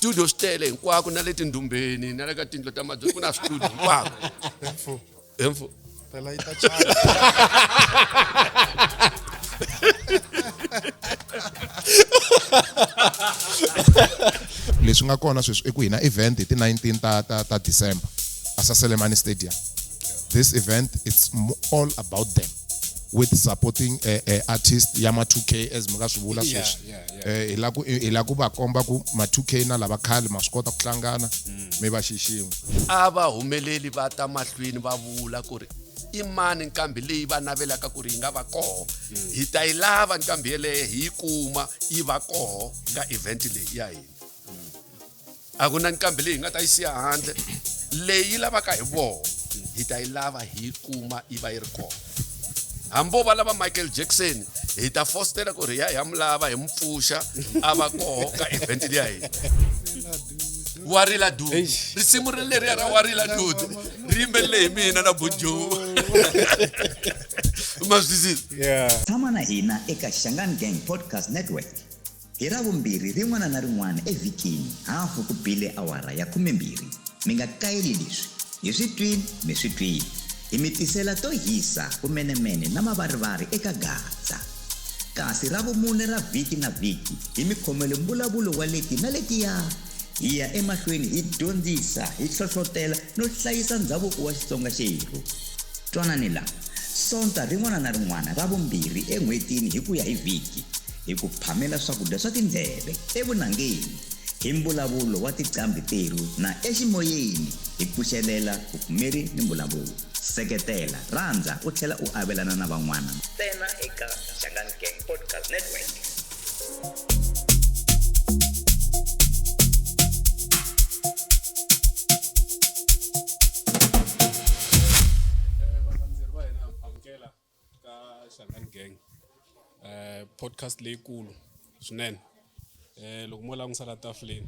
Studio swi tele hinkwako na le tindhumbeni na le ka tindlu ta mabyalwa ku na studio hinkwako. Mfu. Mfu. Phela yi ta chaya. Leswi nga kona sweswi i ku hina event hi ti 19 ta ta ta December a Saselemani Stadium. This event it's all about them with supporting artist ya ma 2K as mi nga swi vula sweswi. Hi la ku hi la ku va komba ku ma 2K na lava khale ma swi kota ku hlangana mi va xixima. A va humeleli va ta mahlweni va vula ku ri i mani nqambi leyi va navelaka ku ri yi nga va koho. Hi ta yi lava nqambi yeleyo hi yi kuma yi va koho ka event leyi ya hina. A ku na nqambi leyi hi nga ta yi siya handle leyi yi lavaka hi voho hi ta yi lava hi yi kuma yi va yi ri kona. Hambi vo va lava Michael Jackson hi ta fositela ku ri hi ya hi ya mu lava hi mu pfuxa a va koho ka event liya hina. Warila Dudu risimu ri leriya ra Warila Dudu ri yimbelele hi mina na Buju ma swi twisisa. Tshama na hina eka Shangaan Gang Podcast Network. Hi Ravumbirhi rin'wana na rin'wana evhikini, hafu ku bile awara ya khumembirhi. Mi nga kayeli leswi. Hi swi twile, mi swi twile. Hi mi tisela to hisa, vumenemene na mavarivari eka Gaza. Kasi Ravumune ra vhiki na vhiki, hi mi khomele mbulavulo wa leti na letiya. Hi ya emahlweni hi dyondzisa, hi hlohlotela no hlayisa ndzhavuko wa Xitsonga xerhu. Twanani la, Sonta rin'wana na rin'wana ra vumbirhi en'hwetini hi ku ya hi vhiki, hi ku phamela swakudya swa tindleve evunangeni, hi mbulavulo wa tiqambhi terhu na eximoyeni hi pfuxelela vupfumeri ni mbulavulo. Seketela, rhandza u tlhela u avelana na van'wana ntsena eka Shangaan Gang Podcast Network. Valandzeri va hina amukela ka Shangaan Gang podcast leyikulu swinene loko mo langutisa la tafuleni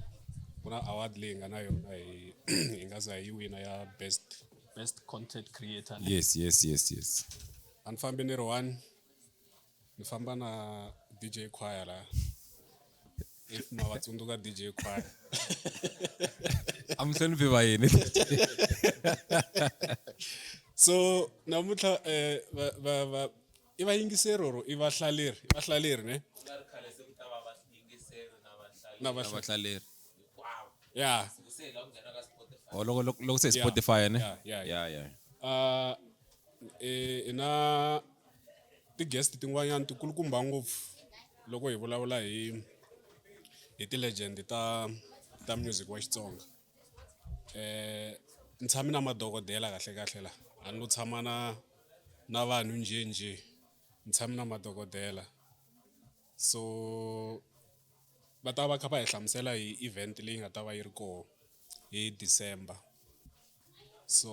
ku na award leyi nga na yona hi hi nga za hi yi wina ya best best content creator yes yes yes yes a ni fambi ni ri one ni famba na DJ Choir la if ma va tsundzuka DJ Choir a mi hloniphi va yini so namuntlha va va va i vayingiseri or i vahlaleri i vahlaleri ne na vahlaleri ya oh loko loko loko se Spotify ne yeah yeah yeah I na ti-guest tin'wanyana tikulukumba ngopfu loko hi vulavula hi hi ti-legend ta ta music wa Xitsonga ni tshame na madokodela kahle kahle la a ni lo tshama na na vanhu njhenjhe ni tshame na madokodela so va ta va kha va hi hlamusela hi event leyi nga ta va yi ri koho hi December so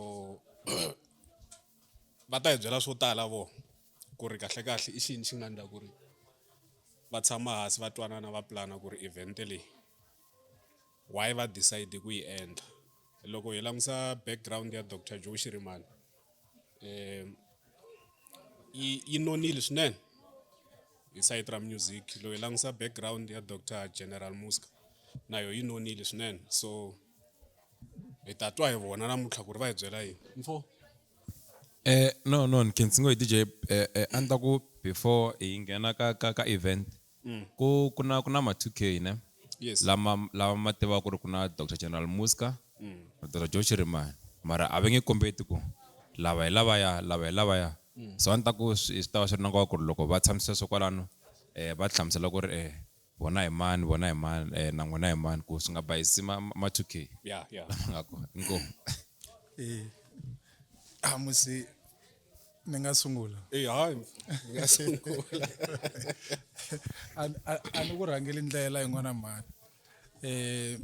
va ta hi byela swo tala vo ku ri kahle kahle i xini xi nga endla ku ri va tshama hansi va twanana va pulana ku ri event leyi why va decide ku yi endla loko hi langusa background ya Doctor Joe Shirimani yi yi nonile swinene hi sayiti ra music loko hi langusa background ya Doctor General Muzka na yona yi nonile swinene so hi ta twa hi vona namuntlha ku ri va hi byela yini mfo No no ni khensi ngo hi DJ a ni ta ku before hi nghena ka ka ka event ku ku na ku na ma 2K ne Yes. lama lama ma tivaka ku ri ku na Doctor General Muzka Doctor Joe Shirimani mara a va nge kombeti ku lava hi lavaya lava hi lavaya so a ni ta ku swi ta va swi ri na nkoka ku ri loko va tshamisa sweswo kwalano va hlamusela ku ri vona hi mani vona hi mani na n'wina hi mani ku swi nga bayisi ma ma 2K yeah yeah lama nga kona inkomu A musi ni nga sungula eh hayi ni nga sungula a ni ku rhangeli ndlela yin'wana mhani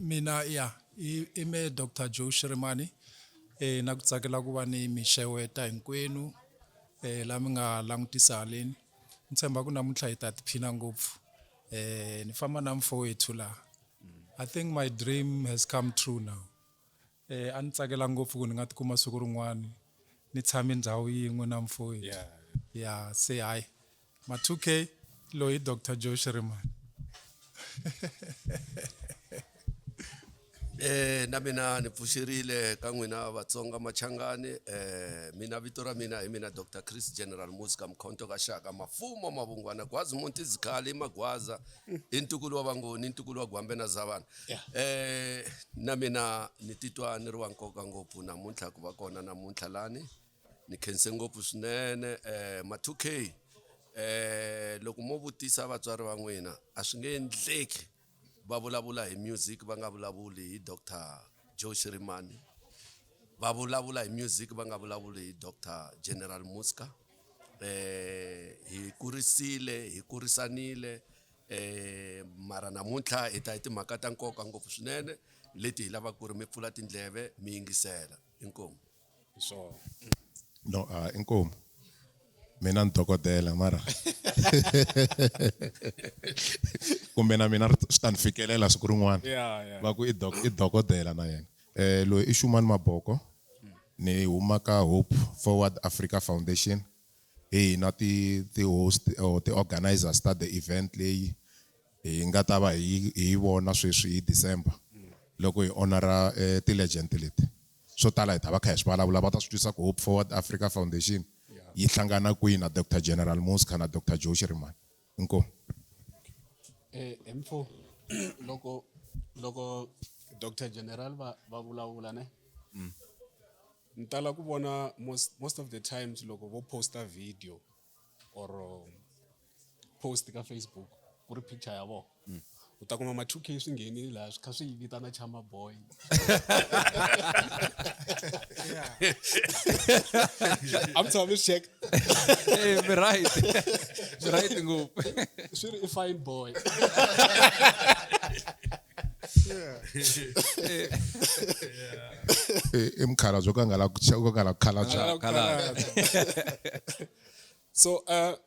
mina ya i me Doctor Joe Shirimani na ku tsakela ku va ni mi xeweta hinkwenu la mi nga langutisa haleni ni tshemba ku namuntlha hi ta tiphina ngopfu ni famba na mfowethu la I think my dream has come true now a ni tsakela ngopfu ku ni nga tikuma siku rin'wana ni tshame ndhawu yin'we na mfowethu ya se hayi ma 2K loyi Doctor Joe Shirimani. Na mina ni pfuxerile ka n'wina Vatsonga Machangani mina vito ra mina hi mina Doctor Chris General Muska Mkhonto ka Xaka Mafumo Mavungwana Gwazi Munti Zikhali Magwaza i ntukulu wa Vangoni i ntukulu wa Gwambe na Zavana na mina ni titwa ni ri wa nkoka ngopfu namuntlha ku va kona namuntlha lani ni khense ngopfu swinene ma 2K loko mo vutisa vatswari va n'wina a swi nge endleki va vulavula hi music va nga vulavuli hi Doctor Joe Shirimani va vulavula hi music va nga vulavuli hi Doctor General Muska hi kurisile hi kurisanile mara namuntlha hi ta hi timhaka ta nkoka ngopfu swinene leti hi lavaka ku ri mi pfula tindleve mi yingisela inkomu. Hi swona. No, inkomu. Mina ni dokodela mara. Kumbe na mina swi ta ni fikelela siku rin'wana. Va ku i dokodela na yena. Loyi i Shumani Maboko. Ni huma ka Hope Forward Africa Foundation. Hi hina ti host or ti organizers ta the event leyi hi nga ta va hi yi vona sweswi hi December. Loko hi honora ti legend leti. Swo tala hi ta va kha hi swi vulavula va ta swi twisa ku Hope Forward Africa Foundation yi hlangana kwihi na Doctor General Muska na Doctor Joe Shirimani. Inkomu. Mfo, loko Doctor General va vulavula ne? Ni tala ku vona most of the times loko vo posta video or post ka Facebook ku ri picture ya vona. U ta kuma ma 2K swi nghenile laha swi kha swi yi vitana Chama Boy. I'm sorry, let's check. Hey, be right. Be right ngopfu. Swi ri i fine boy. I mukhalabye ka nga la ku ka nga la ku khalabya. Khalabya. So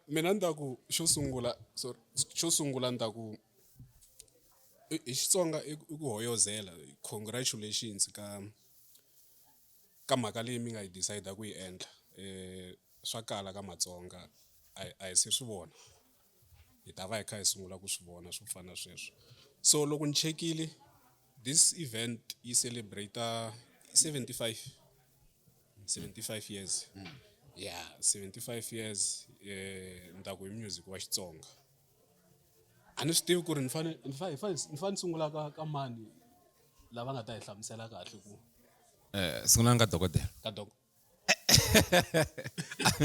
mina ni ta ku xo sungula, sorry, xo sungula ni ta ku hi Xitsonga i ku hoyozela, congratulations ka mhaka leyi mi nga yi decide ku yi endla. Swa kala ka Matsonga, a hi se swi vona. Hi ta va hi kha hi sungula ku swi vona swo fana na sweswo. So loko ni chekile, this event yi celebrate 75 years. Yeah, 75 years, ni ta ku hi music wa Xitsonga. A ni swi tivi ku ri ni fane, ni fa, hi fa, ni fa ni sungula ka mani lava nga ta hi hlamusela kahle ku. Sungula ka dokodela. Ka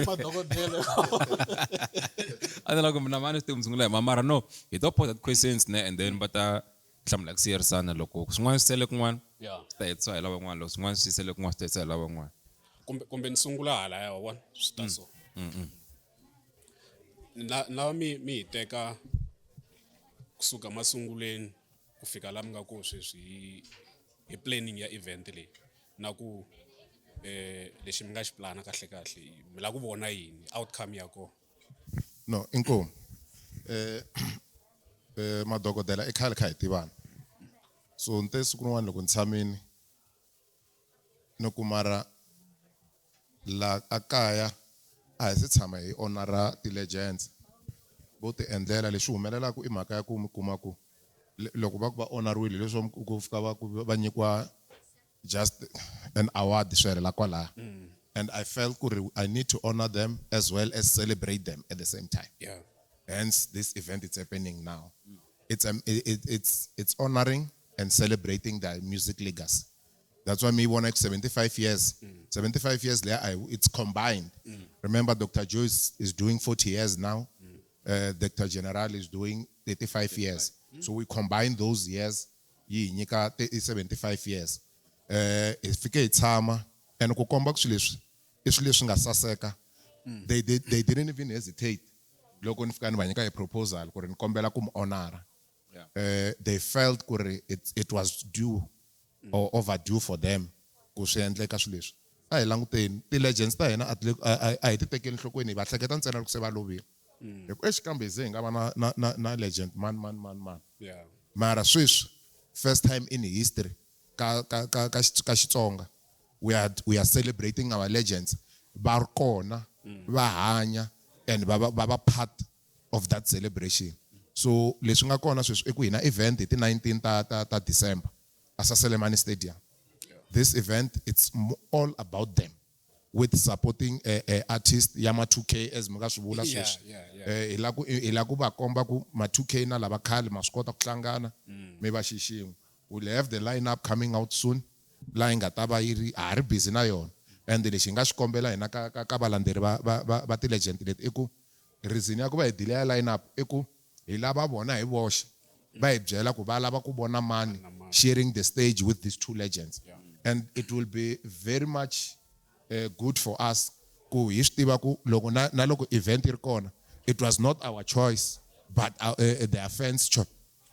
Madokodela. A ni lava ku mina mani swi tivi sungula hi mara no, hi to pose questions ne and then va ta hlamula ku siyerisana loko swin'wana swi sele kun'wana, swi ta hetisiwa hi lavan'wana, loko swin'wana swi sele kun'wana swi ta hetisiwa hi lavan'wana. Kumbe ni sungula hala ya vona swi ta so. Na mi hi teka kusuka masungulweni ku fika la mi nga ko sweswi hi planning ya event leyi na ku lexi mi nga xi plana kahle kahle mi lava ku vona yini outcome ya kona. No, inkomu. Madokodela i khale kha hi tivana. So ni te siku rin'wana loko ni tshamini ni ku mara la a kaya a hi se tshama hi honora ti-legends vo ti endlela leswi humelelaka i mhaka ya ku mi kuma ku loko va ku va honoriwile leswo ku fika va ku va nyikiwa just an award swi helela kwalaya. And I felt ku ri I need to honor them as well as celebrate them at the same time. Hence this event is happening now. It's honoring and celebrating their music legacy. That's why me want 75 years. 75 years later, it's combined. Remember, Dr. Joe is doing 40 years now. Doctor General is doing 35 years. So we combine those years. Yi nyika 75 years. Hi fike hi tshama and ku komba ku swilo leswi i swilo leswi nga saseka. They didn't even hesitate. Loko ni fika ni va nyika a proposal ku ri ni kombela ku mi honora. They felt ku ri it was due or overdue for them ku swi endleka swilo leswi. A hi languteni ti-legends ta hina a hi ti tekeli enhlokweni, hi va hleketa ntsena loko se va lovile. Hi ku exikambe hi ze hi nga va na legend man, man, man, man. Mara sweswi first time in history ka Xitsonga we are celebrating our legends. Va ri kona, va hanya and va va part of that celebration. So leswi nga kona sweswi i ku hina event hi ti 19 ta December. a Saselemani Stadium. This event, it's all about them with supporting artist ya ma 2K as mi nga swi vula sweswi. Hi la ku hi la ku va komba ku ma 2K na lava khale ma swi kota ku hlangana mi va xixin'we. We'll have the lineup coming out soon laha yi nga ta va yi ri ha ri busy na yona. And lexi hi nga xi kombela hina ka ka ka valandzeri va va va va ti-legend leti i ku reason ya ku va hi delay lineup i ku hi lava vona hi voxe va hi byela ku va lava ku vona mani sharing the stage with these two legends. And it will be very much good for us ku hi swi tiva ku loko na na loko event yi ri kona it was not our choice but their fans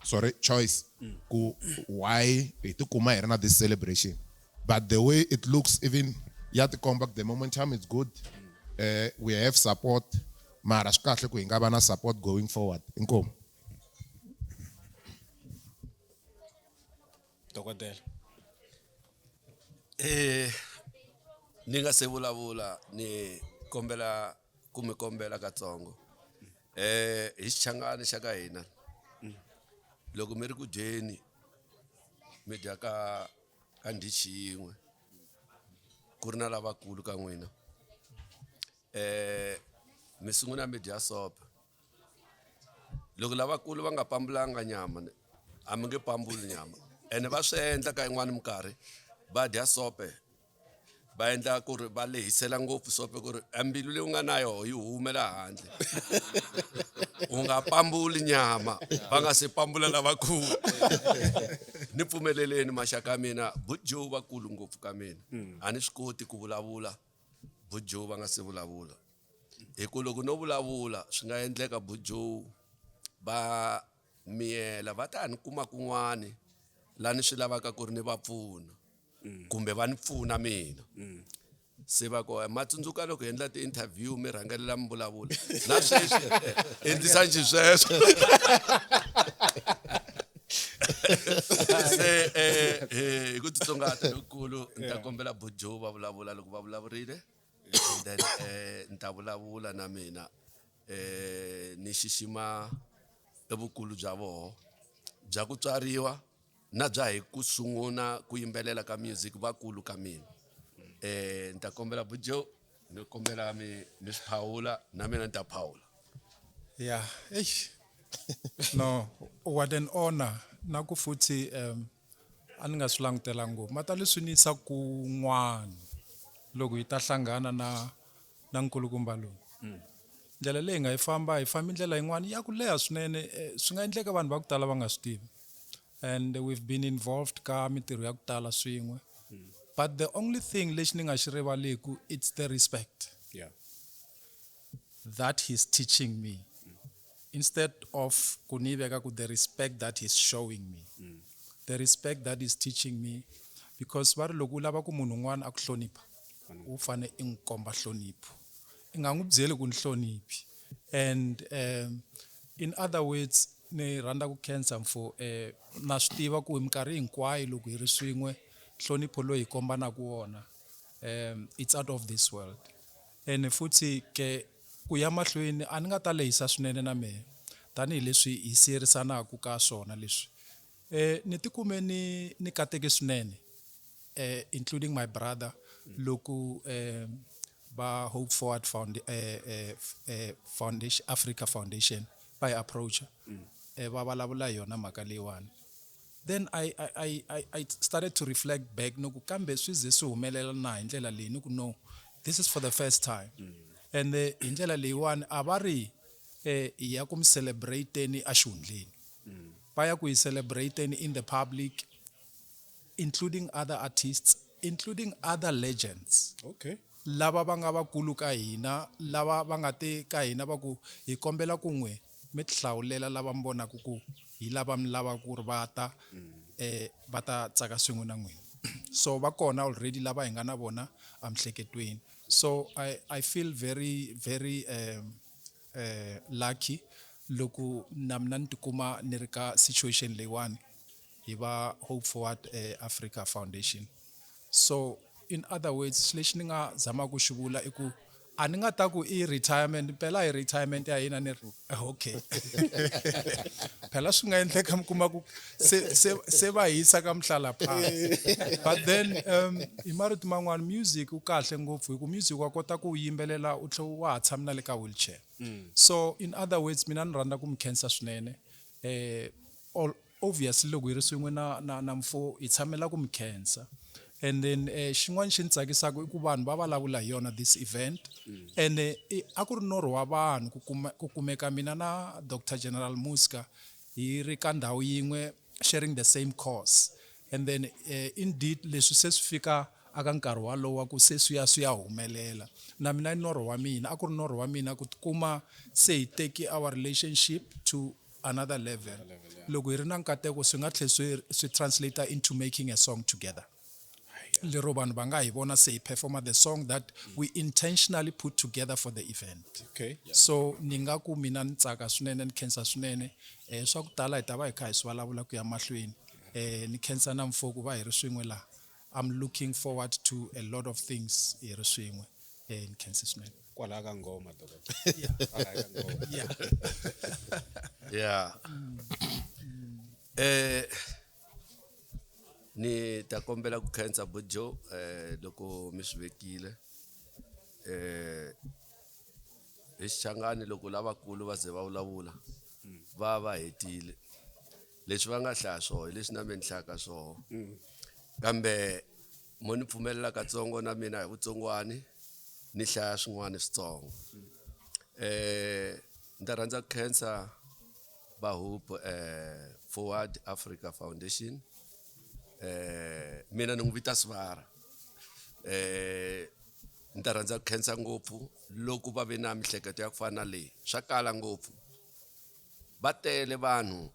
sorry choice ku why hi tikuma hi ri na this celebration. But the way it looks, even ya tikomba the momentum is good. We have support, mara swi kahle ku hi nga va na support going forward. Inkomu. Dokodela. Ni nga se vulavula ni kombela ku mi kombela katsongo. Hi xichangani xa ka hina. Loko mi ri ku dyeni mi dya ka ka ndichi yin'we ku ri na lavakulu ka n'wina. Mi sungula mi dya sopa. Loko lavakulu va nga pambulanga nyama a mi nge pambuli nyama. Ene va swi endla ka yin'wani minkarhi va dya sope va endla ku ri va lehisela ngopfu sope ku ri a mbilu leyi u nga na yoho yi humela handle. U nga pambuli nyama va nga se pambula lavakulu. Ni pfumeleleni maxaka ya mina, Bujo vakulu ngopfu ka mina. A ni swi koti ku vulavula Bujo va nga se vulavula. Hi ku loko no vulavula swi nga endleka Bujo va miyela va ta ni kuma kun'wani la ni swi lavaka ku ri ni va pfuna kumbe va ni pfuna mina. Se va ku ma tsundzuka loko hi endla ti-interview mi rhangelela mi vulavula na sweswi endlisa xisweswo. Se hi ku titsongahata lokukulu ni ta kombela Bujo va vulavula loko va vulavurile, and then ni ta vulavula na mina ni xixima evukulu bya voho bya ku tswariwa na bya hi ku sungula ku yimbelela ka music vakulu ka mina. Ni ta kombela Bujo ni kombela mi mi swi phawula na mina ni ta phawula. Yeah, eish. No, what an honor. Na ku futhi a ni nga swi langutela ngopfu. Mata leswi ni yisa kun'wana loko hi ta hlangana na na nkulukumba lowu. Ndlela leyi nga yi famba hi fambi ndlela yin'wana ya ku leha swinene, swi nga endleka vanhu va ku tala va nga swi tivi. And we've been involved ka mintirho ya ku tala swin'we. But the only thing lexi ni nga xi rivaleku, it's the respect that he's teaching me. Instead of ku ni veka ku the respect that he's showing me. The respect that he's teaching me, because va ri loko u lava ku munhu un'wana a ku hlonipha, u fane i n'wi komba nhlonipho. I nga n'wi byeli ku ni hloniphi. And in other words, ni rhandza ku khensa mfo, na swi tiva ku hi minkarhi hinkwayo loko hi ri swin'we nhlonipho loyi hi kombanaka wona, it's out of this world. And futhi ke ku ya mahlweni a ni nga ta lehisa swinene na mehe tanihileswi hi siyerisanaka ka swona leswi. Ni tikume ni ni kateke swinene, including my brother, loko va Hope Forward Foundation, Africa Foundation va hi approach, va vulavula hi yona mhaka leyiwani. Then I started to reflect back no ku kambe swi ze swi humelela na hi ndlela leyi, ni ku no, this is for the first time. And hi ndlela leyiwani a va ri hi ya ku mi celebrate-ni exihundleni. Va ya ku hi celebrate-ni in the public, including other artists, including other legends. Lava va nga vakulu ka hina, lava va nga te ka hina va ku hi kombela ku n'we mi tihlawulela lava mi vonaka ku hi lava mi lavaka ku ri va ta, va ta tsaka swin'we na n'wina. So va kona already lava hi nga na vona emihleketweni. So I feel very, very lucky loko na mina ni tikuma ni ri ka situation leyiwani hi va Hope Forward Africa Foundation. So in other words, lexi ni nga zamaka ku xi vula i ku a ni nga ta ku i retirement, mpela i retirement ya hina ni ri okay. Phela swi nga endleka mi kuma ku se se se va hisa ka mhlalaphansi. But then hi marito man'wani music wu kahle ngopfu hi ku music wa kota ku wu yimbelela u tlhe wa ha tshami na le ka wheelchair. So in other words mina ni rhandza ku mi khensa swinene. All obviously loko hi ri swin'we na na na mfo hi tshamela ku mi khensa. And then xin'wana xi ni tsakisaka i ku vanhu va vulavula hi yona this event. And a ku ri norho wa vanhu ku kuma ku kumeka mina na Dr General Muzka hi ri ka ndhawu yin'we sharing the same cause. And then indeed leswi se swi fika aka nkarhi walowo wa ku se swi ya swi ya humelela. Na mina i norho wa mina, a ku ri norho wa mina ku tikuma se hi teki our relationship to another level. Loko hi ri na nkateko swi nga tlhe swi swi translate into making a song together. Lero vanhu va nga hi vona se hi performa the song that we intentionally put together for the event. So ni nga ku mina ni tsaka swinene ni khensa swinene. Swa ku tala hi ta va hi kha hi swi vulavula ku ya mahlweni. Ni khensa na mfo ku va hi ri swin'we laha. I'm looking forward to a lot of things hi ri swin'we. Ni khensi swinene. Kwalaha ka ngoma dokodela. Kwalaha ka ngoma. Yeah. Ni ta kombela ku khensa Bojo loko mi swi vekile. Hi Xichangani loko lavakulu va ze va vulavula va va hetile. Leswi va nga hlaya swoho hi leswi na mina ni hlayaka swoho. Kambe mo ni pfumelela katsongo na mina hi vutsongwani ni hlaya swin'wana switsongo. Ni ta rhandza ku khensa va Hope Forward Africa Foundation. Mina ni n'wi vita Sivara. Ni ta rhandza ku khensa ngopfu loko va ve na mihleketo ya ku fana na leyi. Swa kala ngopfu. Va tele vanhu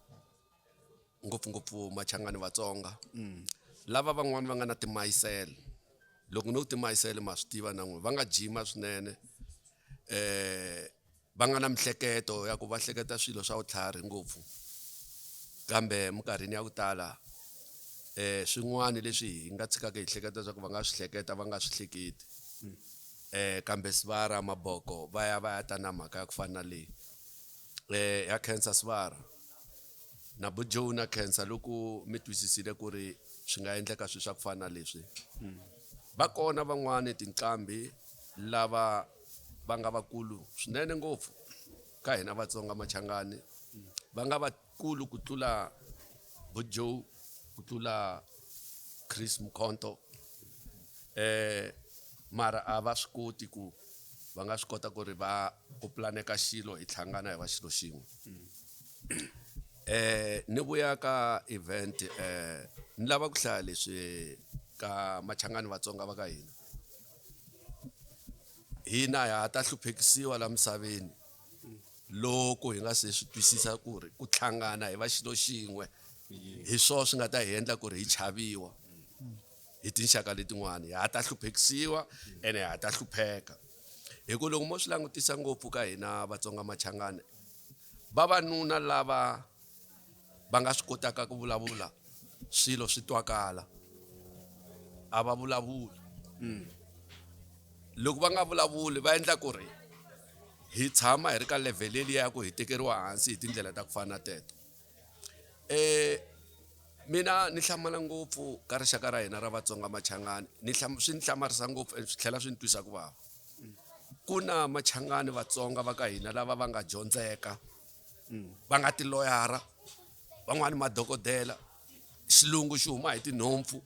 ngopfungopfu Machangani Vatsonga. Lava van'wani va nga na timayisele. Loko no timayisele ma swi tiva na n'wina va nga jima swinene. Va nga na mihleketo ya ku va hleketa swilo swa vutlhari ngopfu. Kambe minkarhini ya ku tala swin'wana leswi hi nga tshikaka hi hleketa swa ku va nga swi hleketa va nga swi hleketi. Kambe Sivara Maboko va ya va ya ta na mhaka ya ku fana na leyi. Ya khensa Sivara. Na Bojo na khensa loko mi twisisile ku ri swi nga endleka swilo swa ku fana na leswi. Va kona van'wani tinqambi lava va nga vakulu swinene ngopfu ka hina Vatsonga Machangani. Va nga vakulu ku tlula Bojo, ku tlula Chris Mkhonto. Mara a va swi koti ku va nga swi kota ku ri va ku planeka xilo hi hlangana hi va xilo xin'we. Ni vuya ka event ni lava ku hlaya leswi ka Machangani Vatsonga va ka hina. Hina ha ta hluphekisiwa la misaveni loko hi nga se swi twisisa ku ri ku hlangana hi va xilo xin'we hi swona swi nga ta hi endla ku ri hi chaviwa hi tinxaka letin'wani. Ha ta hluphekisiwa ene ha ta hlupheka. Hi ku loko mo swi langutisa ngopfu ka hina Vatsonga Machangani, vavanuna lava va nga swi kotaka ku vulavula swilo swi twakala a va vulavuli. Loko va nga vulavuli va endla ku ri hi tshama hi ri ka level liya ya ku hi tekeriwa hansi hi tindlela ta ku fana na teto. Mina ni hlamala ngopfu ka rixaka ra hina ra Vatsonga Machangani. Ni swi ni hlamarisa ngopfu and swi tlhela swi ni twisa ku vava. Ku na Machangani Vatsonga va ka hina lava va nga dyondzeka, va nga tiloyara, van'wani madokodela, xilungu xi huma hi tinhompfu.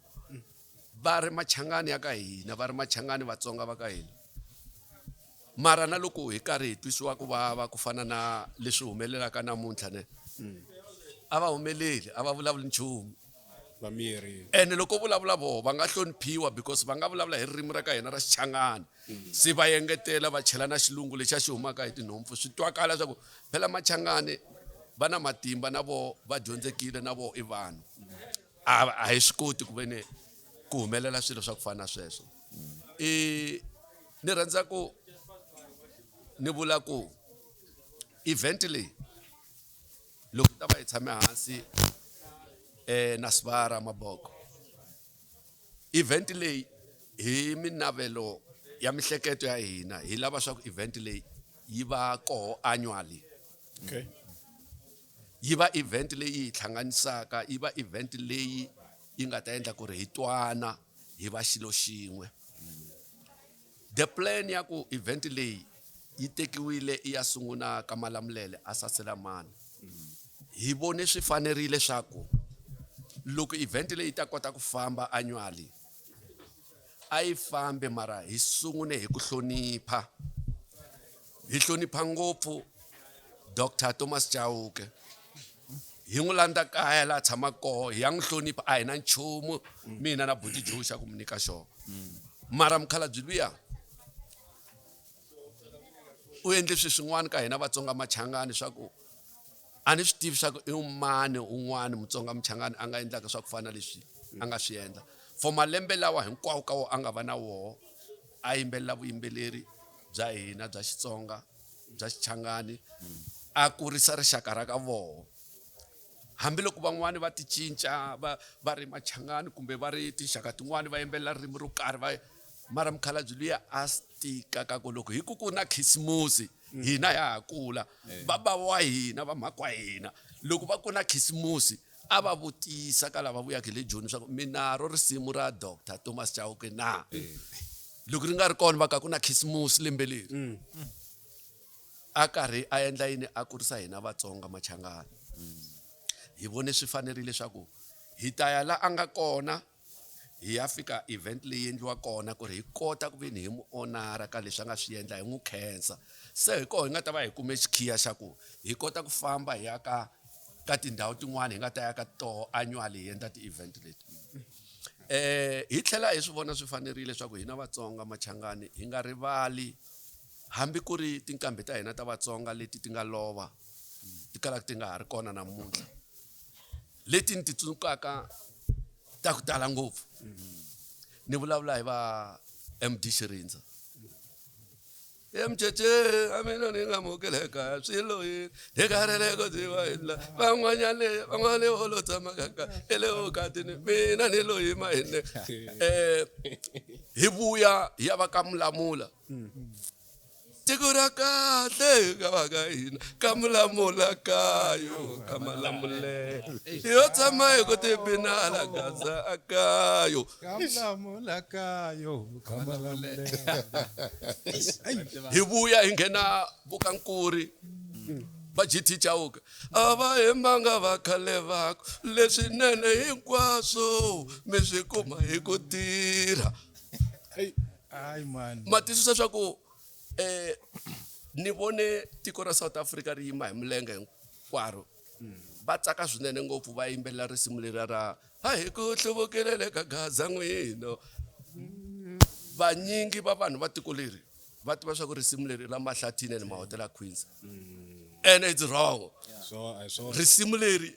Va ri Machangani ya ka hina, va ri Machangani Vatsonga va ka hina. Mara na loko hi karhi hi twisiwa ku vava ku fana na leswi humelelaka namuntlha ne, a va humeleli, a va vulavuli nchumu. Va miyerile. Ene loko vulavula voho va nga hloniphiwa because va nga vulavula hi ririmi ra ka hina ra Xichangani. Se va engetela va chela na xilungu lexi a xi humaka hi tinhompfu swi twakala swa ku phela Machangani va na matimba na voho va dyondzekile na voho i vanhu. A hi swi koti ku ve ni ku humelela swilo swa ku fana na sweswo. Ni rhandza ku ni vula ku event leyi loko ta va hi tshame hansi na Sivara Maboko, event leyi hi minavelo ya mihleketo ya hina hi lava swa ku event leyi yi va koho annually. Yi va event leyi hi hlanganisaka, yi va event leyi yi nga ta endla ku ri hi twana hi va xilo xin'we. The plan ya ku event leyi yi tekiwile i ya sungula ka Malamulele a Saselamani. Hi vone swi fanerile swa ku loko event leyi ta kota ku famba annually, a yi fambe mara hi sungune hi ku hlonipha. Hi hlonipha ngopfu Dr Thomas Chauke. Hi n'wi landza kaya laha tshamaka koho, hi ya n'wi hlonipha, a hi na nchumu mina na buti Joe xa ku mi nyika xona. Mara mukhalabye luya u endle swilo swin'wana ka hina Vatsonga Machangani swa ku a ni swi tivi swa ku i mani un'wana Mutsonga Muchangani a nga endlaka swa ku fana na leswi a nga swi endla. For malembe lawa hinkwawo ka wo a nga va na woho, a yimbelela vuyimbeleri bya hina bya Xitsonga, bya Xichangani, a kurisa rixaka ra ka voho. Hambiloko van'wani va ti cinca va va ri Machangani kumbe va ri tinxaka tin'wani va yimbelela ririmi ro karhi va mara mukhalabye luya a swi tika ka ku loko hi ku ku na khisimusi hina ya ha kula, baba wa hina va mhaka wa hina loko va ku na khisimusi a va vutisa ka lava vuyaka hi le Joni swa ku mi naro risimu ra Dr Thomas Chauke na? Loko ri nga ri kona va ka ku na khisimusi lembe leri. A karhi a endla yini? A kurisa hina Vatsonga Machangani. Hi vone swi fanerile leswaku hi ta ya la a nga kona, hi ya fika event leyi endliwa kona ku ri hi kota ku veni hi n'wi honor ka leswi a nga swi endla, hi n'wi khensa. Se hi koho hi nga ta va hi kume xikhiya xa ku hi kota ku famba hi ya ka ka tindhawu tin'wani hi nga ta ya ka toho annually hi endla ti-event leti. Hi tlhela hi swi vona swi fanerile leswaku hina Vatsonga Machangani hi nga rivali hambi ku ri tinqambi ta hina ta Vatsonga leti ti nga lova ti kalaka ti nga ha ri kona namuntlha, leti ni ti tsundzukaka ta ku tala ngopfu. Ni vulavula hi va MD Xirindza. Mcece a mina ni nga mukeleka swilo yini hi karhele ku dyiwa hi la van'wanyana van'wana vo lo tshama kaka ele vukatini mina ni lo yima hi ne. Hi vuya hi ya va ka Mulamula. Tiko ra kahle ka va ka hina ka Mulamula kayo ka Malamulele yo tshama hi ku tipinala gaza akayo Ka Mulamula kayo ka Malamulele. Hi vuya hi nghena Vukankuri va GT Chauke a va hembanga va khale vako leswinene hinkwaswo mi swi kuma hi ku tirha. Ai man. Ma twisisa swa ku ni vone tiko ra South Africa ri yima hi milenge hinkwaro. Va tsaka swinene ngopfu va yimbelela risimu leriya ra a hi ku hluvukile le ka Gaza n'wino. Vanyingi va vanhu va tiko leri va tiva swa ku risimu leri ra Mahlathini and Mahotela Queens. And it's wrong. So, I saw Risimu leri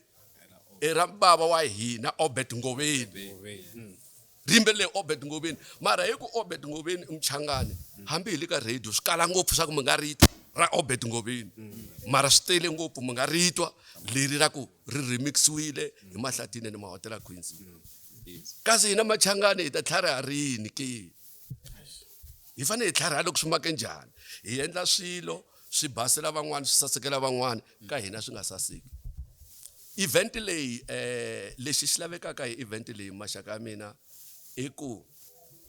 i ra bava wa hina Obed Ngoveni. Ri yimbelele Obed Ngoveni. Mara hi ku Obed Ngoveni i Muchangani, hambi hi le ka radio swi kala ngopfu swa ku mi nga ri twa ra Obed Ngoveni. Mara swi tele ngopfu mi nga ri twa leri ra ku ri remixiwile hi Mahlathini ni Mahotela Queens. Kasi hina Machangani hi ta tlhariha rini ke? Hi fanele hi tlhariha loko swi make njhani? Hi endla swilo swi basela van'wani, swi sasekela van'wani, ka hina swi nga saseki. Event leyi lexi xi lavekaka hi event leyi maxaka ya mina i ku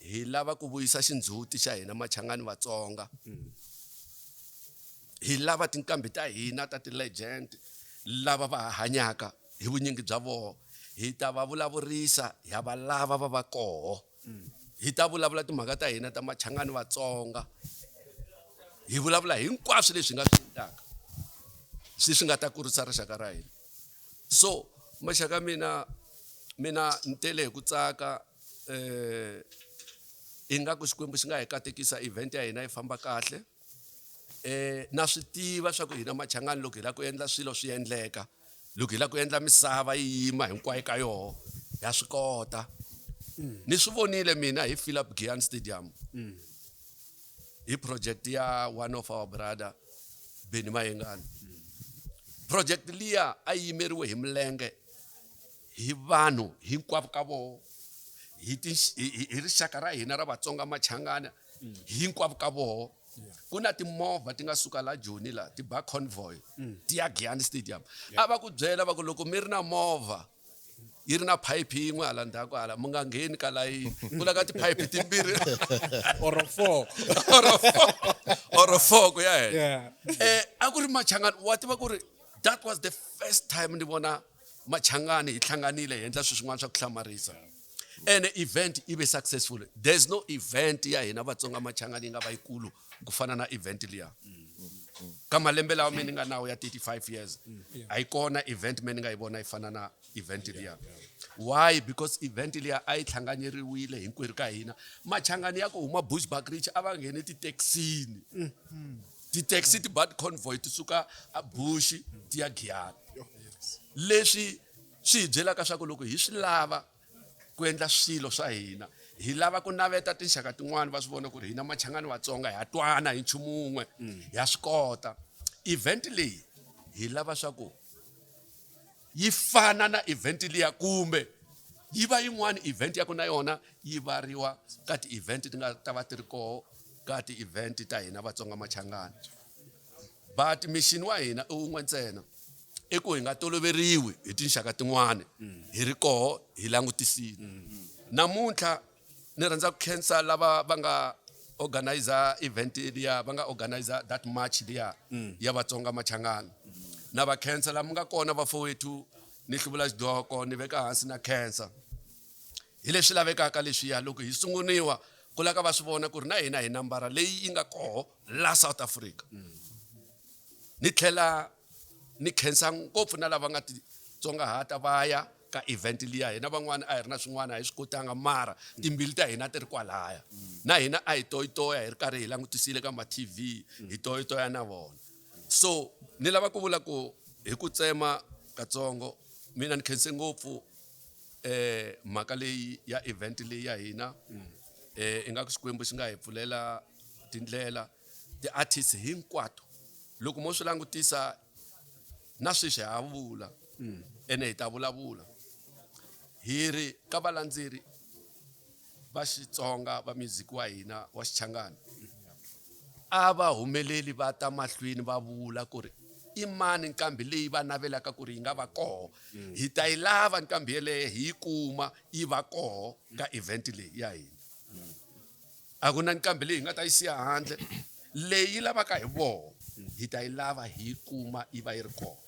hi lava ku vuyisa xindzhuti xa hina Machangani Vatsonga. Hi lava tinqambi ta hina ta ti-legend lava va ha hanyaka hi vunyingi bya voho, hi ta va vulavurisa, ha va lava va va koho. Hi ta vulavula timhaka ta hina ta Machangani Vatsonga, hi vulavula hinkwaswo leswi hi nga swi endlaka leswi nga ta kurisa rixaka ra hina. So maxaka mina, mina ni tele hi ku tsaka ingaku Xikwembu xi nga hi katekisa event ya hina yi famba kahle. Na swi tiva swa ku hina Machangani loko hi lava ku endla swilo swi endleka, loko hi lava ku endla misava yi yima hinkwayo ka yoho ha swi kota. Ni swi vonile mina hi Philip Giyani Stadium hi project ya one of our brother Benny Mayengani. Project liya a yi yimeriwe hi milenge hi vanhu hinkwavo ka voho, hi rixaka ra hina ra Vatsonga Machangana hinkwavo ka voho. Ku na timovha ti nga suka la Joni la ti ba convoy ti ya Giyani Stadium. A va ku byela va ku loko mi ri na movha yi ri na phayiphi yin'we hala ndzhaku hala mi nga ngheni ka layini ku la ka tiphayiphi timbirhi Or four. or four or four ku ya henhla. Yeah. A ku ri Machangani wa tiva ku ri that was the first time ni vona Machangani hi hlanganile hi endla swilo swin'wana swa ku hlamarisa. Ene event yi ve successful. There's no event ya hina Vatsonga Machangani yi nga va yikulu ku fana na event liya. Ka malembe lawa me ni nga nawo ya 35 years a yi kona event me ni nga yi vona yi fana na event liya. Why? Because event liya a yi hlanganyeriwile hinkwerhu ka hina. Machangani ya ku huma Bushbuckridge a va nghene tithekisini. Ti-taxi ti bad convoy ti suka a Bush ti ya Giyani. Leswi swi hi byelaka swa ku loko hi swi lava ku endla swilo swa hina hi lava ku naveta tinxaka tin'wani va swi vona ku ri hina Machangani Vatsonga ha twana hi nchumu wun'we ha swi kota. Event leyi hi lava swa ku yi fana na event liya kumbe yi va yin'wani event ya ku na yona yi variwa ka ti-event ti nga ta va ti ri koho ka ti-event ta hina Vatsonga Machangani. But mission wa hina i wun'we ntsena, i ku hi nga toloveriwi hi tinxaka tin'wani hi ri koho hi langutisile. Namuntlha ni rhandza ku khensa lava va nga organizer event liya, va nga organizer that march liya ya Vatsonga Machangani. Na va khensa lama nga kona vafowethu, ni hluvula xidloko ni veka hansi na khensa. Hi leswi lavekaka leswiya loko hi sunguriwa ku lava va swi vona ku ri na hina hi nambara leyi yi nga koho la South Africa. Ni tlhela ni khensa ngopfu na lava nga titsongahata va ya ka event liya. Hina van'wana a hi ri na swin'wana a hi swi kotanga, mara timbilu ta hina ti ri kwalaya. Na hina a hi toyitoya hi ri karhi hi langutisile ka ma TV, hi toyitoya na vona. So ni lava ku vula ku hi ku tsema katsongo, mina ni khense ngopfu mhaka leyi ya event leyi ya hina. Ingaku Xikwembu xi nga hi pfulela tindlela, ti-artists hinkwato loko mo swi langutisa na sweswi ha vula ene hi ta vulavula hi ri ka valandzeri va Xitsonga va music wa hina wa Xichangani, a va humeleli va ta mahlweni va vula ku ri i mani nqambi leyi va navelaka ku ri yi nga va koho. Hi ta yi lava nqambi yeleyo hi yi kuma yi va koho ka event leyi ya hina. A ku na nqambi leyi hi nga ta yi siya handle, leyi yi lavaka hi voho hi ta yi lava hi yi kuma yi va yi ri kona.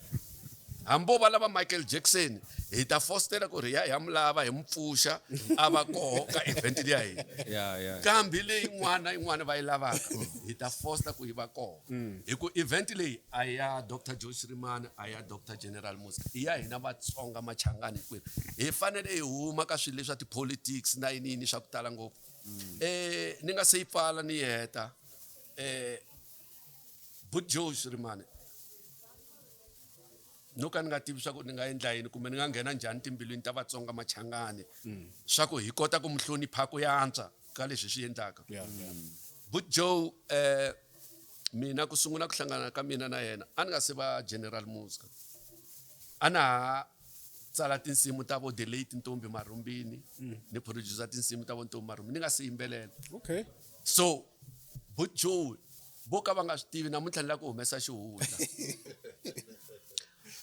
Hambi vo va lava Michael Jackson hi ta fostela ku ri hi ya hi ya mu lava hi mu pfuxa a va koho ka event liya hina. Kambe leyi yin'wana na yin'wana va yi lavaka hi ta fosta ku yi va koho. Hi ku event leyi a ya Doctor Joe Shirimani, a ya Doctor General Muzka, i ya hina Vatsonga Machangani hinkwenu. Hi fanele hi huma ka swilo leswa ti-politics na yini yini swa ku tala ngopfu. Ni nga se yi pfala ni heta. But Joe Shirimani, no ka ni nga tivi swa ku ni nga endla yini kumbe ni nga nghena njhani timbilwini ta Vatsonga Machangani swa ku hi kota ku mi hlonipha ku yantswa ka leswi swi endlaka. But Joe, mina ku sungula ku hlangana ka mina na yena a ni nga se va General Muzka, a na ha tsala tinsimu ta vo The Late Ntombi Marhumbini, ni producer tinsimu ta vo Ntombi Marhumbini, ni nga se yimbelela. So But Joe vo ka va nga swi tivi namuntlha ni lava ku humesa xihundla.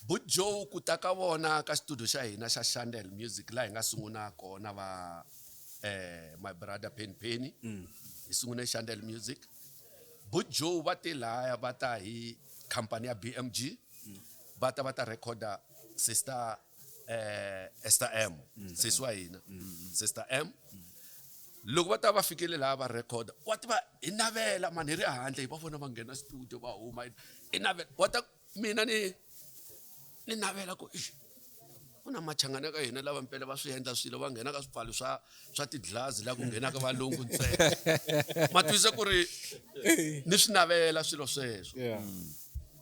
But Joe ku ta ka vona ka studio xa hina xa Shandel Music laha hi nga sungula kona va my brother Penny Penny. Hi sungule Shandel Music. But Joe va te lahaya va ta hi company ya BMG. Va ta va ta recorda sister Esther M, sesi wa hina, Sister M. Loko va ta va fikile laha va recorda, wa tiva hi navela mani hi ri handle hi va vona va nghena studio va huma hi navela wa ta mina ni ni navela ku ixi ku na machangani ka hina lava mpela va swi endla swilo va nghena ka swipfalo swa tiglazi laha ku nghenaka valungu ntsena. Ma twisisa ku ri ni swi navela swilo sweswo.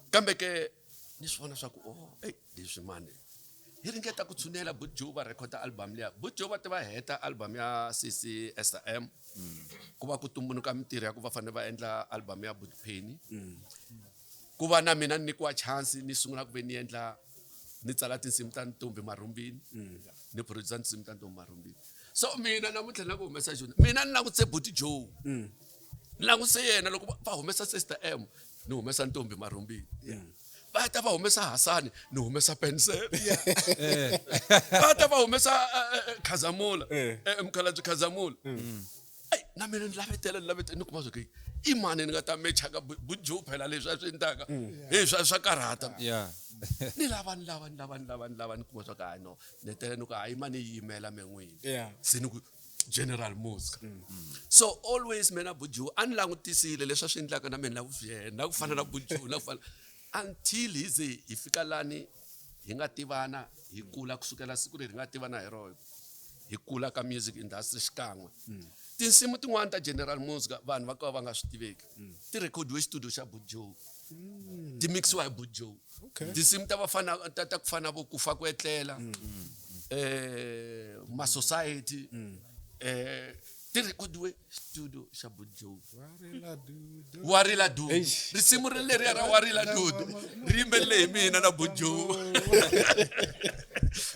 Kambe ke ni swi vona swa ku oh ey leswi mani hi ringeta ku tshunela But Joe va recorda album liya. But Joe va te va heta album ya sesi Esther M. Ku va ku tumbuluka mintirho ya ku va fanele va endla album ya But Penny. Ku va na mina ni nyikiwa chance ni sungula ku ve ni endla ni tsala tinsimu ta Ntombi Marhumbini, ni producer tinsimu ta Ntombi Marhumbini. So mina namuntlha ni lava ku humesa xona, mina ni langutise But Joe. Ni languse yena loko va humesa Sister M ni humesa Ntombi Marhumbini. Va ta va humesa Hasani ni humesa Pensele. Va ta va humesa Khazamula, Mkhalabye Khazamula. Ai na mina ni lavetela ni lavetela ni kuma swa ku i mani ni nga ta mecha ka Buju phela leswi a swi endlaka. Hey swa karhata. Ni lava ni lava ni lava ni lava ni lava ni kuma swa ku hayi no ni tele ni ku hayi mani yi yimela me n'wini. Se ni ku General Muzka. So always mina Buju a ni langutisile leswi a swi endlaka na mina ku yena ku fana na Buju na ku fana until hi ze hi fika lani hi nga tivana hi kula kusukela siku leri hi nga tivana hi rona hi kula ka music industry xikan'we. Tinsimu tin'wani ta General Muzka vanhu va ka va nga swi tiveki ti rekhodiwe studio xa Buju. Ti mixiwa hi Buju. Tinsimu ta vafana ta ta ku fana vo kufa ku etlela ma society ti rekhodiwe studio xa Buju. Warila Dudu. Risimu ri leriya ra Warila Dudu ri yimbelele hi mina na Buju.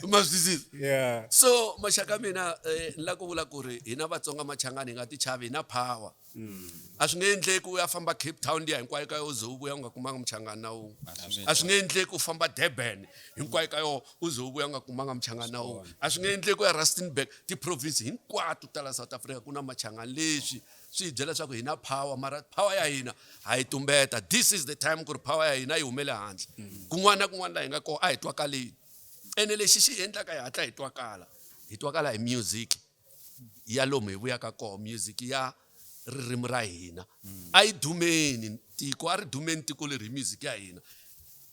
Ma swi twisisa? So maxaka mina ni lava ku vula ku ri hina Vatsonga Machangani hi nga ti chavi hi na power. A swi nge endleki u ya famba Cape Town liya hinkwayo ka yo ze u vuya u nga kumanga muchangani na wun'we. A swi nge endleki u famba Durban hinkwayo ka yo u ze u vuya u nga kumanga muchangani na wun'we. A swi nge endleki u ya Rustenburg, ti-province hinkwato ta la South Africa ku na machangani. Leswi swi hi byela leswaku hi na power, mara power ya hina ha yi tumbeta. This is the time ku ri power ya hina yi humele handle. Kun'wana na kun'wana laha hi nga kona a hi twakaleni. Ene lexi xi endlaka hi hatla hi twakala, hi twakala hi music ya lomu hi vuyaka kona, music ya ririmi ra hina. A yi dumeni tiko, a ri dumeni tiko leri hi music ya hina.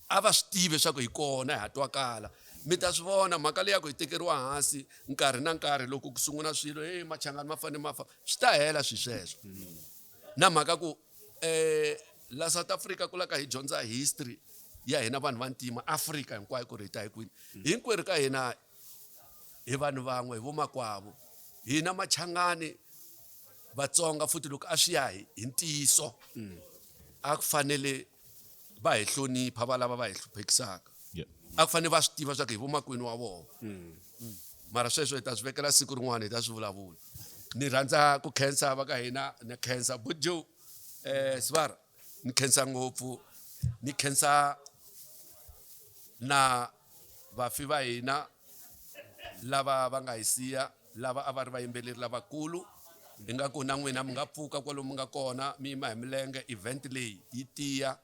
A va swi tivi leswaku hi kona hi ha twakala. Mi ta swi vona mhaka leyi ya ku hi tekeriwa hansi nkarhi na nkarhi loko ku sungula swilo, hey Machangani ma fanele ma fa, swi ta hela swi sweswo. Na mhaka ku la South Africa ku la ka hi dyondza history ya hina vanhu va ntima, Afrika hinkwayo ku ri hi ta hi kwini. Hinkwerhu ka hina hi vanhu van'we, hi vomakwavo. Hina Machangani Vatsonga futhi loko a swi ya hi ntiyiso a ku fanele va hi hlonipha va lava va hi hluphekisaka. A ku fanele va swi tiva swa ku hi vomakwenu wa vona. Mara sweswo hi ta swi vekela siku rin'wana hi ta swi vulavula. Ni rhandza ku khensa va ka hina, ni khensa Buju Sivara, ni khensa ngopfu, ni khensa na vafi va hina lava va nga hi siya, lava a va ri vayimbeleri lavakulu. Ingaku na n'wina mi nga pfuka kwalomu mi nga kona mi yima hi milenge, event leyi yi tiya.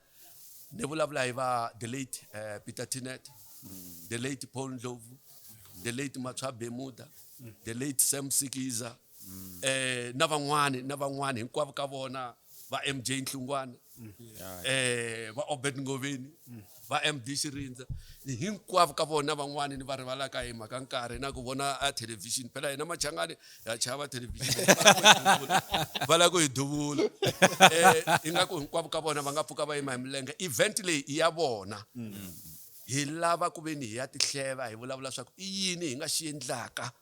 Ni vulavula hi va the late Peter Tinet, the late Paul Ndlovu, the late Matshwa Bemuda, the late Sam Sikiza, na van'wani na van'wani hinkwavo ka vona, va MJ Nhlungwana, va Obed Ngoveni, va MD Xirindza, hinkwavo ka vona van'wani ni va rivalaka hi mhaka nkarhi na ku vona a television. Phela hina Machangani ha chava television, va lava ku hi duvula. Ingaku hinkwavo ka vona va nga pfuka va yima hi milenge. Event leyi i ya vona. Hi lava ku ve ni hi ya tihleva, hi vulavula swa ku i yini hi nga xi endlaka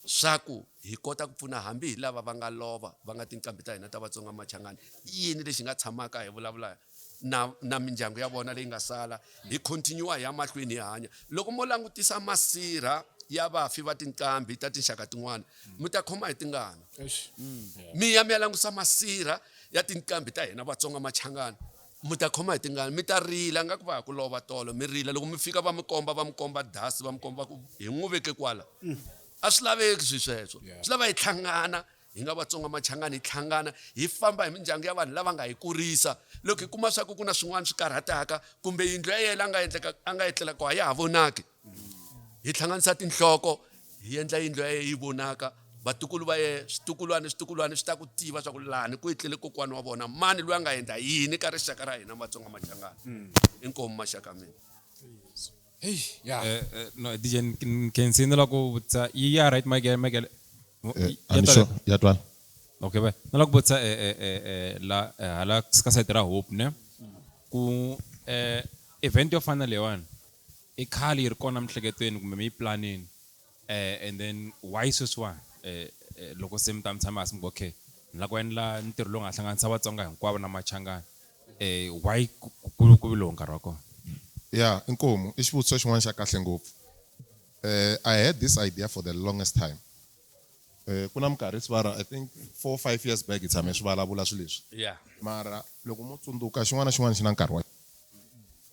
swa ku hi kota ku pfuna hambi hi lava va nga lova, va nga tinqambi ta hina ta Vatsonga Machangani. I yini lexi nga tshamaka hi vulavula na mindyangu ya vona leyi nga sala, hi continue hi ya mahlweni hi hanya. Loko mo langutisa masirha ya vafi va tinqambi ta tinxaka tin'wana, mi ta khoma hi tingana. Mi ya mi ya langutisa masirha ya tinqambi ta hina Vatsonga Machangani, mi ta khoma hi tingana, mi ta rila nga ku va ha ku lova tolo, mi rila. Loko mi fika va mi komba, va mi komba dust, va mi komba ku hi n'wi veke kwala. A swi laveki swi sweswo. Swi lava hi hlangana, hi nga Vatsonga Machangani, hi hlangana, hi famba hi mindyangu ya vanhu lava nga hi kurisa. Loko hi kuma swa ku ku na swin'wana swi karhataka, kumbe yindlu ya yena a nga etlela kona ya ha vonaki, hi hlanganisa tinhloko, hi endla yindlu ya yena yi vonaka. Vatukulu va yena, switukulwana, switukulwana swi ta ku tiva swa ku lani ku etlele kokwana wa vona, mani loyi a nga endla yini ka rixaka ra hina Vatsonga Machangani. Inkomu maxaka mina. Hey, yeah. No, DJ Nkhensini la ku vutisa, yi ya right Michael, Michael. A ni sure, ya twala. Okay, bye. Na la ku vutisa, la, hala ka side ra Hope, ne? Ku, event yo fana na leyiwani, i khale yi ri kona miehleketweni kumbe mi yi planini, and then why sweswiwani? Loko se mi ta mi tshama hansi mi ku okay, ni lava ku endla ntirho lowu nga hlanganisa Vatsonga hinkwavo na Machangani. Why ku vi lowu nkarhi wa kona? Yeah, inkomu i xivutiso xin'wana xa kahle ngopfu. I had this idea for the longest time. Ku na minkarhi sivara I think 4 5 years back hi tshame swi vulavula swilo leswi. Yeah. Mara loko mo tsundzuka xin'wana na xin'wana xi na nkarhi wa u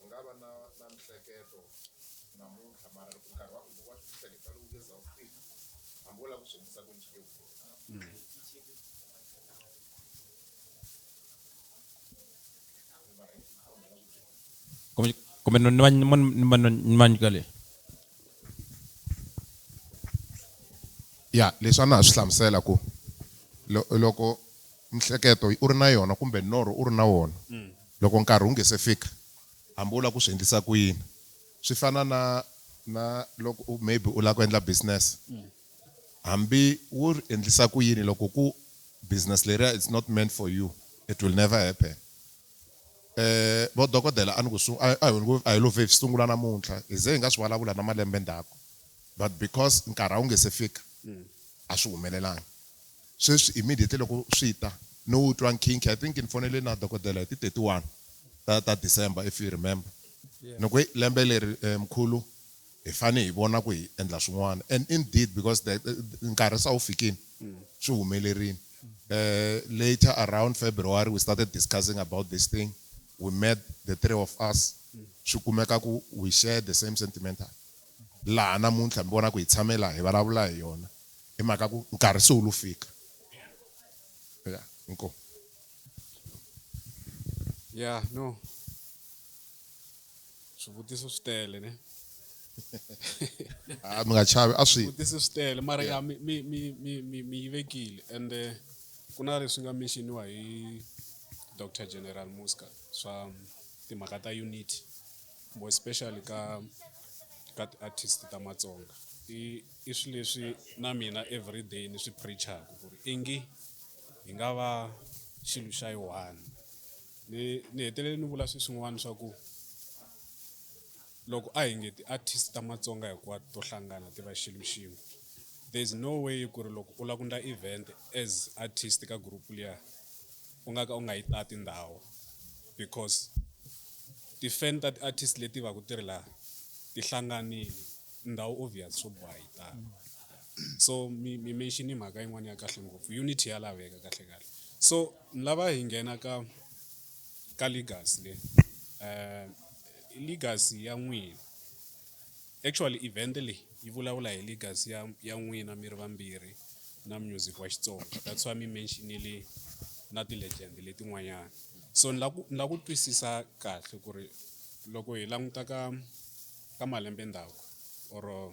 nga va na mihleketo namuntlha mara loko nkarhi wa ku wa mihleketo lowu nge za wu fika hambi wo lava ku swi endlisa ku yini swi nge humeleli. Kumbe ni va nyika leyi. Ya leswi a na ha swi hlamusela ku loko mihleketo u ri na yona kumbe norho u ri na wona loko nkarhi wu nge se fika hambi u lava ku swi endlisa ku yini swi fana na loko u maybe u lava ku endla business hambi wu ri endlisa ku yini loko ku business leriya it's not meant for you it will never happen. Vo dokodela a ni ku a hi lo vhe sungula namuntlha hi ze hi nga swi vulavula na malembe ndzhaku but because nkarhi a wu nge se fika a swi humelelanga sweswi immediately loko swi ta no wu twa nkhinkhi I think ni fonele na dokodela hi ti 31 ta December if you remember. Ni ku lembe leri mkhulu hi fane hi vona ku hi endla swin'wana and indeed because the nkarhi se a wu fikini swi humelerile. Later around February we started discussing about this thing. We met the three of us. Swi kumeka ku we share the same sentimental. Laha namuntlha mi vona ku hi tshame laha hi vulavula hi yona hi mhaka ku nkarhi se wu lo fika. Yeah, inkomu. Yeah, no. Swivutiso swi tele ne. Ah, mi nga chavi a swi. Swivutiso swi tele mara ya mi yi vekile and ku na leswi nga mention-iwa hi Dr General Muzka swa timhaka ta unity more especially ka ti-artist ta Matsonga. I swilo leswi na mina everyday ni swi preach-aka ku ri ingi hi nga va xilo xa yi one. Ni hetelele ni vula swilo swin'wana swa ku loko a hi nge ti-artist ta Matsonga hinkwato to hlangana ti va xilo xin'we there's no way ku ri loko u lava ku endla event as artist ka group liya u nga ka u nga yi tati ndhawu because ti-fan ta ti-artist leti va ku ti ri laha ti hlanganile ndhawu obvious swo boha yi tala. So mi mention mhaka yin'wana ya kahle ngopfu unity ya laveka kahle kahle. So ni lava hi nghena ka legacy leyi legacy ya n'wina actually event leyi yi vulavula hi legacy ya n'wina mi ri vambirhi na music wa Xitsonga that's why mi mentionile na ti-legend letin'wanyana. So ni lava ku twisisa kahle ku ri loko hi languta ka malembe ndzhaku or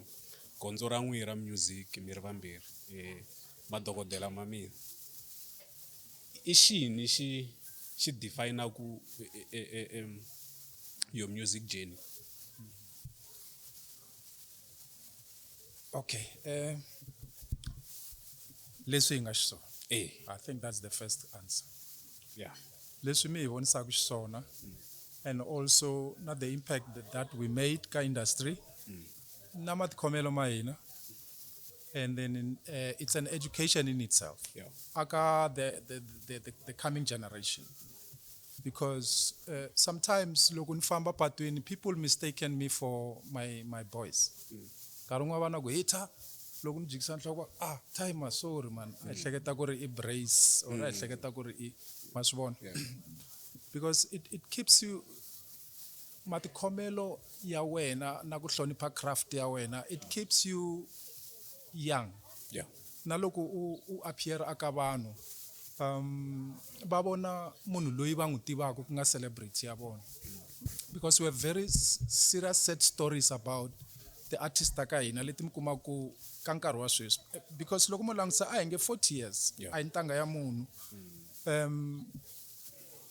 gondzo ra n'wina ra music mi ri vambirhi madokodela ma mina i xini xi define-aku your music journey? Okay. Leswi hi nga xiswona. I think that's the first answer. Yeah. Leswi mi hi vonisaka xiswona and also na the impact that we made ka industry na matikhomelo ma hina and then it's an education in itself. Yeah. Aka the coming generation. Because sometimes loko ni famba patwini people mistaken me for my boys. Nkarhi wun'wana va na ku hita loko ni jikisa nhloko timer sorry man a hleketa ku ri i brace or a hleketa ku ri i ma swi vona. Because it keeps you matikhomelo ya wena na ku hlonipha craft ya wena it keeps you young. Yeah. Na loko u appear aka vanhu va vona munhu loyi va n'wi tivaka ku nga celebrity ya vona. Because we have very serious sad stories about the artists ta ka hina leti mi kuma ku ka nkarhi wa sweswi. Because loko mo langutisa a hi nge 40 years Yeah. a hi ntanga ya munhu.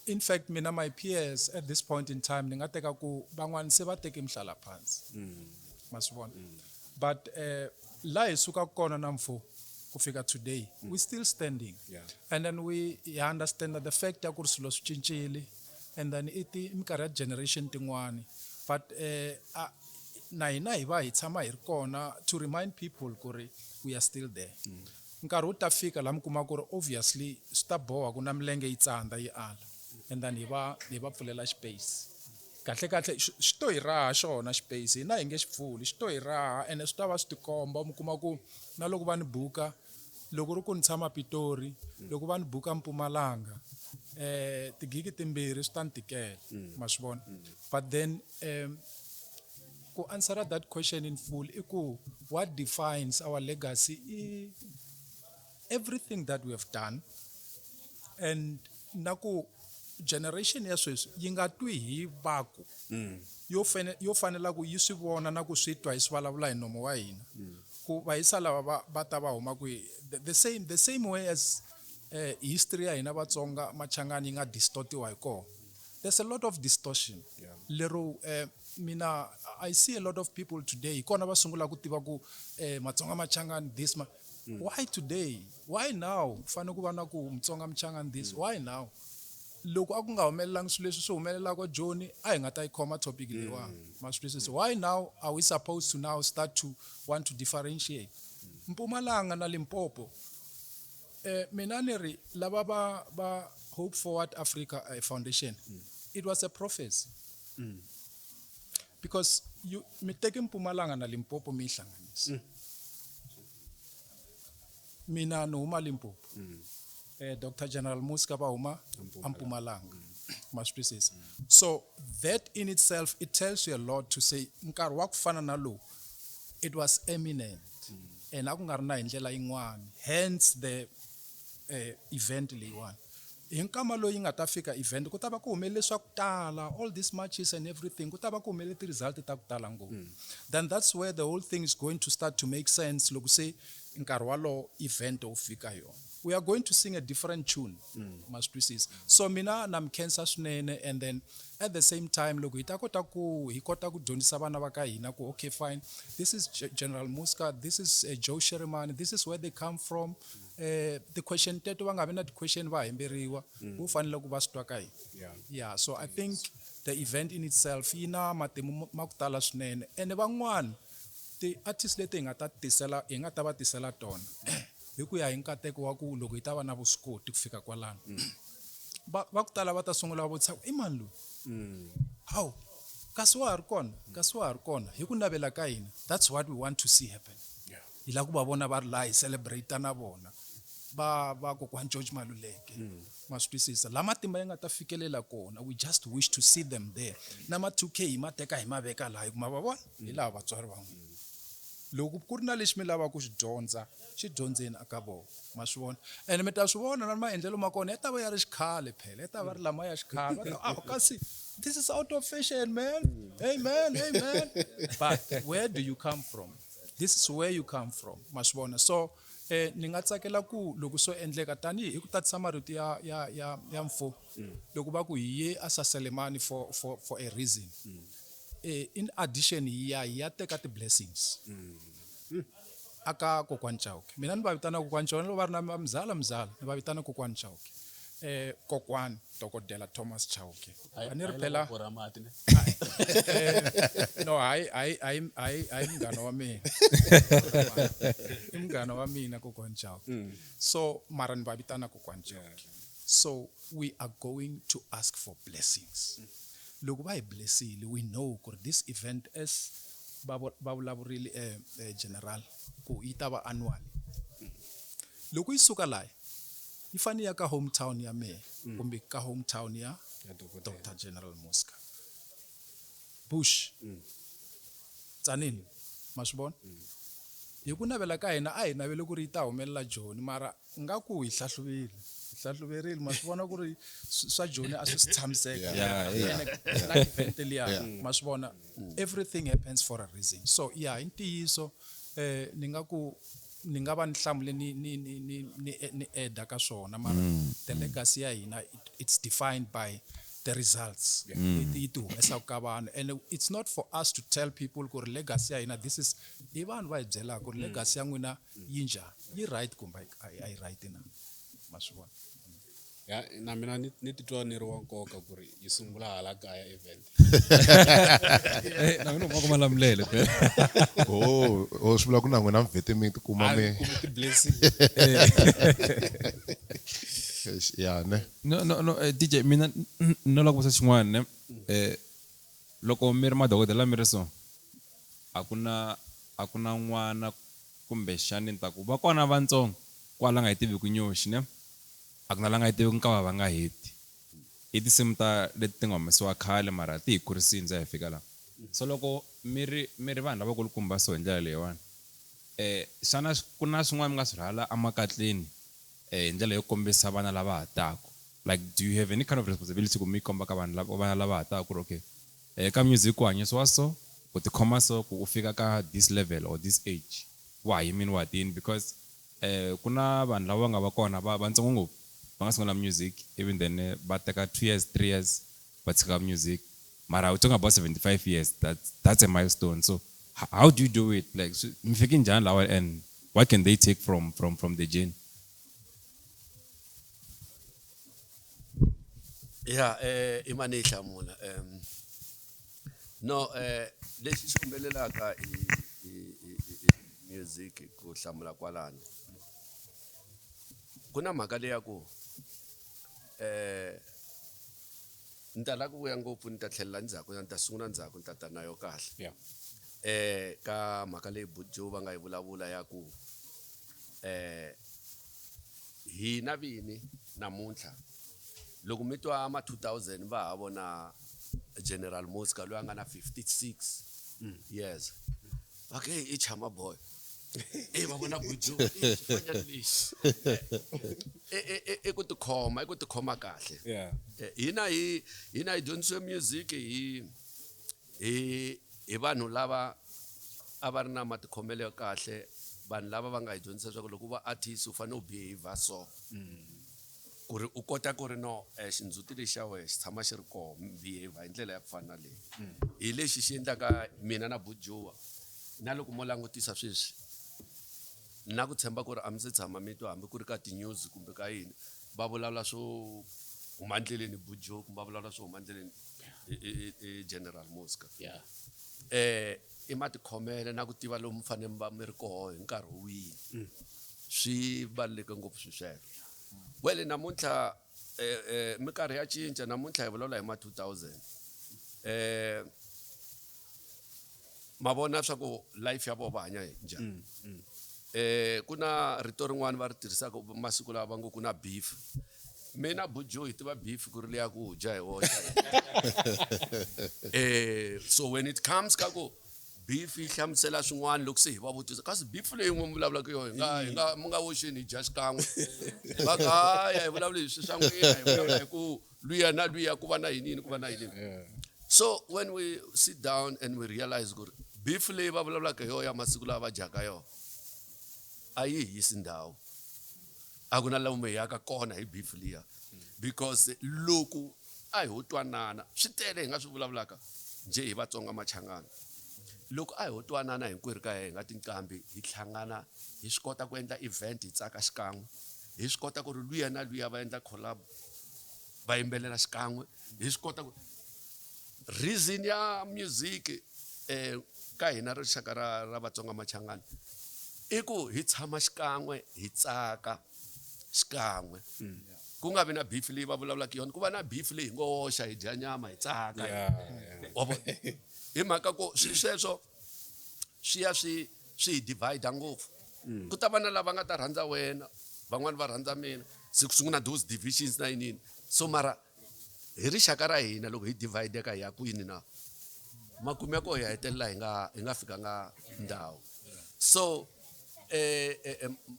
In fact mina my peers at this point in time ni nga teka ku van'wani se va teke mihlala phansi. Ma swi vona? But la hi sukaka kona na mfo ku fika today we still standing. Yeah. And then we understand that the fact ya ku ri swilo swi cincile and then i ti minkarhi ya generation tin'wani but na hina hi va hi tshama hi ri kona to remind people ku ri we are still there. Nkarhi wu ta fika laha mi kuma ku ri obviously swi ta boha ku na milenge yi tsandza yi ala and then hi va pfulela space. Kahle kahle xi to hi raha xona space hina hi nge xi pfuli xi to hi raha ene swi ta va swi tikomba mi kuma ku na loko va ni buka Loko ri ku ni tshama Pitori, loko va ni buka Mpumalanga, tigigi timbirhi swi ta ni tikela, ma swi vona. But then ku answer that question in full i ku what defines our legacy i everything that we have done and na ku generation ya sweswi yi nga twi hi vaku yo fane yo fanela ku yi swi vona na ku swi twa hi swi vulavula hi nomo wa hina ku vahisa lava va va ta va huma kwihi the same way as history ya hina Vatsonga Machangani yi nga distortiwa hi kona. There's a lot of distortion. Lero mina I see a lot of people today hi kona va sungula ku tiva ku Matsonga Machangani this ma why today, why now fanele ku va na ku Mutsonga Machangani this why now. Loko a ku nga humelelanga swilo leswi swi humelelaka Joni a hi nga ta yi khoma topic leyiwani. Ma swi twisisa? Why now are we supposed to now start to want to differentiate Mpumalanga na Limpopo? Mina ni ri lava va va Hope Forward Africa Foundation, it was a prophecy. Because you mi teke Mpumalanga na Limpopo mi yi hlanganisa. Mina ni huma Limpopo. Dr. General Muzka va huma Mpumalanga. Ma swi twisisa? So that in itself, it tells you a lot to say nkarhi wa ku fana na lowu, it was eminent. And a ku nga ri na hi ndlela yin'wani. Hence the event leyiwani. Hi nkama loyi yi nga ta fika event, ku ta va ku humelele swa ku tala, all these matches and everything, ku ta va ku humelele ti-result ta ku tala ngopfu. Then that's where the whole thing is going to start to make sense loko se nkarhi walowo event wu fika yona. We are going to sing a different tune. Ma swi twisisa? So mina na mi khensa swinene, and then at the same time loko hi ta kota ku hi kota ku dyondzisa vana va ka hina ku okay fine, this is General Muzka, this is Joe Shirimani, this is where they come from. Ti-question teto va nga vi na ti-question va hemberiwa, wu fanele ku va swi twa ka hina. Yeah, so I think the event in itself yi na matimu ma ku tala swinene, ene van'wani ti-artist leti hi nga ta tisela, hi nga ta va tisela tona hi ku ya hi nkateko wa ku loko hi ta va na vuswikoti ku fika kwalano, va ku tala va ta sungula va vutisa ku i mani loyi, hawu kasi wa ha ri kona, kasi wa ha ri kona. Hi ku navela ka hina, that's what we want to see happen. Hi lava ku va vona va ri laha hi celebrate na vona va va kokwani George Maluleke. Ma swi twisisa? La matimba ya nga ta fikelela kona, we just wish to see them there. Na ma 2K hi ma teka hi ma veka laha hi kuma va vona hi laha vatswari va n'wina. Loko ku ri na lexi mi lavaka ku xi dyondza, xi dyondzeni aka vona. Ma swi vona? Ene mi ta swi vona na maendlelo ma kona ya ta va ya ri xikhale phela, ya ta va ri lama ya xikhale. Va ta, ah, kasi this is out of fashion, man. Hey man, hey man. But where do you come from? This is where you come from. Ma swi vona? So ni nga tsakela ku loko swo endleka tanihi hi ku tatisa marito ya ya ya ya mfo, loko va ku hi ye a Saselemani for a reason. In addition hi ya hi ya teka ti-blessings aka kokwani Chauke. Mina ni va vitana kokwani Chauke, loko va ri na mzala mzala ni va vitana kokwani Chauke. Kokwani Dokodela Thomas Chauke. A ni ri phela no, hayi hayi hayi hayi hayi munghana wa mina. I munghana wa mina kokwani Chauke. So mara ni va vitana kokwani Chauke. So we are going to ask for blessings. Loko va hi blessile, we know ku this event as va vulavurile general ku yi ta va annual. Loko yi suka laha yi fanele ya ka hometown ya mehe kumbe ka hometown ya Dr. General Muzka. Bush. Tzaneen, ma swi vona? Hi ku navela ka hina a hi navele ku ri yi ta humelela Joni, mara nga ku hi hlahluvile. Hi hlahluverile, ma swi vona ku ri swa Joni a swi si tshamiseka. Na event liya, ma swi vona? Everything happens for a reason. So yeah, i ntiyiso, ni nga ku ni nga va ni hlamule ni ni ni ni ni ni eda ka swona, mara the legacy ya hina it's defined by the results yi ti humesaka ka vanhu. And it's not for us to tell people ku ri legacy ya hina this is, i vanhu va hi byelaka ku ri legacy ya n'wina yi njhani, yi right kumbe a yi right na, ma swi vona? Ya, na mina ni titwa ni ri wa nkoka ku ri yi sungula hala kaya event. Na mina u kuma Malamulele phela. Oh, oh, swi vula ku na n'wina mi vhete mi tikuma mi Kumbe ti-blessing. Ya, ne. No, no, no, DJ, mina no lava ku vutisa xin'wana, ne? Loko mi ri madokodela mi ri so, a ku na n'wana kumbexani ni ta ku va kona vantsongo. Kwala nga yi tiviku nyoxi ne a ku na la nga yi tiviku nkava va nga heti. I tinsimu ta leti ti nga humesiwa khale mara ti hi kurisini za hi fika laha. So loko mi ri mi ri vanhu lavakulukumba so hi ndlela leyiwani xana ku na swin'wana mi nga swi rhwala emakatleni hi ndlela yo kombisa vana lava ha taku? Like do you have any kind of responsibility ku mi komba ka vanhu lava vana lava ha taku ku ri okay ka music ku hanyisiwa so, ku tikhoma so ku u fika ka this level or this age wa ha yimini wa ha tiyini? Because ku na vanhu lava va nga va kona va vantsongo ngopfu va nga sungula music even then va teka 2 years 3 years va tshika music, mara we're talking about 75 years, that's a milestone. So how do you do it? Like mi fike njhani lawa and what can they take from the journey? Ya i mani yi hlamula no lexi xi humelelaka hi music ku hlamula kwalano ku na mhaka leya ku ni ta lava ku vuya ngopfu ni ta tlhelela ndzhaku ni ta sungula ndzhaku ni ta ta na yo kahle. Ka mhaka leyi Buju va nga yi vulavula ya ku hina vini namuntlha loko mi twa ma 2000 va ha vona General Muzka loyi a nga na 56 years, va ku hey i Chama boy, va vona Buju xifanyana lexi i ku tikhoma, i ku tikhoma kahle. Hina hi hina hi dyondzisiwe music hi hi hi vanhu lava a va ri na matikhomelo ya kahle, vanhu lava va nga hi dyondzisa leswaku loko u va artist u fanele u behave so ku ri u kota ku ri no xindzhuti lexi xa wena xi tshama xi ri koho, behave hi ndlela ya ku fana na leyi. Hi lexi xi endlaka mina na Bujuwa na loko mo langutisa sweswi na ku tshemba ku ri a mi se tshama mi twa hambi ku ri ka ti-news kumbe ka yini va vulavula swo huma endleleni Buju kumbe va vulavula swo huma endleleni i General Muzka. I matikhomelo na ku tiva lomu mi fanele mi va mi ri koho hi nkarhi wihi, swi baluleke ngopfu swi sweswo. Well namuntlha minkarhi ya cinca, namuntlha hi vulavula hi ma 2000 ma vona swa ku life ya vona va hanya njhani. Ku na rito rin'wana va ri tirhisaka masiku lawa va ngo ku na beef. Mina Buju hi tiva beef ku ri leya ku dya hi woxa. So when it comes ka ku beef yi hlamusela swin'wana loko se hi va vutisa kasi beef leyi n'wi vulavulaka yona hi nga hi nga mi nga woxeni hi dya xikan'we, va ku haya hi vulavula hi swilo swa n'wina, hi vulavula hi ku luya na luya ku va na yini yini ku va na yini. So when we sit down and we realize ku ri beef leyi va vulavulaka hi yona ya masiku lawa va dyaka yona a yi hisi ndhawu, a ku na lomu hi yaka kona hi beef liya, because loko a hi ho twanana swi tele hi nga swi vulavulaka njhe hi Vatsonga Machangana. Loko a hi ho twanana hinkwerhu ka hi nga tinqambi hi hlangana hi swi kota ku endla event hi tsaka xikan'we, hi swi kota ku ri luya na luya va endla collab va yimbelela xikan'we, hi swi kota ku reason ya music ka hina rixaka ra ra Vatsonga Machangana i ku hi tshama xikan'we hi tsaka xikan'we, ku nga vi na beef leyi va vulavulaka yona, ku va na beef leyi hi ngo woxa hi dya nyama hi tsaka. Wa vona hi mhaka ku swi sweswo swi ya swi swi hi divide ngopfu. Ku ta va na lava nga ta rhandza wena, van'wani va rhandza mina, se ku sungula those divisions na yini yini. So mara hi rixaka ra hina loko hi divideka hi ya kwini na makumu ya koho hi ya hetelela hi nga hi nga fikanga ndhawu. So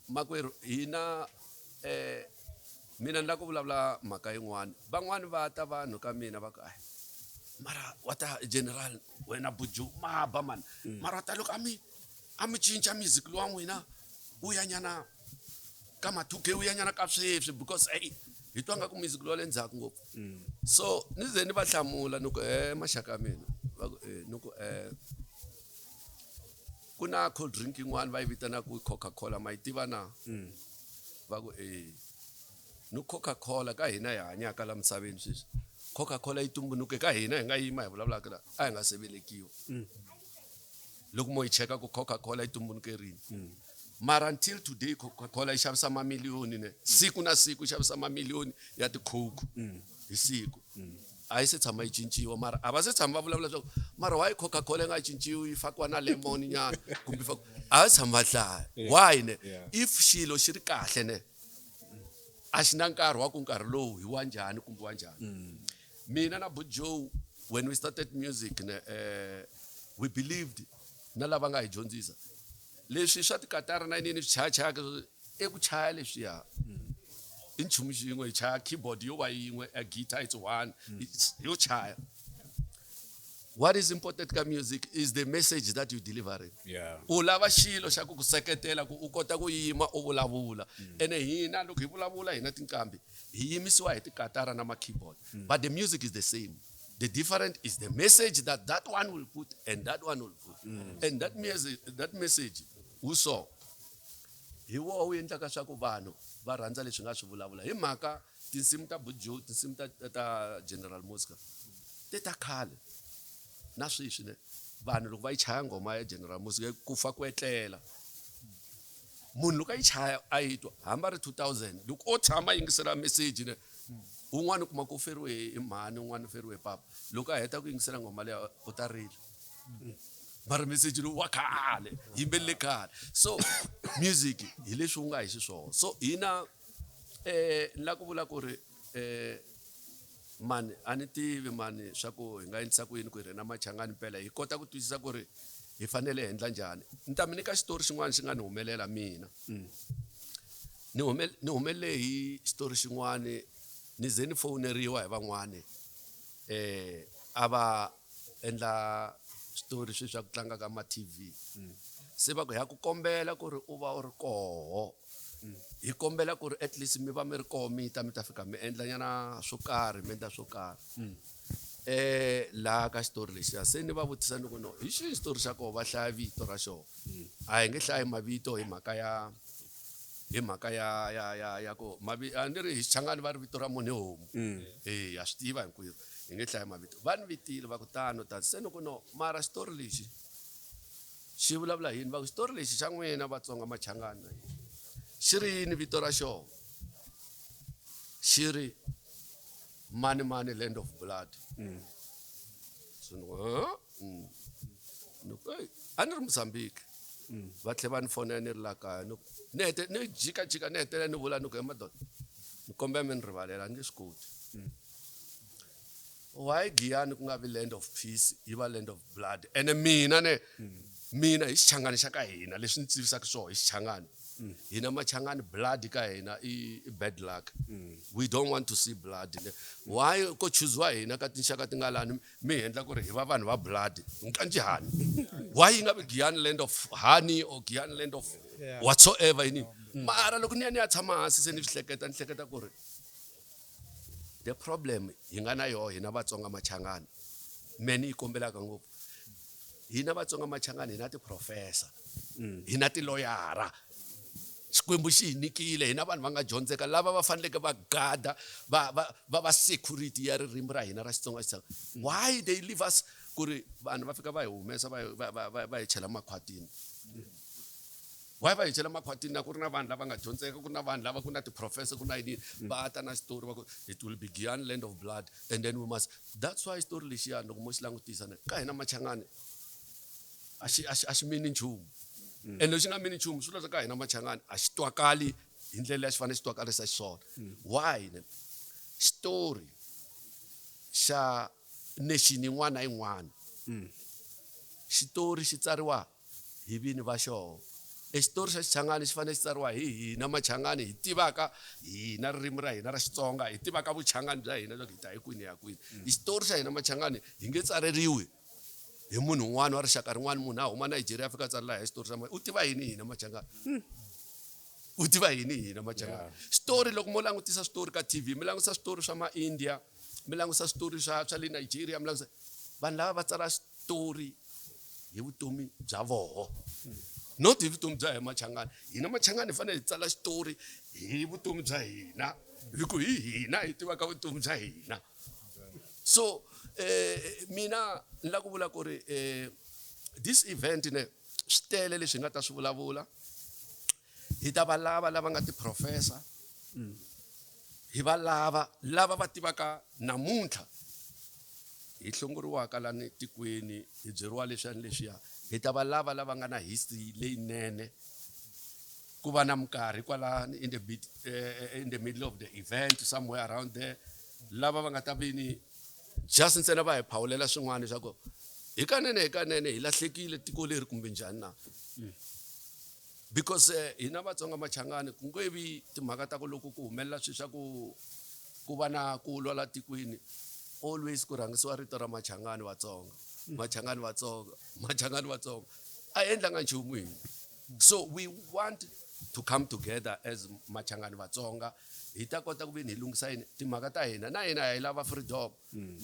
makwerhu hina mina ni lava ku vulavula mhaka yin'wani, van'wani va ta vanhu ka mina va ku ai mara wa ta General wena Buju ma ba mani, mara wa ta loko a mi a mi cinca music lowa n'wina wu ya nyana ka ma 2K wu ya nyana ka sweswi because ey hi twa nga ku music lowa le ndzhaku ngopfu. So ni ze ni va hlamula ni ku maxaka ya mina, va ku ni ku ku na cold drink yin'wana va yi vitanaka Coca-Cola ma yi tiva na? Va ku ni Coca-Cola ka hina hi hanyaka la misaveni sweswi, Coca-Cola yi tumbuluke ka hina hi nga yima hi vulavulaka la a hi nga se velekiwa. Loko mo yi cheka ku Coca-Cola yi tumbuluke rini, mara until today Coca-Cola yi xavisa mamiliyoni ne siku na siku yi xavisa mamiliyoni ya ti-Coke hi siku. A yi se tshama yi cinciwa mara a va se tshama va vulavula leswaku mara why Coca-Cola yi nga cinciwi yi fakiwa na lemon nyana kumbe a va tshama va hlaya why ne if xilo xi ri kahle ne a xi na nkarhi wa ku nkarhi lowu hi wa njhani kumbe wa njhani mina na But Joe when we started music ne we believed na lava nga hi dyondzisa leswi swa tikatara na yini swi chayachayaka i ku chaya leswiya i nchumu xin'we hi chaya keyboard yo va yin'we a guitar it's one yo chaya what is important ka music is the message that you delivering u lava xilo xa ku ku seketela ku u kota ku yima u vulavula ene hina loko hi vulavula hina tinqambi hi yimisiwa hi tikatara na ma-keyboard but the music is the same the different is the message that that one will put and that one will put and that message, that message wu so hi woho wu endlaka swa ku vanhu va rhandza leswi nga swi vulavula hi mhaka tinsimu ta Buju tinsimu ta General Muzka ti ta khale na sweswi ne vanhu loko va yi chaya nghoma ya General Muzka ku fa ku etlela munhu loko a yi chaya a yi twa hambi a ri 2000 loko o tshama a yingisela message ne un'wana u kuma ku u feriwe hi mhani un'wana u feriwe hi papa loko a heta ku yingisela nghoma leya u ta rila mara message lowu wa khale yimbelele khale so music hi leswi wu nga hi xiswona so hina ni la ku vula ku ri mani a ni tivi mani swa ku hi nga endlisa ku yini ku hi ri na machangani mpela hi kota ku twisisa ku ri hi fanele hi endla njhani ni ta mi nyika xitori xin'wana xi nga ni humelela mina ni ni humelele hi xitori xin'wani ni ze ni fowuneriwa hi van'wani a va endla switori sweswi swa ku tlanga ka ma T_V se va ku ha ku kombela ku ri u va u ri koho hi kombela ku ri at least mi va mi ri koho mi ta mi ta fika mi endla nyana swo karhi mi endla swo karhi laha ka xitori lexiya se ni va vutisa ni ku no hi xihi xitori xa koho va hlaya vito ra xona a hi nge hlayi mavito hi mhaka ya hi mhaka ya ya ya ya ku a ni ri hi Xichangani va ri vito ra munhu i homu ha swi tiva hinkwerhu hi nge hlayi mavito va ni vitile va ku tano tano se ni ku no mara xitori lexi xi vulavula hi yini va ku xitori lexi xa n'wina Vatsonga Machangani xi ri yini vito ra xona xi ri mani mani land of blood so ni ku ni ku a ni ri Mozambique va tlhela va ni fonela ni ri la kaya ni ni hete ni jikajika ni hetelela ni vula ni ku he madoda ni kombela mi ni rivalela a ni nge swi koti why Giyani ku nga vi land of peace yi va land of blood ene mina ne mina hi Xichangani xa ka hina leswi ni tivisaka swona hi Xichangani hina Machangani blood ka hina i bad luck we don't want to see blood ne why ko chuziwa hina ka tinxaka ti nga lani mi hi endla ku ri hi va vanhu va blood nkanjhani why yi nga vi Giyani land of honey or Giyani land of whatsoever yini mara loko ni ya ni ya tshama hansi se ni swi hleketa ni hleketa ku ri the problem hi nga na yoho hina Vatsonga Machangani me ni yi kombelaka ngopfu hina Vatsonga Machangani hi na ti-professor hi na tiloyara Xikwembu xi hi nyikile hina vanhu va nga dyondzeka lava va faneleke va gada va va va va security ya ririmi ra hina ra Xitsonga Xitsonga why they leave us ku ri vanhu va fika va hi humesa va va va va hi chela makhwatini why va hi chela makhwatini na ku ri na vanhu lava nga dyondzeka ku na vanhu lava ku na ti-professor ku na yini va ta na xitori va ku it will be Giyani land of blood and then we must that's why xitori lexiyani loko mo xi langutisa ne ka hina Machangani a xi a xi a xi mini nchumu and lexi nga mini nchumu swi vula ka hina Machangani a xi twakali hi ndlela leyi a xi fanele xi twakalisa xiswona why ne xitori xa nation yin'wana na yin'wana xitori xi tsariwa hi vini va xona e xitori xa Xichangani xi fanele xi tsariwa hi hina Machangani hi tivaka hina ririmi ra hina ra Xitsonga hi tivaka vuchangani bya hina loko hi ta hi kwini hi ya kwini i xitori xa hina Machangani hi nge tsareriwi hi munhu un'wana wa rixaka rin'wana munhu a huma Nigeria a fika a tsalela hi xitori xa u tiva yini hina Machangani u tiva yini hina Machangani xitori loko mo langutisa switori ka T_V mi langutisa switori swa ma-India mi langutisa switori swa swa le Nigeria mi langutisa vanhu lava va tsala xitori hi vutomi bya voho not hi vutomi bya hina Machangani hina Machangani hi fanele hi tsala xitori hi vutomi bya hina hi ku hi hina hi tivaka vutomi bya hina so mina ni lava ku vula ku ri this event ne swi tele leswi hi nga ta swi vulavula hi ta va lava lava nga ti-professor hi va lava lava va tivaka namuntlha. hi hlongoriwaka lani tikweni hi byeriwa leswiya ni leswiya hi ta va lava lava nga na history leyinene ku va na minkarhi kwalani in the bit, in the middle of the event somewhere around there lava va nga ta vini just ntsena va hi phawulela swin'wana leswaku hikanene hikanene hi lahlekile tiko leri kumbe njhani na. Because hina Vatsonga Machangani ku nge vi timhaka ta ku loko ku humelela swilo swa ku ku va na ku lwa la tikweni always ku rhangisiwa rito ra Machangani Vatsonga Machangani Vatsonga Machangani Vatsonga a hi endlanga nchumu hina. So we want to come together as Machangani Vatsonga hi ta kota ku veni hi lunghisa yini timhaka ta hina na hina hi lava freedom.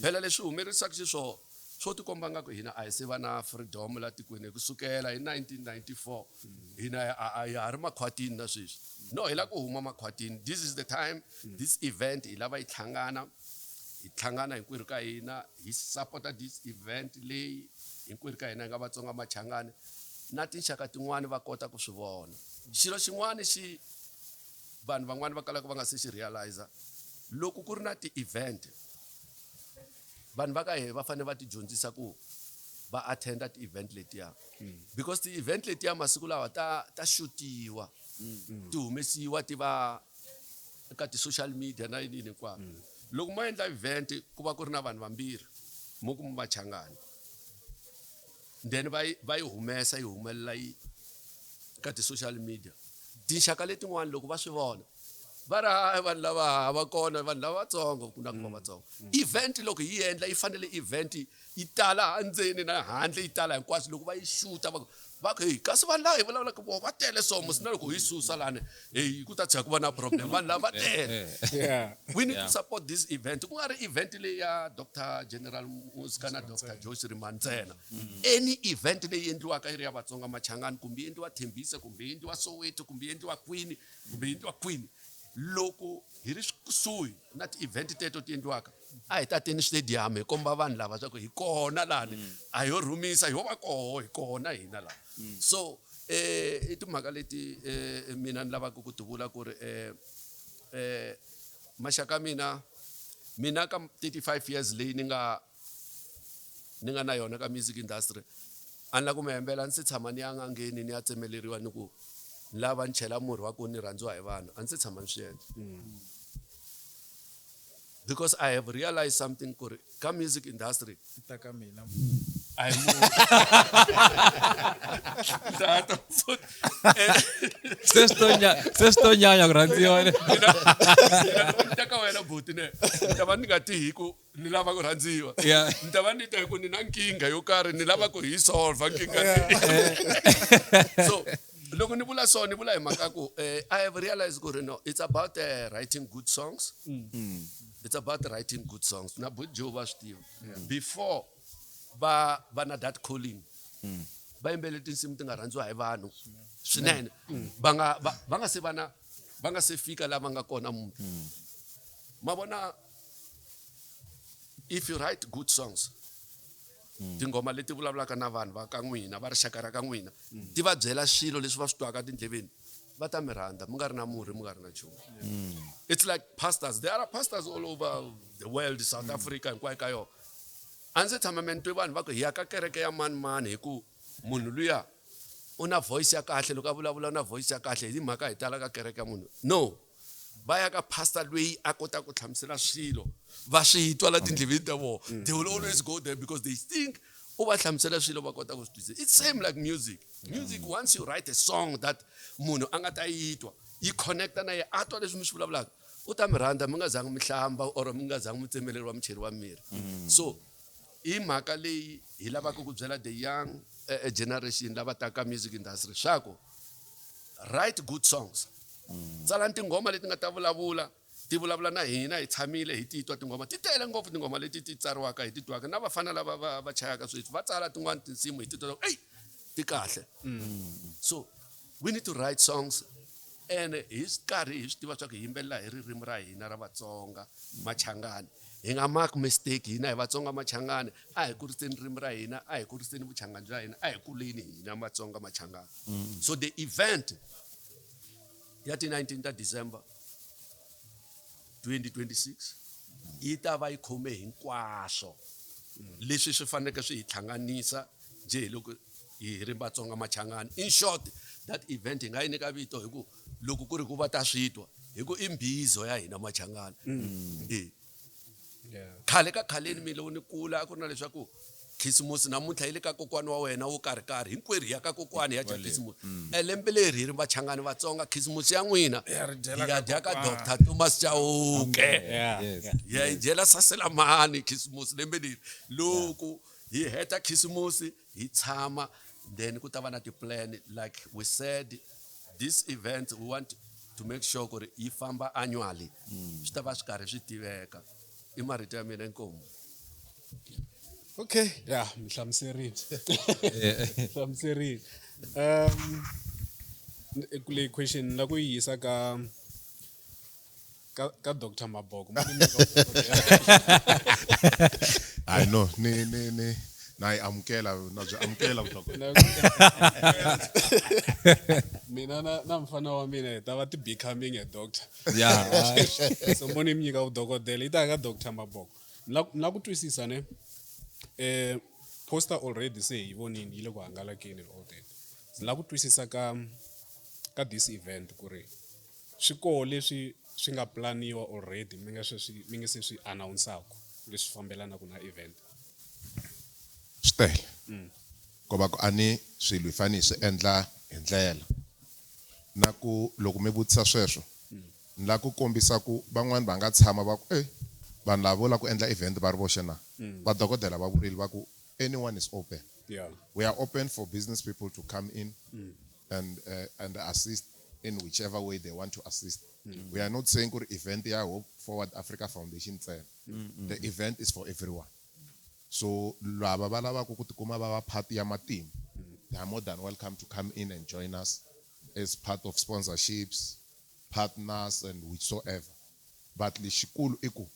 Phela leswi humerisaka xiswona swo tikomba nga ku hina a hi se va na freedom la tikweni kusukela hi 1994 hina a hi ha ri makhwatini na sweswi. No, hi lava ku huma makhwatini. This is the time, this event hi lava yi hlangana, hi hlangana hinkwerhu ka hina hi support this event leyi hinkwerhu ka hina hi nga Vatsonga Machangani na tinxaka tin'wani va kota ku swi vona. Xilo xin'wani xi vanhu van'wani va kalaka va nga se xi realize, loko ku ri na ti-event vanhu va ka hina va fanele va ti dyondzisa ku va attenda ti-event letiya, because ti-event letiya masiku lawa ta xutiwa, ti humesiwa ti va eka ti-social media na yini hinkwako. Loko mo endla event ku va ku ri na vanhu vambirhi mo ku Machangani, then va yi humesa yi humelela yi ka ti-social media, tinxaka letin'wana loko va swi vona va ri hayi vanhu lava va kona vanhu lava vatsongo ku na ku va vatsongo. Event loko yi endla yi fanele event yi tala endzeni na handle yi tala hinkwaswo, loko va yi xuta va ku hey kasi vanhu lava hi vulavulaka voho va tele so mos na loko hi susa lani hey ku ta tshika ku va na problem vanhu lava va tele. We need to support this event, ku nga ri event leyi ya Dr General Muzka na Dr Joe Shirimani ntsena. Any event leyi endliwaka yi ri ya Vatsonga Machangani kumbe yi endliwa Tembisa kumbe yi endliwa Soweto kumbe yi endliwa kwini kumbe yi endliwa kwini, loko hi ri kusuhi na ti-event teto ti endliwaka a hi tateni stadium hi komba vanhu lava swa ku hi kona lani, a ho rhumisa hi ho va koho hi kona hina laha. So i timhaka leti mina ni lavaka ku ti vula ku ri maxaka mina ka 35 years leyi ni nga na yona ka music industry a ni la ku mi hembela, ni se tshama ni ya n'angeni ni ya tsemeleriwa ni ku ni lava ni chela murhi wa ku ni rhandziwa hi vanhu, a ni se tshama ni swi endla. Because I have realized something ku ri ka music industry ta ka mina a hi munhu. Tata, Se swi to nyanya ku rhandziwa ne. Mina ta ka wena buti ne ni ta va ni nga ti hi ku ni lava ku rhandziwa, ni ta va ni ta hi ku ni na nkingha yo karhi ni lava ku hi solve nkingha leyi. So loko ni vula so ni vula hi mhaka ku I have realized ku ri no, it's about writing good songs. It's about writing good songs. Na buti Joe va swi tiva before va va na that calling va yimbele tinsimu ti nga rhandziwa hi vanhu swinene, va nga va nga se va na va nga se fika laha va nga kona munhu. Ma vona, if you write good songs, tinghoma leti vulavulaka na vanhu va ka n'wina va rixaka ra ka n'wina ti va byela swilo leswi va swi twaka tindleveni, va ta mi rhandza mi nga ri na murhi mi nga ri na nchumu. It's like pastors, there are pastors all over the world, South Africa hinkwayo ka yona. A ndzi tshama me ni twe vanhu va ku hi ya ka kereke ya mani mani hi ku munhu luya u na voice ya kahle, loko a vulavula na voice ya kahle hi mhaka hi tala ka kereke ya munhu. No, va ya ka pastor loyi a kotaka ku hlamusela swilo va swi twa la tindleveni ta vona. They will always go there because they think u va hlamusela swilo va kota ku swi twisisa. It's same like music. Music, once you write a song that munhu a nga ta yi twa yi connecta na yena a twa leswi mi swi vulavulaka, u ta mi rhandza mi nga zangi mi hlamba or mi nga zangi mi tsemeleriwa mucheri wa mirhi. So i mhaka leyi hi lavaka ku byela the young generation lava taka music industry swa ku write good songs. Tsalani tinghoma leti nga ta vulavula ti vulavula na hina hi tshamile hi titwa tinghoma ti tele ngopfu, tinghoma leti ti tsariwaka hi titwaka na vafana lava va chayaka sweswi va tsala tin'wana tinsimu hi titwa ey ti kahle. So we need to write songs and hi karhi hi swi tiva swa ku hi yimbelela hi ririmi ra hina ra Vatsonga Machangani. Hi nga mark mistake hina hi Vatsonga Machangani, a hi kuriseni ririmi ra hina, a hi kuriseni vuchangani bya hina, a hi kuleni hina Vatsonga Machangani. So the event ya ti 19 ta December 2026 yi ta va yi khome hinkwaswo. Leswi swi faneleke swi hi hlanganisa njhe hi loko hi ri Vatsonga Machangani. In short, that event hi nga yi nyika vito hi ku loko ku ri ku va ta swi twa hi ku i mbizo ya hina Machangani. E. Khale ka khaleni mi loko ni kula a ku ri na leswaku khisimusi namuntlha yi le ka kokwani wa wena wo karhi karhi hinkwerhu hi ya ka kokwani hi ya dya khisimusi. E lembe leri hi ri Vachangani Vatsonga khisimusi ya n'wina Hi ya ri dyela hi ya ka dya ka kokwani. Doctor Thomas Chauke. Yeah. Hi ya yi dyela Saselamani khisimusi lembe leri. Loko hi heta khisimusi hi tshama then ku ta va na ti-plan like we said this event we want to make sure ku ri yi famba annually. Swi ta va swi karhi swi tiveka. I marito ya mina inkomu. Okay, yeah, mi hlamuserile. Hlamuserile. Leyi question ni la ku yi yisa ka ka ka Dr. Maboko. Mo ni nyika vudokodela. I know ni ni ni na yi amukela na byi amukela vudokodela. Mina na na mfana wa mina hi ta va ti becoming a doctor. Yeah. So mo ni mi nyika vudokodela yi ta ka Dr. Maboko. Ni la ku twisisa ne. Poster already se hi vonini yi le ku hangalakeni and all that. Ni la ku twisisa ka ka this event ku ri swi koho leswi swi nga planiwa already mi nga se swi mi nga se swi announce-aku leswi fambelanaka na event. Swi tele. Ko va ku a ni swilo hi fanele hi swi endla hi ndlela. Na ku loko mi vutisa sweswo ni la ku kombisa ku van'wani va nga tshama va ku vanhu lava vo lava ku endla event va ri voxe na. Vadokodela va vurile va ku anyone is open. We are open for business people to come in and assist in whichever way they want to assist. We are not saying ku ri event ya Hope Forward Africa Foundation ntsena. The event is for everyone. So lava va lavaka ku tikuma va va part ya matimu, they are more than welcome to come in and join us as part of sponsorships, partners and whatsoever. But lexikulu i ku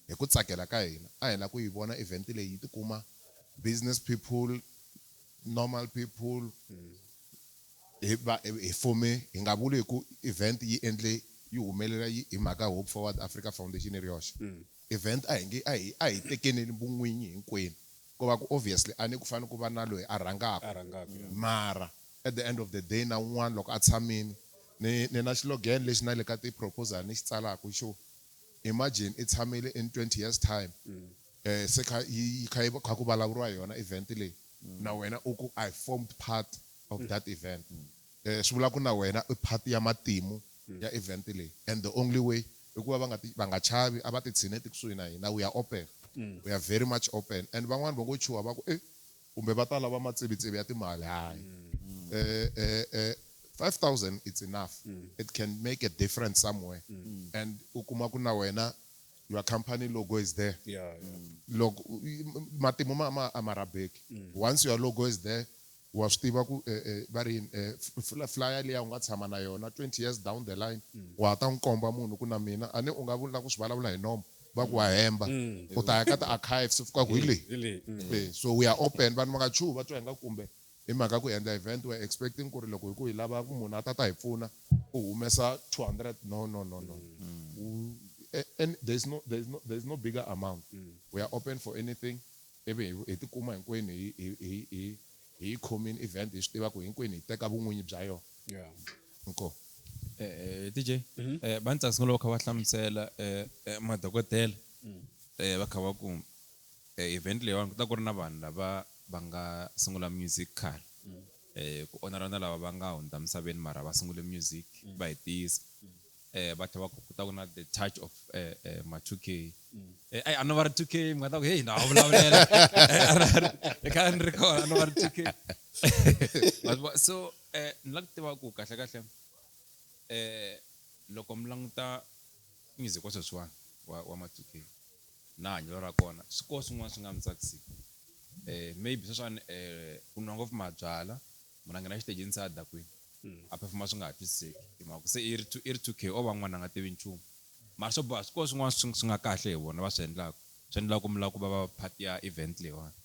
hi ku tsakela ka hina a hi la ku yi vona event leyi yi tikuma business people, normal people, hi va hi fome hi nga vuli hi ku event yi endle yi humelela yi hi mhaka Hope Forward Africa Foundation yi ri yoxe. Event a hi nge a hi a hi tekeni vun'winyi hinkwenu. Ko va ku obviously a ni ku fanele ku va na loyi a rhangaka. A rhangaka, yeah. Mara at the end of the day na un'wana loko a tshamile ni ni na xilogan lexi na le ka ti-proposal ni xi tsalaka xo imagine i tshamile in 20 years time. Se kha yi kha yi kha ku vulavuriwa hi yona event leyi. Na wena u ku I formed part of that event. Swi vula ku na wena i part ya matimu ya event leyi. And the only way i ku va va nga ti, va nga chavi a va ti tshineti kusuhi na hina. We are open. We are very much open. And van'wani va ngo chuha va ku kumbe va ta lava matsivitsivi ya timali. Hayi. 5,000 it's enough. It can make a difference somewhere. And u kuma ku na wena your company logo is there. Yeah, yeah. Loko matimu ma ma a ma rabeki. Once your logo is there, wa swi tiva ku va ri yini, flyer liya u nga tshama na yona 20 years down the line, wa ha ta n'wi komba munhu ku na mina a ni u nga vula ku swi vulavula hi nomu va ku wa hemba. U ta ya ka ti-archives u fika ku hi leyi. Hi leyi. So we are open. Vanhu va nga chuhi va twa hi nga kumbe hi mhaka ku endla event we are expecting ku ri loko hi ku hi lava ku munhu a ta ta hi pfuna u humesa 200. No, no, no, no. And there's no bigger amount. We are open for anything. Ivi hi tikuma hinkwenu hi hi khomini event hi swi tiva ku hinkwenu hi teka vun'winyi bya yona. Yeah. Inkomu. DJ, va ni tsakisa loko va kha va hlamusela madokodela, va kha va ku event leyiwani ku ta ku ri na vanhu lava va nga sungula music khale. Ku onara na lava va nga hundza misaveni mara va sungule music va hi tiyisa. Va tlhela va ku ku ta ku na the touch of ma 2K. Ai, a no va ri 2K, mi nga ta ku, hey, na ha vulavulela. I khale ni ri kona, a no va ri 2K. So ni lava ku tiva ku kahle kahle, loko mi languta music wa sweswiwani wa ma 2K na hanyelo ra kona, swi koho swin'wana swi nga mi tsakisiki. Maybe sweswiwani ku nwa ngopfu mabyalwa, munhu a nghena exitejini se a dakwini. A performa swi nga ha twisiseki. Hi mhaka ku se i ri two, i ri 2K o va n'wana a nga tivi nchumu. Mara swo boha swi koho swin'wana swi nga kahle hi vona va swi endlaka. Swi endlaka ku mi lava ku va va part ya event leyiwani.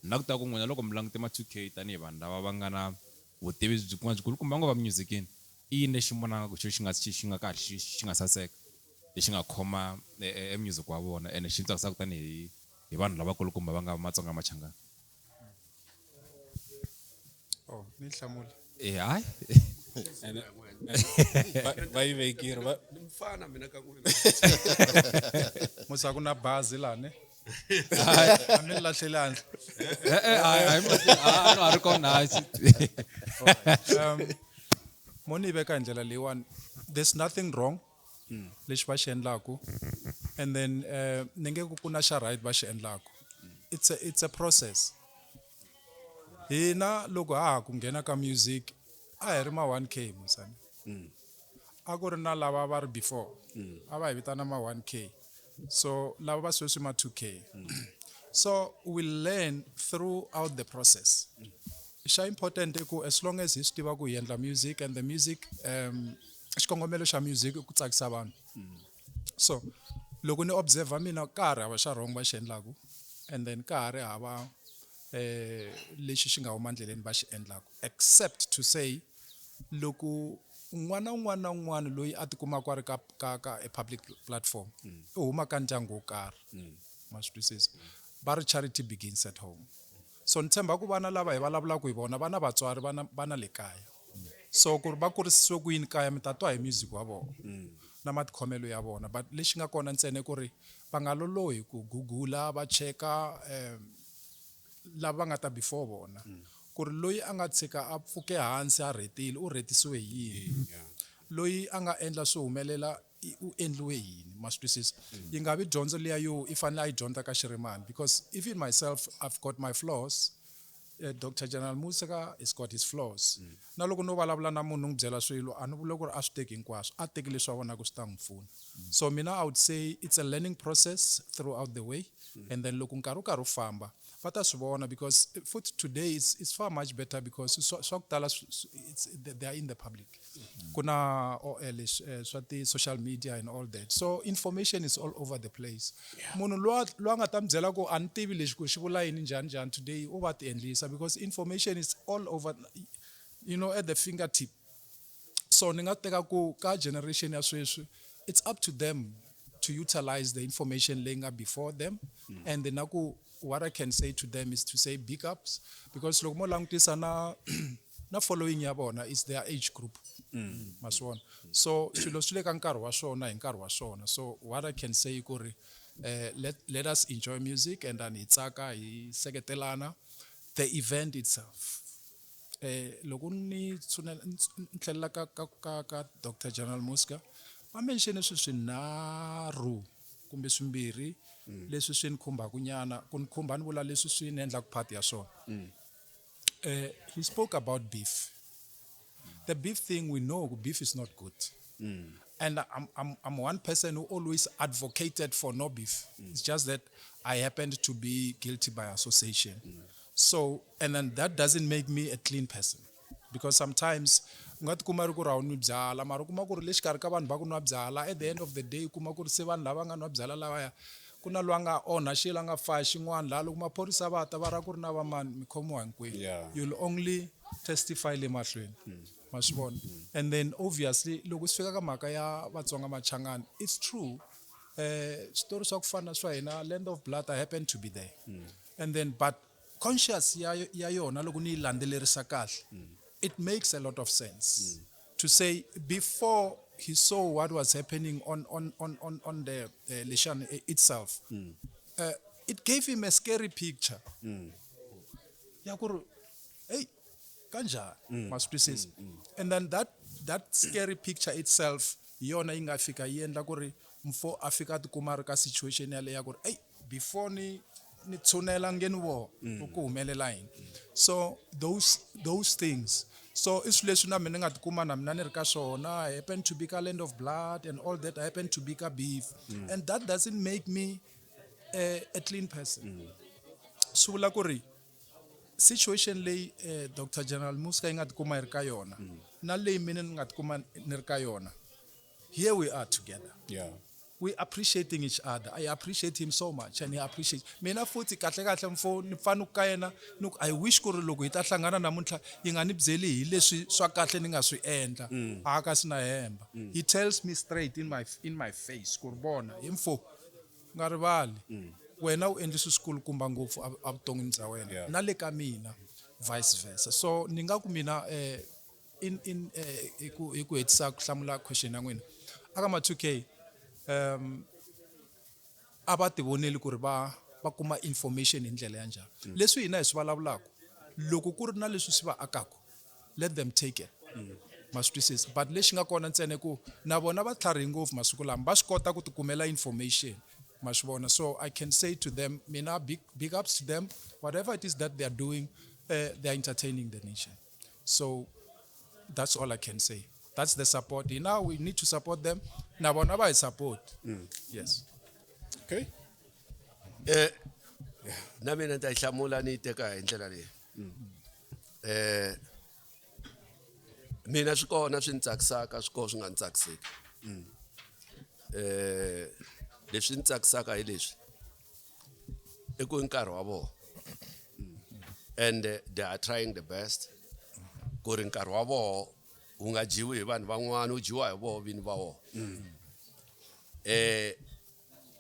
Ni lava ku tiva ku n'wina loko mi langute ma 2K tanihi vanhu lava va nga na vutivi byi kun'wana byikulu kumbe va ngo va musicini, i yini lexi mi vonaka ku xi nga xi nga kahle, xi nga saseka, lexi nga khoma e music wa vona ene xi tsakisaka tanihi hi vanhu lavakulukumba va nga Matsonga Machangana. Oh, ni hlamula. Eh hayi. Ene va yi vekile va Ni mfana mina ka n'wina. Musa ku na bazi laha ne? A mi ni lahleli handle. Eh eh hayi a no a ri kona hayi. Mo ni yi veka hi ndlela leyiwani there's nothing wrong lexi va xi endlaku and then ni nge ku ku na xa right va xi endlaku it's a process hina loko ha ha ku nghena ka music a hi ri ma 1K musani a ku ri na lava va ri before a va hi vitana ma 1K so lava va sweswi ma 2K so we learn throughout the process xa important i ku as long as hi swi tiva ku hi endla music and the music xikongomelo xa music i ku tsakisa vanhu so loko ni observe mina ka ha ri hava xa wrong va xi endlaku and then ka ha ri hava lexi xi nga huma ndleleni va xi endlaku except to say loko un'wana na un'wana na un'wana loyi a tikumaka a ri ka ka ka a public platform u huma ka ndyangu wo karhi ma swi twisisa va ri charity begins at home so ni tshemba ku vana lava hi vulavulaka hi vona va na vatswari va na le kaya so ku ri va kurisiwe ku yini kaya mi ta twa hi music wa vona na matikhomelo ya vona but lexi nga kona ntsena i ku ri va nga lolohi ku gugula va cheka lava va nga ta before vona ku ri loyi a nga tshika a pfuke hansi a rhetile u rhetisiwe hi yini loyi a nga endla swi humelela u endliwe yini ma swi twisisa yi nga vi dyondzo liya yo i fanele a yi dyondza ka Shirimani because even myself I've got my flaws Dr General Musika has got his flaws na loko no vulavula na munhu n'wi byela swilo a ni vula ku ri a swi teki hinkwaswo a teki leswi a vonaka swi ta n'wi pfuna so mina I would say it's a learning process throughout the way and then loko nkarhi wu karhi wu famba va ta swi vona because futhi today it's far much better because swa ku tala they are in the public ku na leswi swa ti-social media and all that so information is all over the place munhu loyi a nga ta mi byela ku a ni tivi lexi ku xi vula yini njhani njhani today u va ti endlisa because information is all over you know at the fingertip so ni nga teka ku ka generation ya sweswi it's up to them to utilize the information leyi nga before them and na ku what I can say to them is to say big ups because loko mo langutisa na na following ya vona is their age group ma swi vona so swilo swi le ka nkarhi wa swona hi nkarhi wa swona so what I can say ku ri let us enjoy music and then hi tsaka hi seketelana the event itself loko ni tshunela ni tlhelela ka ka ka ka Dr General Muska va mention swilo swinharhu kumbe swimbirhi leswi swi ni khumbaka nyana ku ni khumba ni vula leswi swi ni endlaka part ya swona he spoke about beef the beef thing we know beef is not good and I'm one person who always advocated for no beef it's just that I happened to be guilty by association so and then that doesn't make me a clean person because sometimes u nga tikuma ri ku ri a wu nwi byala mara u kuma ku ri le xikarhi ka vanhu va ku nwa byala at the end of the day u kuma ku ri se vanhu lava nga nwa byala lavaya ku na loyi a nga onha xilo a nga faya xin'wana laha loko maphorisa va ta va ra ku ri na vamani mi khomiwa hinkwenu you'll only testify le mahlweni ma swi vona and then obviously loko swi fika ka mhaka ya Vatsonga Machangani it's true switori swa ku fana swa hina Land of Blood I happen to be there and then but conscious ya yona loko ni yi landzelerisa kahle it makes a lot of sense to say before he saw what was happening on the Leshan itself it gave him a scary picture ya ku ri hey kanjhani ma swi twisisa and then that scary picture itself hi yona yi nga fika yi endla ku ri mfo a fika a tikuma a ri ka situation yaleyo ya ku ri hey before ni tshunela ngeni vo ku humelela yini so those things so i swilo leswi na mina ni nga tikuma na mina ni ri ka swona I happen to be ka Land of Blood and all that I happen to be ka beef and that doesn't make me a clean person swi vula ku ri situation leyi Dr General Muska yi nga tikuma yi ri ka yona na leyi mina ni nga tikuma ni ri ka yona here we are together we appreciating each other I appreciate him so much and he appreciates mina futhi kahle kahle mfo ni pfa ni ku ka yena ni ku I wish ku ri loko hi ta hlangana namuntlha yi nga ni byeli hi leswi swa kahle ni nga swi endla a ka swi na hemba he tells me straight in my face ku ri vona hi mfo nga rivali Wena u endli swilo swikulukumba ngopfu evuton'wini bya wena na le ka mina vice versa. So ni nga ku mina in in hi ku hetisa ku hlamula question ya n'wina aka ma 2K, a va ti voneli ku ri va kuma information hi ndlela ya njhani. Leswi hina hi swi vulavulaka, loko ku ri na leswi swi va akaka, let them take it, ma swi twisisa. But lexi nga kona ntsena ku na vona va tlharihi ngopfu masiku lama, va swi kota ku ti kumela information, ma swi vona. So I can say to them, mina, big, big ups to them. Whatever it is that they are doing, they are entertaining the nation. So that's all I can say. That's the support. Now we need to support them, na vona va hi support. Yes. Okay. Na mina ni ta yi hlamula, ni yi teka hi ndlela leyi. Mina swi kona swi ni tsakisaka, swi kona swi nga ni tsakiseki. Leswi ni tsakisaka hi leswi, i ku i nkarhi wa vona and they are trying the best ku ri nkarhi wa vona wu nga dyiwi hi vanhu van'wana, wu dyiwa hi vona vini va wona.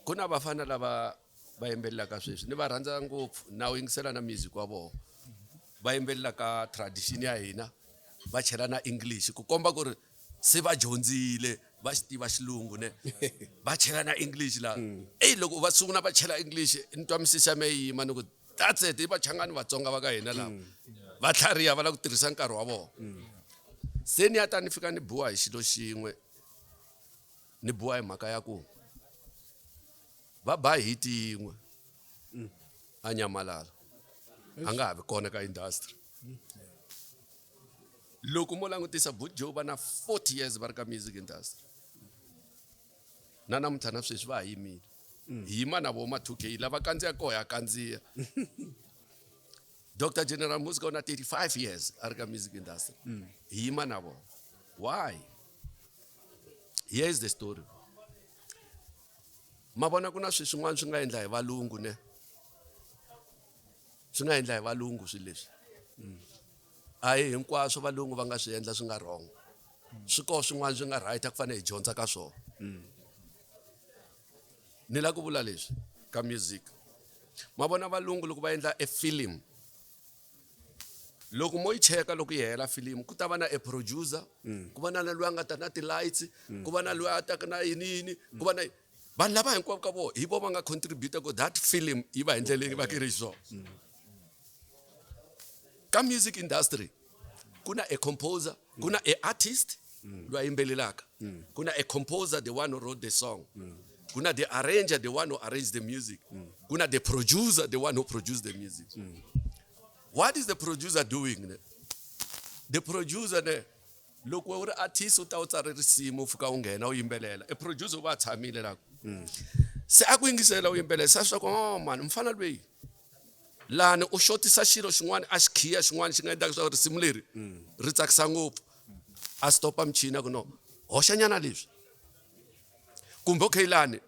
Ku na vafana lava va yimbelelaka sweswi, ni va rhandza ngopfu, na wu yingisela na music wa vona. Va yimbelelaka tradition ya hina, va chela na English ku komba ku ri se va dyondzile, va xi tiva xilungu ne, va chela na English la. Eyi, loko va sungula va chela English, ni twa misisi ya me yi yima, ni ku that's it, i vachangani Vatsonga va ka hina lava, va tlhariha, va lava ku tirhisa nkarhi wa vona. Se ni ya ta ni fika ni buwa hi xilo xin'we, ni buwa hi mhaka ya ku va ba hit yin'we, a nyamalala, a nga ha vi kona ka industry. Loko mo langutisa Boot Joe, va na 40 years va ri ka music industry, na namuntlha na sweswi va ha yimile. Hi yima na vo ma 2K lava kandziya koho, ya kandziya. Dr General Muzka u na 35 years a ri ka music industry, hi yima na vona. Why? Here is the story. Ma vona, ku na swilo swin'wana swi nga endla hi valungu ne, swi nga endla hi valungu. Swilo leswi a hi hinkwaswo valungu va nga swi endla swi nga wrong, swi koho swin'wana swi nga right, a ku fanele hi dyondza ka swona. Ni lava ku vula leswi ka music. Ma vona, valungu loko va endla e film, loko mo yi cheka, loko yi hela film, ku ta va na a producer, ku va na loyi a nga ta na ti-lights, ku va na loyi a taka na yini yini, ku va na vanhu lava hinkwavo ka vona, hi vo va nga contribute ku that film yi va hi ndlela leyi va ki ri xiswona. Ka music industry ku na a composer, ku na a artist loyi a yimbelelaka, ku na a composer, the one who wrote the song, ku na the arranger, the one who arranged the music, ku na the producer, the one who produced the music. What is the producer doing ne? The producer ne, loko u ri artist, u ta u tsare risimu, u fika u nghena u yimbelela, e producer u va a tshamile la, se a ku yingisela u yimbelela, se a swi ku, oh man, mfana loyi lani u xotisa xilo xin'wana, a xi khiya xin'wana xi nga endlaka leswaku risimu leri ri tsakisa ngopfu. A stopa michini, a ku no, hoxanyana leswi, kumbe okay, lani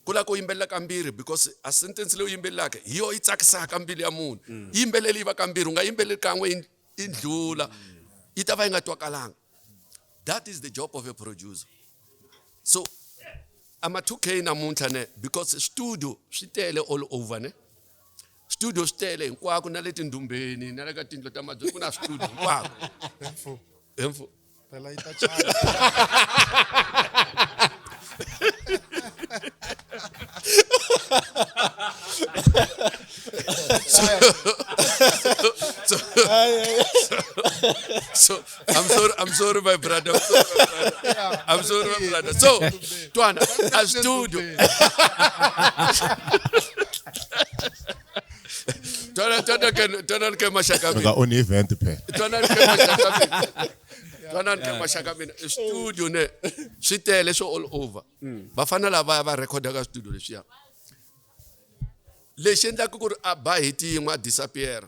ku lava ku yimbelela kambirhi, because a sentence leyi u yimbelelaka hi yo yi tsakisaka mbilu ya munhu. Yimbeleli yi va kambirhi, u nga yimbeleli kan'we yi ndlula, yi ta va yi nga twakalanga. That is the job of a producer. So ama 2K namuntlha ne, because studio swi tele all over ne, studio swi tele hinkwako, na le tindumbeni, na le ka tindlu ta mabyi, ku na studio hinkwako. Mfu. Emfu. Phela yi ta chaya. So I'm sorry, my brother. I'm sorry, my brother. I'm sorry, my brother. So twana, a studio, twana, twana ke, twana ke maxaka Mi nga onhi event phela. Twanani ke maxaka mina, twanani ke maxaka mina. Studio ne swi tele, swo all over. Vafana lava va rhekhoda ka studio leswiya, lexi endlaka ku ri a ba hit yin'we a disappear,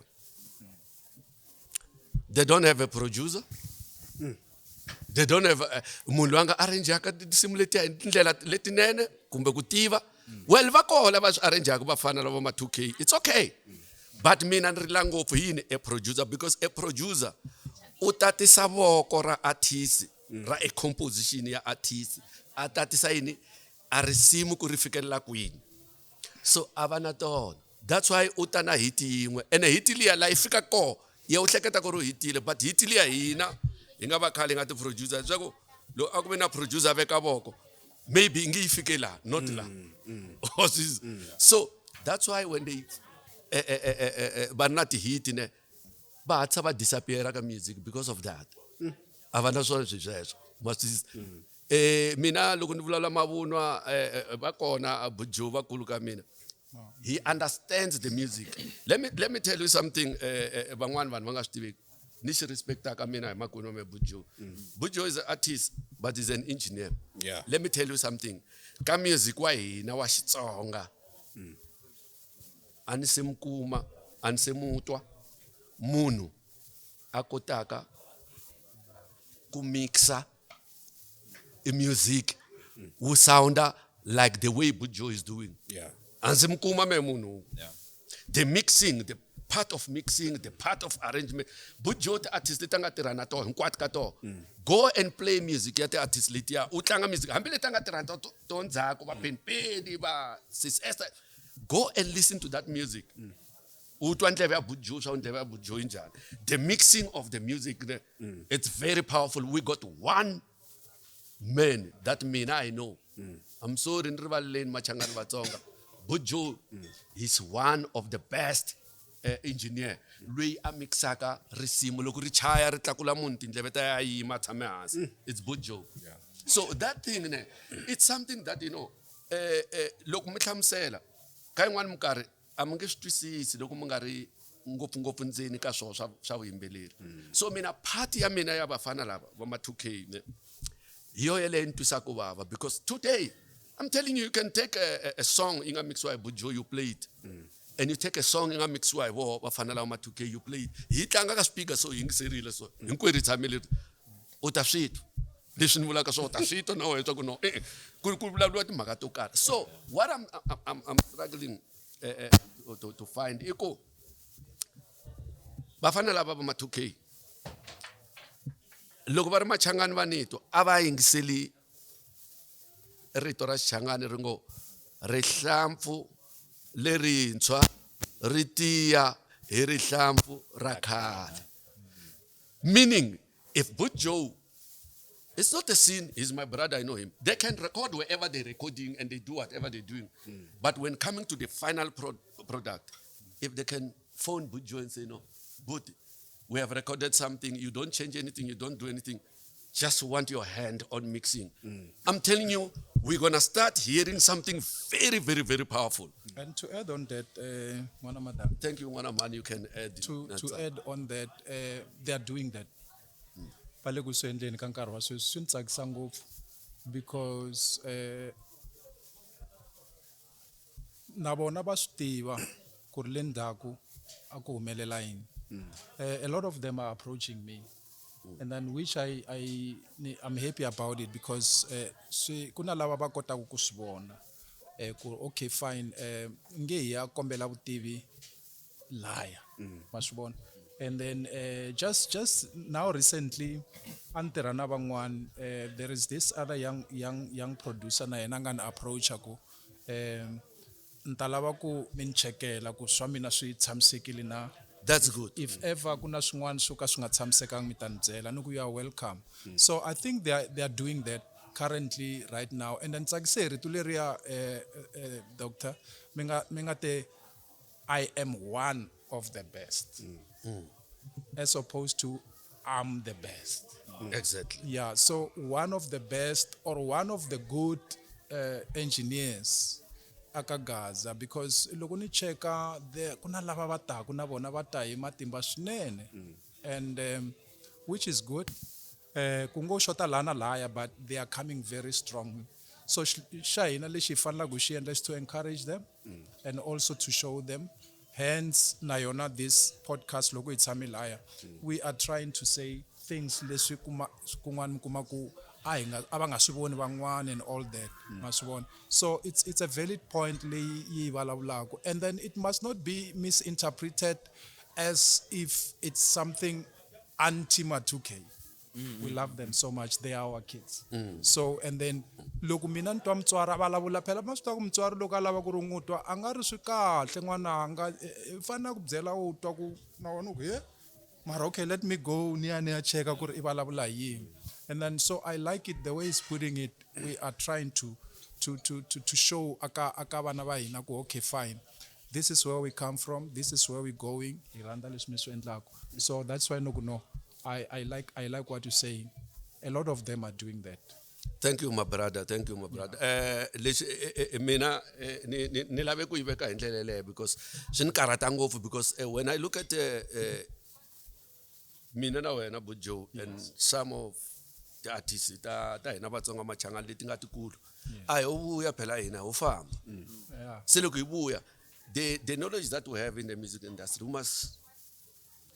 they don't have a producer, they don't have munhu loyi a nga arrangeaka tinsimu letiya hi tindlela letinene kumbe ku tiva. Well, va koho lava swi arrangeaka, vafana lava ma 2K, it's okay, but mina ni rila ngopfu hi yini? A producer, because a producer u tatisa voko ra artist, ra a composition ya artist, a tatisa yini, a risimu ku ri fikelela kwini. So a va na tona. That's why u ta na hit yin'we ene hit liya la yi fika koho ya u hleketa ku ri u hitile but hit liya hina hi nga va khale hi nga ti-producer leswaku loko a ku ve na producer veka voko maybe i nge yi fike laha not laha. So that's why when they va ri na ti-hit ne va hatlisa va disappear ka music because of that. A va na swona swilo sweswo ma swi twisisa. Mina loko ni vulavula mavunwa va kona Bujo vakulu ka mina. He understands the music. Let me tell you something van'wani vanhu va nga swi tiveki ni xi respectaka mina hi makwenu wa me Bujo. Bujo is an artist but is an engineer. Let me tell you something. Ka music wa hina wa Xitsonga a ni se mi kuma a ni se mu twa munhu a kotaka ku mixa i music wu sounda like the way Bujo is doing. A ndzi mi kuma me munhu. The mixing, the part of mixing, the part of arrangement. Bujo ti-artist leti a nga tirha na toho hinkwato ka toho. Go and play music ya ti-artist letiya u tlanga music hambi leti a nga tirha na to ndzhaku va Penipeni va Sis Esther. Go and listen to that music. U twa ndleve ya Bujo swa ndleve ya Bujo yi njhani. The mixing of the music ne, it's very powerful. We got one man that mina I know. I'm sorry ni rivaleleni Machangani Vatsonga. Bujo is one of the best engineer loyi a mixaka risimu loko ri chaya ri tlakula munhu tindleve ta ya yima a tshame hansi. It's Bujo. So that thing ne, it's something that you know loko mi hlamusela ka yin'wani minkarhi a mi nge swi twisisi loko mi nga ri ngopfungopfu ndzeni ka swona swa vuyimbeleri. So mina part ya mina ya vafana lava va ma 2K ne, hi yo yeleyo ni twisaka ku vava because today I'm telling you, you can take a song yi nga mixiwa hi Bujo, you play it, and you take a song yi nga mixiwa hi voho vafana lava ma 2K, you play it. Hi tlanga ka speaker so yingiserile so hinkwerhu hi tshamile u ta swi twa leswi ni vulaka swona u ta swi twa na wena swa ku no ku vulavuriwa timhaka to karhi. So what I'm struggling to find i ku vafana lava va ma 2K loko va ri Machangani va nitwa a va yingiseli rito ra Xichangani ri ngo rihlampfu lerintshwa ri tiya hi rihlampfu ra khale, meaning if Bujo, it's not a sin, he's my brother, I know him, they can record wherever they're recording and they do whatever they're doing, but when coming to the final product, if they can phone Bujo and say, "No, But we have recorded something, you don't change anything, you don't do anything, just want your hand on mixing," I'm telling you, we're gonna start hearing something very, very, very powerful. And to add on that, Mwana Madam, Thank you, Mwana Man, you can add. To add on that, they are doing that. Va le ku swi endleni ka nkarhi wa sweswi swi ni tsakisa ngopfu because na vona va swi tiva ku ri le ndzhaku a ku humelela yini. A lot of them are approaching me and then which I'm happy about it because swi ku na lava va kotaka ku swi vona ku okay fine, nge hi ya kombela vutivi laya ma swi vona. And then just now recently a ni tirha na van'wani, there is this other young producer na yena a nga ni approacha ku ni ta lava ku mi ni chekela ku swa mina swi tshamisekile na. That's good. If ever ku na swin'wana swo ka swi nga tshamisekanga mi ta ni byela ni ku you are welcome. So I think they are doing that currently right now. And then tsakise hi rito leriya doctor mi nga te "I am one of the best" as opposed to "I'm the best." Yeah, so one of the best or one of the good engineers aka Gaza because loko ni cheka there ku na lava va taku na vona va ta hi matimba swinene and which is good. Ku ngo xota laha na lahaya but they are coming very strong. So xa hina lexi hi fanelaka ku xi endla is to encourage them and also to show them. Hence na yona this podcast loko hi tshame laya we are trying to say things leswi kuma kun'wana mi kuma ku a hi nga a va nga swi voni van'wana and all that ma swi vona. So it's a valid point leyi yi vulavulaka and then it must not be misinterpreted as if it's something anti ma 2K. We love them so much. They are our kids. So and then loko mina ni twa mutswari a vulavula phela ma swi tiva ku mutswari loko a lava ku ri n'wi twa a nga ri swi kahle n'wananga i fanele ku byela u twa ku na wena u ku he mara okay let me go ni ya ni ya cheka ku ri i vulavula hi yini. And then so I like it the way he's putting it. We are trying to show aka aka vana va hina ku okay fine, this is where we come from, this is where we're going, hi rhandza leswi mi swi endlaku. So that's why no ku no I like what you're saying. A lot of them are doing that. Thank you, my brother. Thank you, my brother. Lexi mina ni lave ku yi veka hi ndlela yeleyo because swi ni karhata ngopfu because when I look at mina na wena Bujo and some of the artists ta hina Vatsonga Machangani leti nga tikulu, a hi vuya phela hina ho famba. Se loko hi vuya, the knowledge that we have in the music industry, we must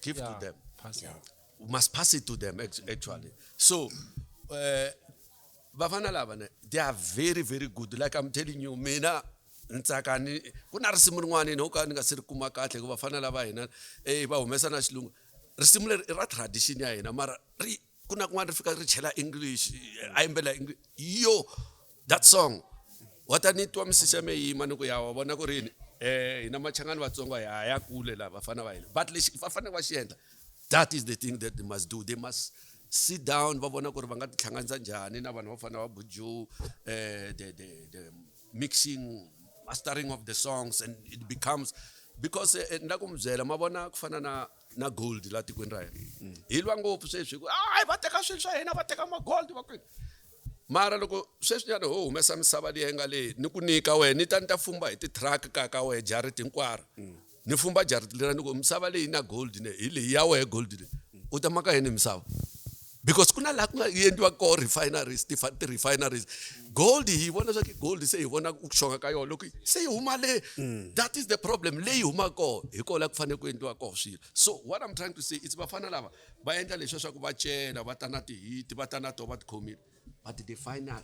give to them. Pass it. We must pass it to them, actually. So vafana lava ne, they are very, very good. Like I'm telling you, mina ntsaka ni ku na risimu rin'wana no ka ni nga se ri kuma kahle ku vafana lava hina va humesa na xilungu. Risimu leri i ra tradition ya hina, mara ri ku na kun'wana ri fika ri chela English, a yimbela English. Yo, that song wa ta ni twa misisi me yima ni ku ya wa vona ku ri yini. Hina Machangani Vatsongo ha ya kule la vafana va hina, but lexi va fanele va xi endla, that is the thing that they must do. They must sit down, va vona ku ri va nga tihlanganisa njhani na vanhu va fana va Buju, the mixing, mastering of the songs, and it becomes because ni la ku mi byela, ma vona ku fana na gold la tikweni ra hina, hi lwa ngopfu sweswi ku hayi va teka swilo swa hina, va teka ma-gold va kwini. Mara loko sweswinyana ho humesa misava leyi nga leyi ni ku nyika wena, ni ta ni ta fumba hi ti-truck ka wehe jariti hinkwaro, ni fumba jariti lera, ni ku misava leyi na gold ne hi leyi ya wehe gold leyi, u ta maka yini misava? Because ku na laha ku nga endliwa koho refineries, ti-refineries gold, hi vona swa ku gold se hi vona ku xonga ka yona loko se yi huma le. That is the problem. Leyi huma koho hi kona ku fanele ku endliwa koho swilo. So what I'm trying to say is vafana lava va endla leswiya swa ku va cela, va ta na ti-hit, va ta na to va ti khomile, but the final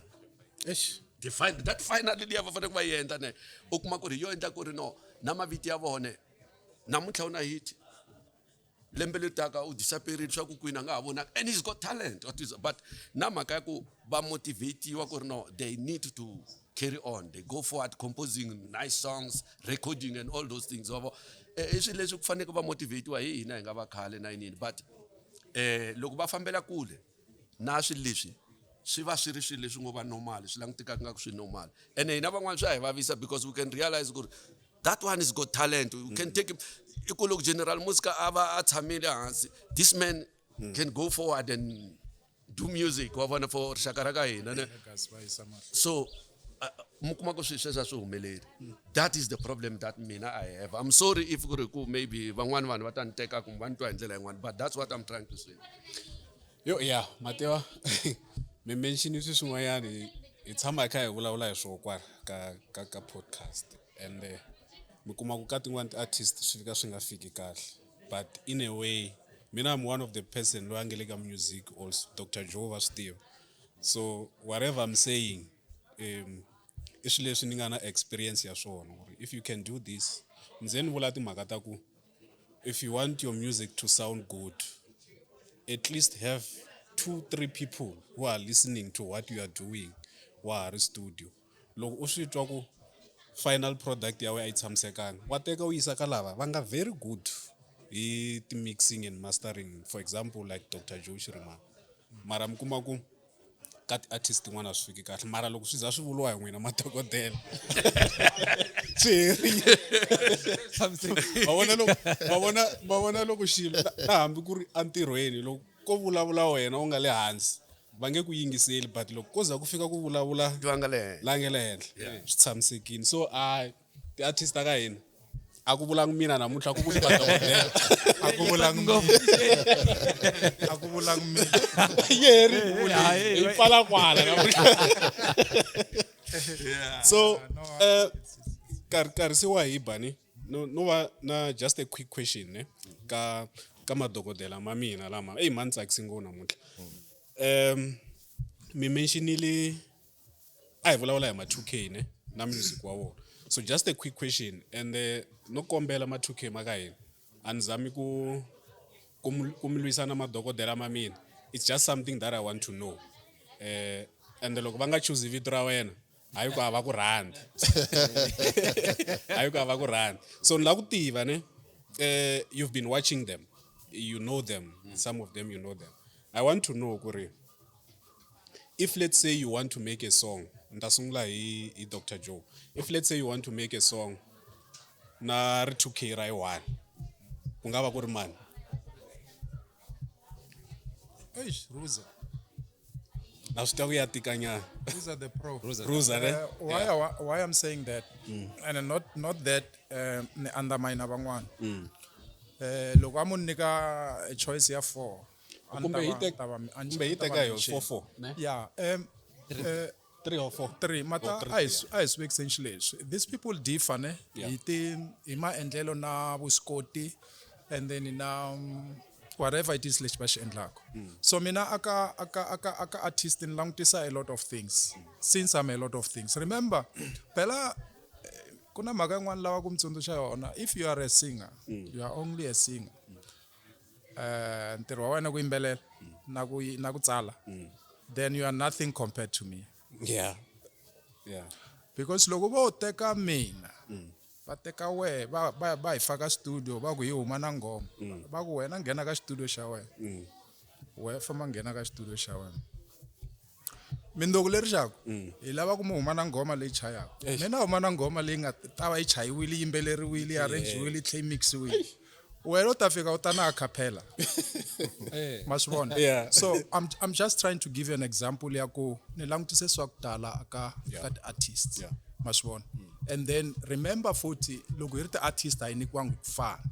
Eish. the final, that final liya va fanele ku va yi endla ne, u kuma ku ri yo endla ku ri no na mavito ya vone namuntlha u na hit, lembe leri taka u disappearile swa ku kwini a nga ha vonaki, and he's got talent. What is, but na mhaka ya ku va motivatiwa ku ri no, they need to carry on, they go forward composing nice songs, recording and all those things. Wavo i swilo leswi ku fanele va motivatiwa hi hina hi nga va khale na yinini, but loko va fambela kule na swilo leswi swi va swi ri swilo leswi ngo va normal, swi langutekaka nga ku swi normal, ene hina van'wana swa hi vavisa because we can realize ku ri that one is got talent, you can take him. I ku loko General Muska a va a tshamile hansi, this man can go forward and do music, wa vona, for rixaka ra ka hina ne. Gas va yisa mahlweni. So mi kuma ku swilo sweswo a swi humeleli. That is the problem that mina I have. I'm sorry if ku ri ku maybe van'wani vanhu va ta ni teka kumbe va ni twa hi ndlela yin'wana, but that's what I'm trying to say. Yo ya mativa mi mention swi swin'wanyana hi tshama hi kha hi vulavula hi swoho kwala ka podcast, and mi kuma ku ka tin'wani ti-artist swi fika swi nga fiki kahle, but in a way mina I'm one of the person loyi a nge le ka music also. Dr Joe va swi tiva, so whatever I'm saying i swilo leswi ni nga na experience ya swona ku ri if you can do this, ndze ni vula timhaka ta ku if you want your music to sound good, at least have two three people who are listening to what you are doing wa ha ri studio. Loko u swi twa ku final product ya wena a yi tshamisekanga, wa teka u yisa ka lava va nga very good hi ti-mixing and mastering, for example like Dr Joe Shirimani. Mara mi kuma ku ka ti-artist tin'wana a swi fiki kahle, mara loko swi za swi vuriwa hi n'wina madokodela swi herile. Va vona loko xilo na hambi ku ri entirhweni, loko ko vulavula wena u nga le hansi, va nge ku yingiseli, but loko ko za ku fika ku vulavula va nga le henhla, la nge le henhla, swi tshamisekile. So a ti-artist ta ka hina, a ku vulangi mina namuntlha, ku vuli madokodela. A ku vulangi mina, a ku vulangi mina. Yeri hi pfala kwala namuntlha. So nkarhi se wa hi ba ni no va na just a quick question ne ka madokodela ma mina lama eyi ma ni tsakisi ngopfu namuntlha. Mi mentionile a hi vulavula hi ma 2K ne na music wa vona, so just a quick question and no kombela ma 2K ma ka hina, a ni zami ku mi lwisana madokodela ma mina. It's just something that I want to know. Ende loko va nga choose vito ra wena, hayi ku a va ku rhandzi. Hayi ku a va ku rhandzi. So ni lava ku tiva ne, you've been watching them. You know them. Some of them you know them. I want to know ku ri if let's say you want to make a song, ni ta sungula hi Dr. Joe. If let's say you want to make a song na ri 2K ra yi one, ku nga va ku ri mani? Eish, Ruza. Na swi tiva ku ya tika nyana. Ruza the pro. Ruza ne? Why I'm saying that, and not that ni undermine van'wana. Loko a mu nyika a choice ya 4, a ni Kumbe ta hi va- ta va mi- a ni kumbe hi ta va teka mi yo chini. 4-4, ne? Yeah, 3 or 4. 3, mata Or three, a hi swi vekiseni xileswi. These people differ, ne? Yeah. Hi ti, hi maendlelo na vuswikoti, and then na, whatever it is lexi va xi endlaka. So mina aka artist ni langutisa a lot of things. Since I'm a lot of things. Remember, phela, ku na mhaka yin'wana lava ku mi tsundzuxa yona. If you are a singer, you are only a singer. Ntirho wa wena ku yimbelela na ku tsala, then you are nothing compared to me. Yeah. Yeah. Because loko vo teka mina, va teka wehe, va hi faka studio, va ku hi huma na nghoma. Va ku wena nghena ka studio xa wena. Wehe famba nghena ka studio xa wena. Mindzuku leri xaku, hi lava ku mi huma na nghoma leyi chayaka. Eish. Mina huma na nghoma leyi nga ta va yi chayiwile, yi yimbeleriwile, yi arrangiwile, yi tlhe yi mixiwile. Wena u ta fika u ta na a cappella. Ma swi vona? Yeah. So I'm just trying to give you an example ya ku ni langutise swa ku tala aka ti-artists. Yeah. Ma swi vona? And then remember futhi loko hi ri ti-artist a yi nyikiwangi ku fana.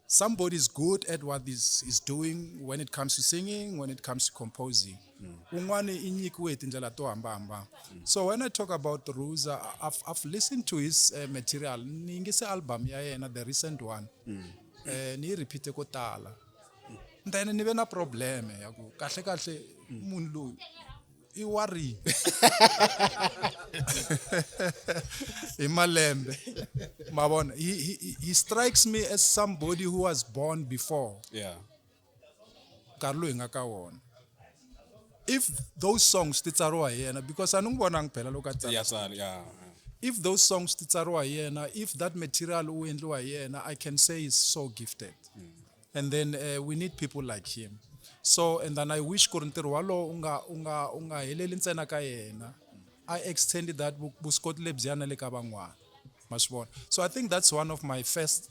Somebody is good at what is doing when it comes to singing, when it comes to composing. Un'wani i nyikiwe hi tindlela to hambahambana. So when I talk about Ruza, I've listened to his material. Ni yingise album ya yena, the recent one. Ni yi repeat ko tala. Then ni ve na problem ya ku kahle kahle munhu loyi i wa rini? Hi malembe. Ma vona, he strikes me as somebody who was born before. Yeah. Nkarhi lowu hi nga ka wona. If those songs ti tsariwa hi yena, because a ni n'wi vonangi phela loko a tsala. Yeah, tsala, yeah. If those songs ti tsariwa hi yena, if that material wu endliwa hi yena, I can say he's so gifted. And then we need people like him. So, and then I wish ku ri ntirho walowo u nga heleli ntsena ka yena. I extended that vuswikoti lebyiya na le ka van'wana. Ma swi vona? So I think that's one of my first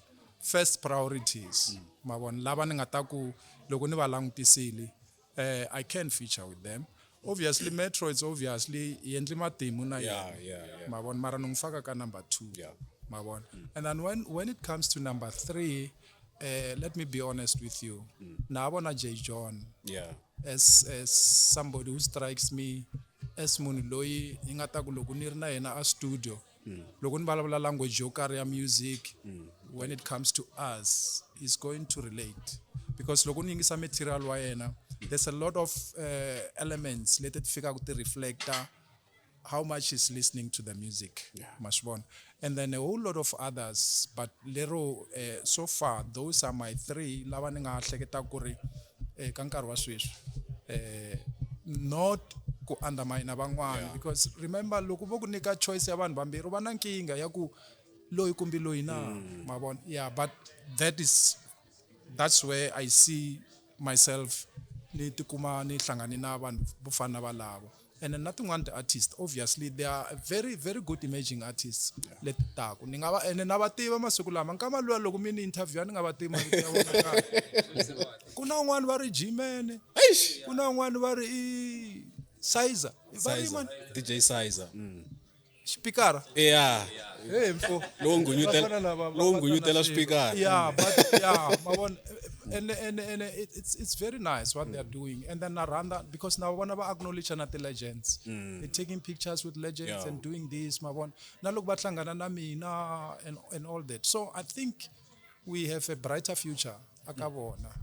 priorities. Ma vona? Lava ni nga ta ku loko ni va langutisile, I can feature with them. Obviously, Metro is obviously yi endli matimu na Yeah, yena. yeah, yeah. Ma vona? Mara ni n'wi faka ka number 2. Yeah. Ma vona? And then when it comes to number 3, let me be honest with you. Na vona Jay John. Yeah. As somebody who strikes me as munhu loyi yi nga ta ku loko ni ri na yena a studio, loko ni vulavula language yo karhi ya music, when it comes to us, he's going to relate. Because loko ni yingisa material wa yena, there's a lot of elements leti ti fikaka ti reflecta how much he's listening to the music. Yeah. Ma swi vona? And then a whole lot of others, but lero, so far, those are my 3 lava ni nga hleketa ku ri ka nkarhi wa sweswi. Not ku undermine van'wana, Yeah. because remember loko vo ku nyika choice ya vanhu vambirhi, u va na nkingha ya ku loyi kumbe loyi na, ma vona? Yeah, but that's where I see myself ni tikuma ni hlangane na vanhu vo fana na valavo. And then na tin'wani ti-artists, obviously, they are very, very good emerging artists. Yeah. Leti taku. Ni nga va, ene na va tiva masiku lama. Nkama luya loko mi ni interview, a ni nga va tivi mavito ya vona kahle. Ku na un'wana va ri G-Man. Eish! Ku na un'wana va ri i Sizer. Va ri Sizer. mani? DJ Sizer. Xipikara? Yeah. Hey, mfo. Lowu ngunyutela, Va fana na va- va lowu va ngunyutela tana swilo. xipikara. Yeah, but yeah, ma vona. And it's very nice what they are doing. And then Naranda, because now vona va acknowledge na ti legends. They're taking pictures with legends Yeah. and doing this, ma vona. Na loko va hlangana na mina and all that. So I think we have a brighter future aka vona.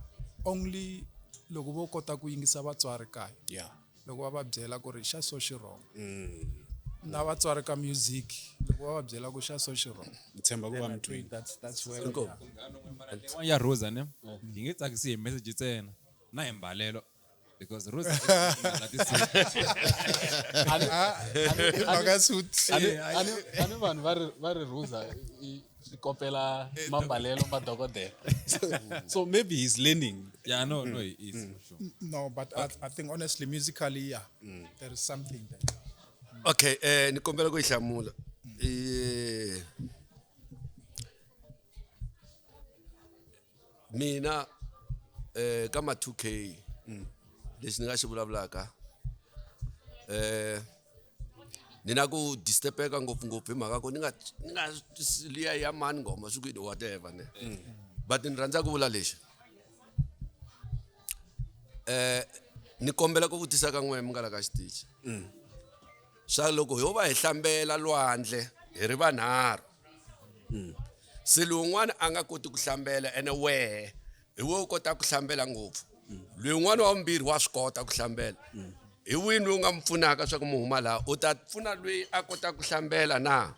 Only loko vo kota ku yingisa vatswari kaya. Yeah. Loko va va byela ku ri xa so xi wrong. Na vatswari ka music, loko va va byela ku xa so xi wrong. Ni tshemba ku va Then I mi think twini. that's where we Inkomu. are. Leyi ya Rosa ne, yi nge tsakisi hi message ntsena na hi mbalelo. Because Rose Mhaka suit. A ni vanhu va ri Ruza i swi kopela mambalelo madokodela, So maybe he's learning. Yeah, no, he is for sure. No, but I think honestly, musically, yeah, there is something there. Okay, ni kombela ku yi hlamula. Mina ka ma 2K, lexi ni nga xi vulavulaka, ni na ku disturbeka ngopfungopfu hi mhaka ku ni nga liya ya mani nghoma swi ku yini, whatever ne, but ni rhandza ku vula lexi, ni kombela ku vutisa ka n'we mi nga la ka xitichi swa loko ho va hi hlambela lwandle hi ri vanharhu, se lowun'wana a nga koti ku hlambela, ene wehe hi we u kota ku hlambela ngopfu, lowun'wana wa vumbirhi wa swi kota ku hlambela, hi wini lowu nga mi pfunaka swa ku mi huma laha? U ta pfuna loyi a kotaka ku hlambela na?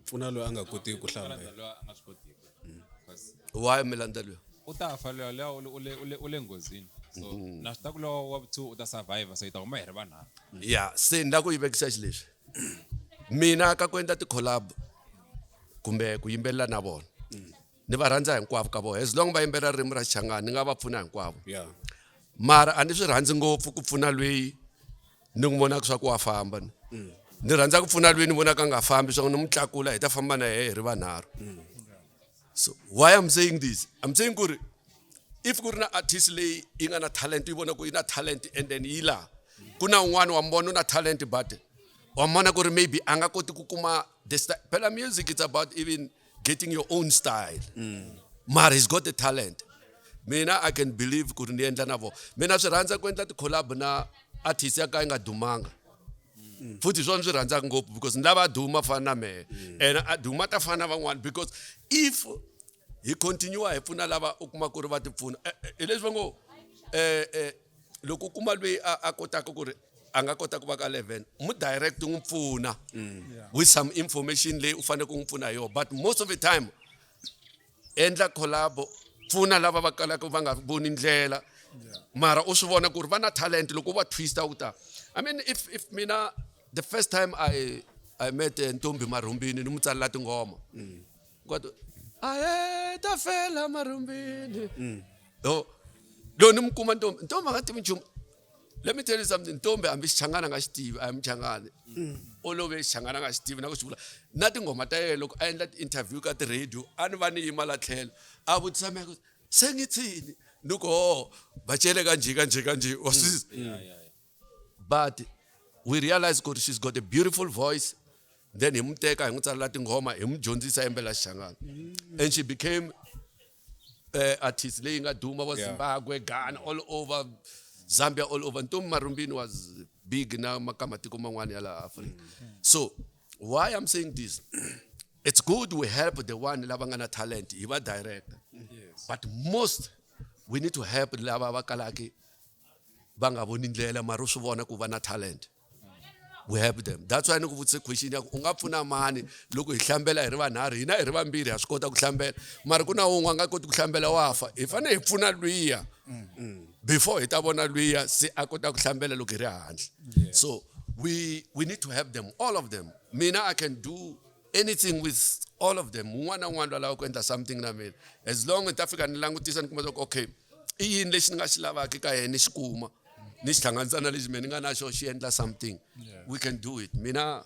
Pfuna loyi a nga kotiki ku hlambela. Loyi a nga swi kotiki. Because Why mi landza loyi? U ta fa loyi, luya u le nghozini, so na swi ta ku lowa wa two u ta survive, so hi ta huma hi ri vanharhu. Ya, se ni la ku yi vekisa xileswi, mina ka ku endla ti-collab kumbe ku yimbelela na vona, ni va rhandza hinkwavo ka vona. As long va yimbelela ririmi ra Xichangani, ni nga va pfuna hinkwavo. Mara a ni swi rhandzi ngopfu ku pfuna loyi ni n'wi vonaka swa ku wa famba. Ni rhandza ku pfuna loyi ni vonaka a nga fambi, swa ku ni n'wi tlakula, hi ta famba na yehe hi ri vanharhu. So why I'm saying this, I'm saying ku ri if ku ri na artist leyi yi nga na talent, yi vona ku yi na talent, and then yi laha ku na un'wana wa mi vona u na talent, but wa mi vona ku ri maybe a nga koti ku kuma the style. Phela music, it's about even getting your own style, mara he's got the talent. Mina I can believe ku ri ni endla na vona. Mina swi rhandza ku endla ti-collab na artist ya ka yi nga dumanga futhi, hi swona swi rhandzaka ngopfu, because ni lava a duma fana na mehe, and a duma ta fana na van'wana, because if hi continue hi pfuna lava u kuma ku ri va ti pfuna, hi leswi va ngo loko u kuma loyi a kotaka ku ri a nga kota ku va ka 11, mu direct, n'wi pfuna with some information leyi u fanele ku n'wi pfuna hi yona. But most of the time, endla collab, pfuna lava va kalaka va nga voni ndlela, mara u swi vona ku ri va na talent. Loko u va twista u ta, I mean, if mina, the first time I met Ntombi Marhumbini, ni n'wi tsalela tinghoma kwato ahe ta fela Marhumbini. Yo, loko ni mi kuma Ntombi, Ntombi a nga tivi nchumu. Let me tell you something, Ntombi hambi Xichangani a nga xi tivi, a hi Muchangani, o love Xichangani, a nga xi tivi na ku xi vula. Na tinghoma ta yena, loko a endla ti-interview ka ti-radio, a ni va ni yima la tlhelo, a vutisa mina ku se ngithini, ni ku ho va cele kanje kanje kanje, wa swi. But we realize ku ri she's got a beautiful voice. Then hi n'wi teka, hi n'wi tsalela tinghoma, hi n'wi dyondzisa yimbelela Xichangani, and she became artist leyi nga duma wa Zimbabwe, Ghana, all over Zambia, all over. Ntombi Marumbini was big na ka matiko man'wana ya laha Africa. So why I'm saying this, it's good we help the one lava nga na talent, hi va direct, but most we need to help lava va kalaki va nga voni ndlela, mara u swi vona ku va na talent. We help them. That's why ni ku vutise question ya ku u nga pfuna mani loko hi hlambela hi ri vanharhu, hina hi ri vambirhi ha swi kota ku hlambela, mara ku na wun'we a nga koti ku hlambela, wa fa. Hi fanele hi pfuna luya before hi ta vona luya se a kota ku hlambela loko hi ri handle. So we need to help them, all of them. Mina I can do anything with all of them. Un'wana na un'wana loyi a lavaka ku endla something na mina, as long ni ta fika ni langutisa, ni kuma ku okay, i yini lexi ni nga xi lavaka ka yena, ni xi kuma, ni xi hlanganisa na lexi mina ni nga na xo, xi endla something, we can do it. Mina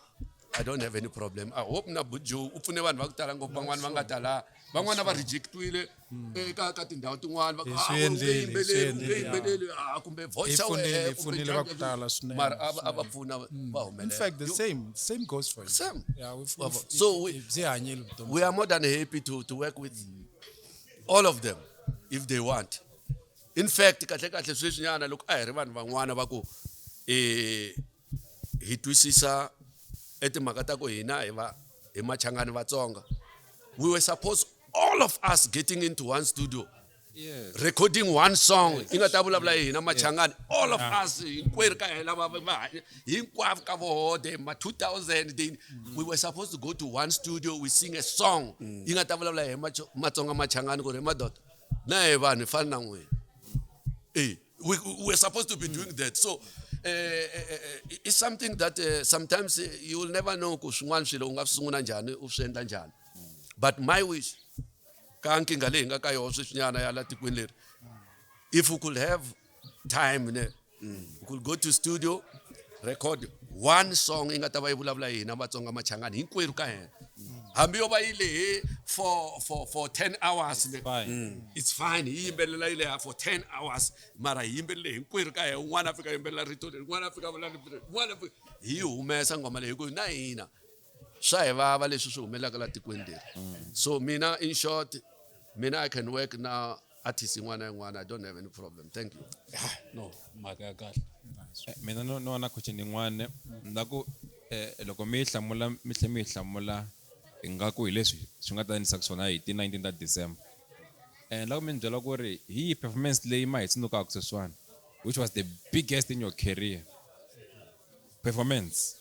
I don't have any problem. I hope na Buju u pfune vanhu va ku tala ngopfu, van'wana va nga tala, van'wana va rejectiwile eka tindhawu tin'wana, va ku, Hi "Ah, swi u nge endlile, hi swi yimbeleli, u nge endlile, yimbeleli, ah, kumbe voice Hi ya pfunile, wehe, hi kumbe pfunile va ku njhani." tala swinene, Mara a va pfuna va In humelela. fact, the same goes for you. Same. Yeah, Wa we've So byi hanyile vutomi. We are more than happy to work with all of them if they want. In fact, kahle kahle sweswinyana loko a hi ri vanhu van'wana va ku hi twisisa etimhaka ta ku hina hi va hi Machangani Vatsonga, we were supposed all of us getting into one studio, recording one song yi nga ta vulavula hi hina Machangani, all of us hinkwerhu ka hina va hanya hinkwavo ka voho. The ma 2000, we were supposed to go to one studio, we sing a song yi nga ta vulavula hi Matsonga Machangani, ku ri hi madoda na hi vanhu hi fana na n'wina. Eh, we're supposed to be doing that. So it's something that sometimes you will never know ku swin'wana swilo u nga swi sungula njhani u swi endla njhani. But my wish ka nkingha leyi hi nga ka yona sweswinyana ya la tikweni leri, if we could have time ne, we could go to studio record one song yi nga ta va yi vulavula hi hina Vatsonga Machangani hinkwerhu ka hina. Hambi yo va yi lehe for 10 hours ne. Fine. It's fine. Hi yimbelela yi leha for 10 hours mara hi yimbelele hinkwerhu ka hina, un'wana a fika a yimbelela rito leri, un'wana a fika a vula rito leri, un'wana a fika hi humesa nghoma leyi hi ku na hina swa hi vava leswi swi humelelaka la tikweni leri. So mina in short, mina I can work na artist yin'wana na yin'wana, I don't have any problem. Thank you. No, mhaka ya kahle. Mina no na question yin'wana ni ku loko mi yi hlamula mi tlhela mi yi hlamula ingaku hi leswi swi nga ta endlisa swona hi ti 19 ta December. La ku mi ni byela ku ri hi yihi performance leyi ma hi tsundzukaka sweswiwani, which was the biggest in your career performance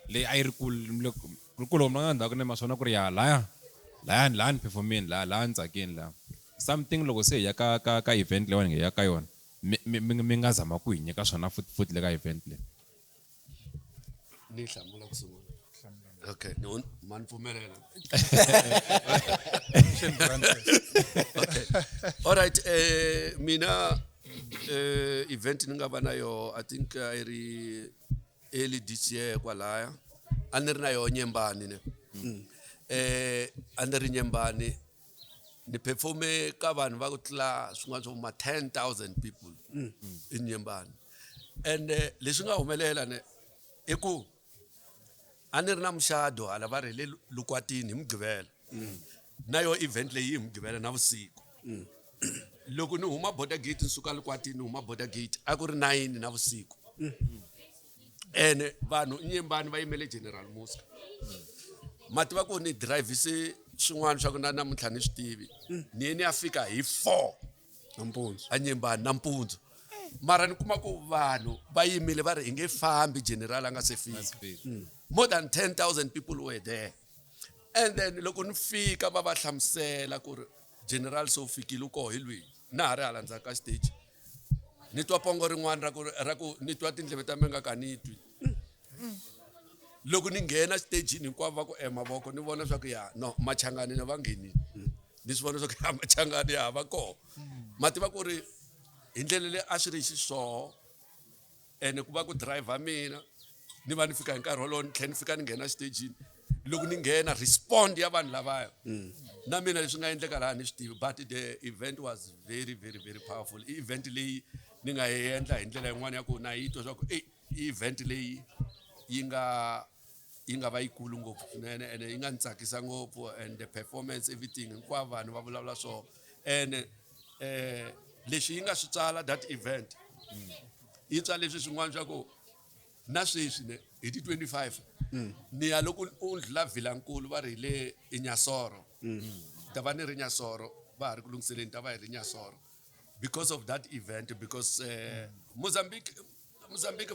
leyi a yi ri kulu, loko ri kulu loko mi nga ndzhaku ni ma swona ku ri ya laya laya laha ni performeni laha laha ni tsakeni laha something loko se hi ya ka event leyiwani hi ya ka yona mi nga zama ku hi nyika swona futhi futhi le ka event leyi. Ni hlamula ku sungula. Okay, ni ma ni pfumelela. Okay. All right, mina event ni nga va na yo, I think a yi ri early this year kwalaya. A ni ri na yo Nyembani ne. A ni ri Nyembani ni performe ka vanhu va ku tlula swin'wana swo ma 10,000 people in Nyembani. And leswi nga humelela ne i ku a ni ri na muxado hala va ri le Lukwatini hi Mugqivela. Na yo event leyi hi Mugqivela na vusiku. Loko ni huma border gate ni suka Lukwatini ni huma border gate a ku ri 9 na vusiku. Ene vanhu Nyembani va yimele General Muzka. Ma tiva ku ni drivise swin'wana swa ku na namuntlha ni swi tivi. Ni ye ni ya fika hi 4 nampundzu. A Nyembani nampundzu. Mara ni kuma ku vanhu va yimile va ri hi nge fambi General a nga se fika. More than 10,000 people were there. And then loko ni fika va va hlamusela ku ri General so fikile u koho hi lwihi. Na ha ri hala ndzhaku ka stage. Ni twa pongo rin'wana ra ku ra ku ni twa tindleve ta mina nga ka ni twi. Loko ni nghena stagini hinkwavo va ku mavoko ni vona swa ku ya no Machangani na va nghenile. Ni swi vona swa ku ya Machangani ya va koho. Ma tiva ku ri hi ndlela leyi a swi ri xiswona ene ku va ku driver mina ni va ni fika hi nkarhi wolowo ni tlhela ni fika ni nghena stagini. Loko ni nghena respond ya vanhu lavaya na mina leswi nga endleka laha ni swi tivi, but the event was very very very powerful. I event leyi ni nga yi endla hi ndlela yin'wana ya ku na yi twa swa ku i event leyi yi nga va yikulu ngopfu swinene ene yi nga ni tsakisa ngopfu and the performance everything hinkwavo vanhu va vulavula swona. And leswi yi nga swi tsala that event yi tsala leswi swin'wana swa ku na sweswi ne hi ti 25 ni ya loko u ndlula Vilankulu va ri hi le Inyasoro. Ta va ni ri Nyasoro va ha ri ku lunghiseleni ta va hi ri Nyasoro because of that event, because Mozambique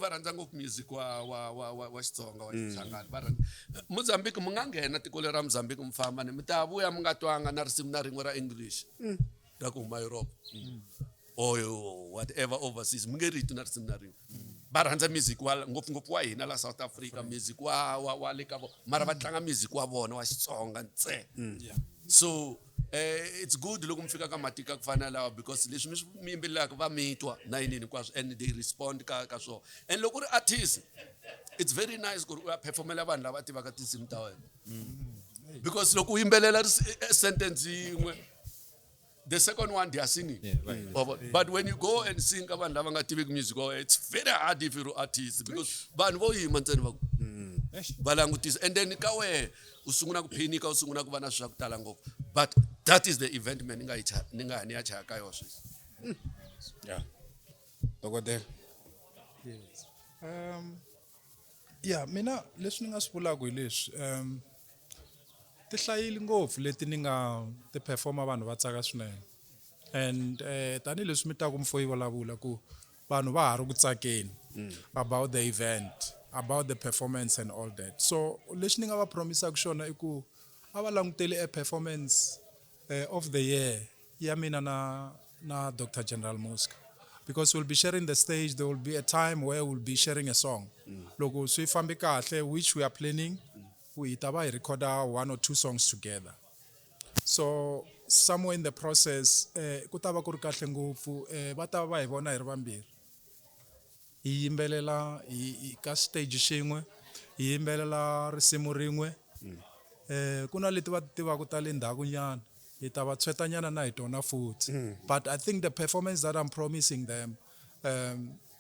va rhandza ngopfu music wa Xitsonga wa Xichangani va rhandza Mozambique. Mi nga nghena tiko leri ra Mozambique mi famba ni mi ta vuya mi nga twanga na risimu na rin'we ra English ra ku huma Europe or whatever overseas, mi nge riti na risimu na rin'we. Va rhandza music wa ngopfungopfu wa hina la South Africa, music wa le ka vona, mara va tlanga music wa vona wa Xitsonga ntsena. So it's good loko mi fika ka matiko ku fana lawa because leswi mi swi mi yimbelelaka va mi twa na yini hinkwaswo and they respond ka swona. And loko u ri artist it's very nice ku ri u ya performela vanhu lava tivaka tinsimu ta wena because loko u yimbelela sentence yin'we, the second one they are singing. Yeah, right. But when you go and sing ka vanhu lava nga tiviki music wa wena, it's very hard if you're artist because vanhu vo yima ntsena va ku va langutisa and then ka wehe u sungula ku phenika, u sungula ku va na swa ku tala ngopfu. But that is the event man ni nga yi ni nga ni ya chaya ka yona sweswi. Yeah. Dokodela. Yes. Yeah, mina leswi ni nga swi vulaka hi leswi, ti hlayile ngopfu leti ni nga ti performa vanhu va tsaka swinene. And tanihileswi mi ta ku mfo yi vulavula ku vanhu va ha ri ku tsakeni about the event, about the performance and all that. So lexi ni nga va promisaka xona i ku a va languteli a performance of the year ya mina na Dr. General Muzka. Because we'll be sharing the stage, there will be a time where we'll be sharing a song. Loko swi fambe kahle, which we are planning, we ta va hi recorda one or two songs together. So somewhere in the process, ku ta va ku ri kahle ngopfu, va ta va hi vona hi ri vambirhi. Hi yimbelela hi ka stage xin'we, hi yimbelela risimu rin'we. Ku na leti va ti tivaka ta le ndzhaku nyana, hi ta va tshwetanyana na hi tona futhi. But I think the performance that I'm promising them,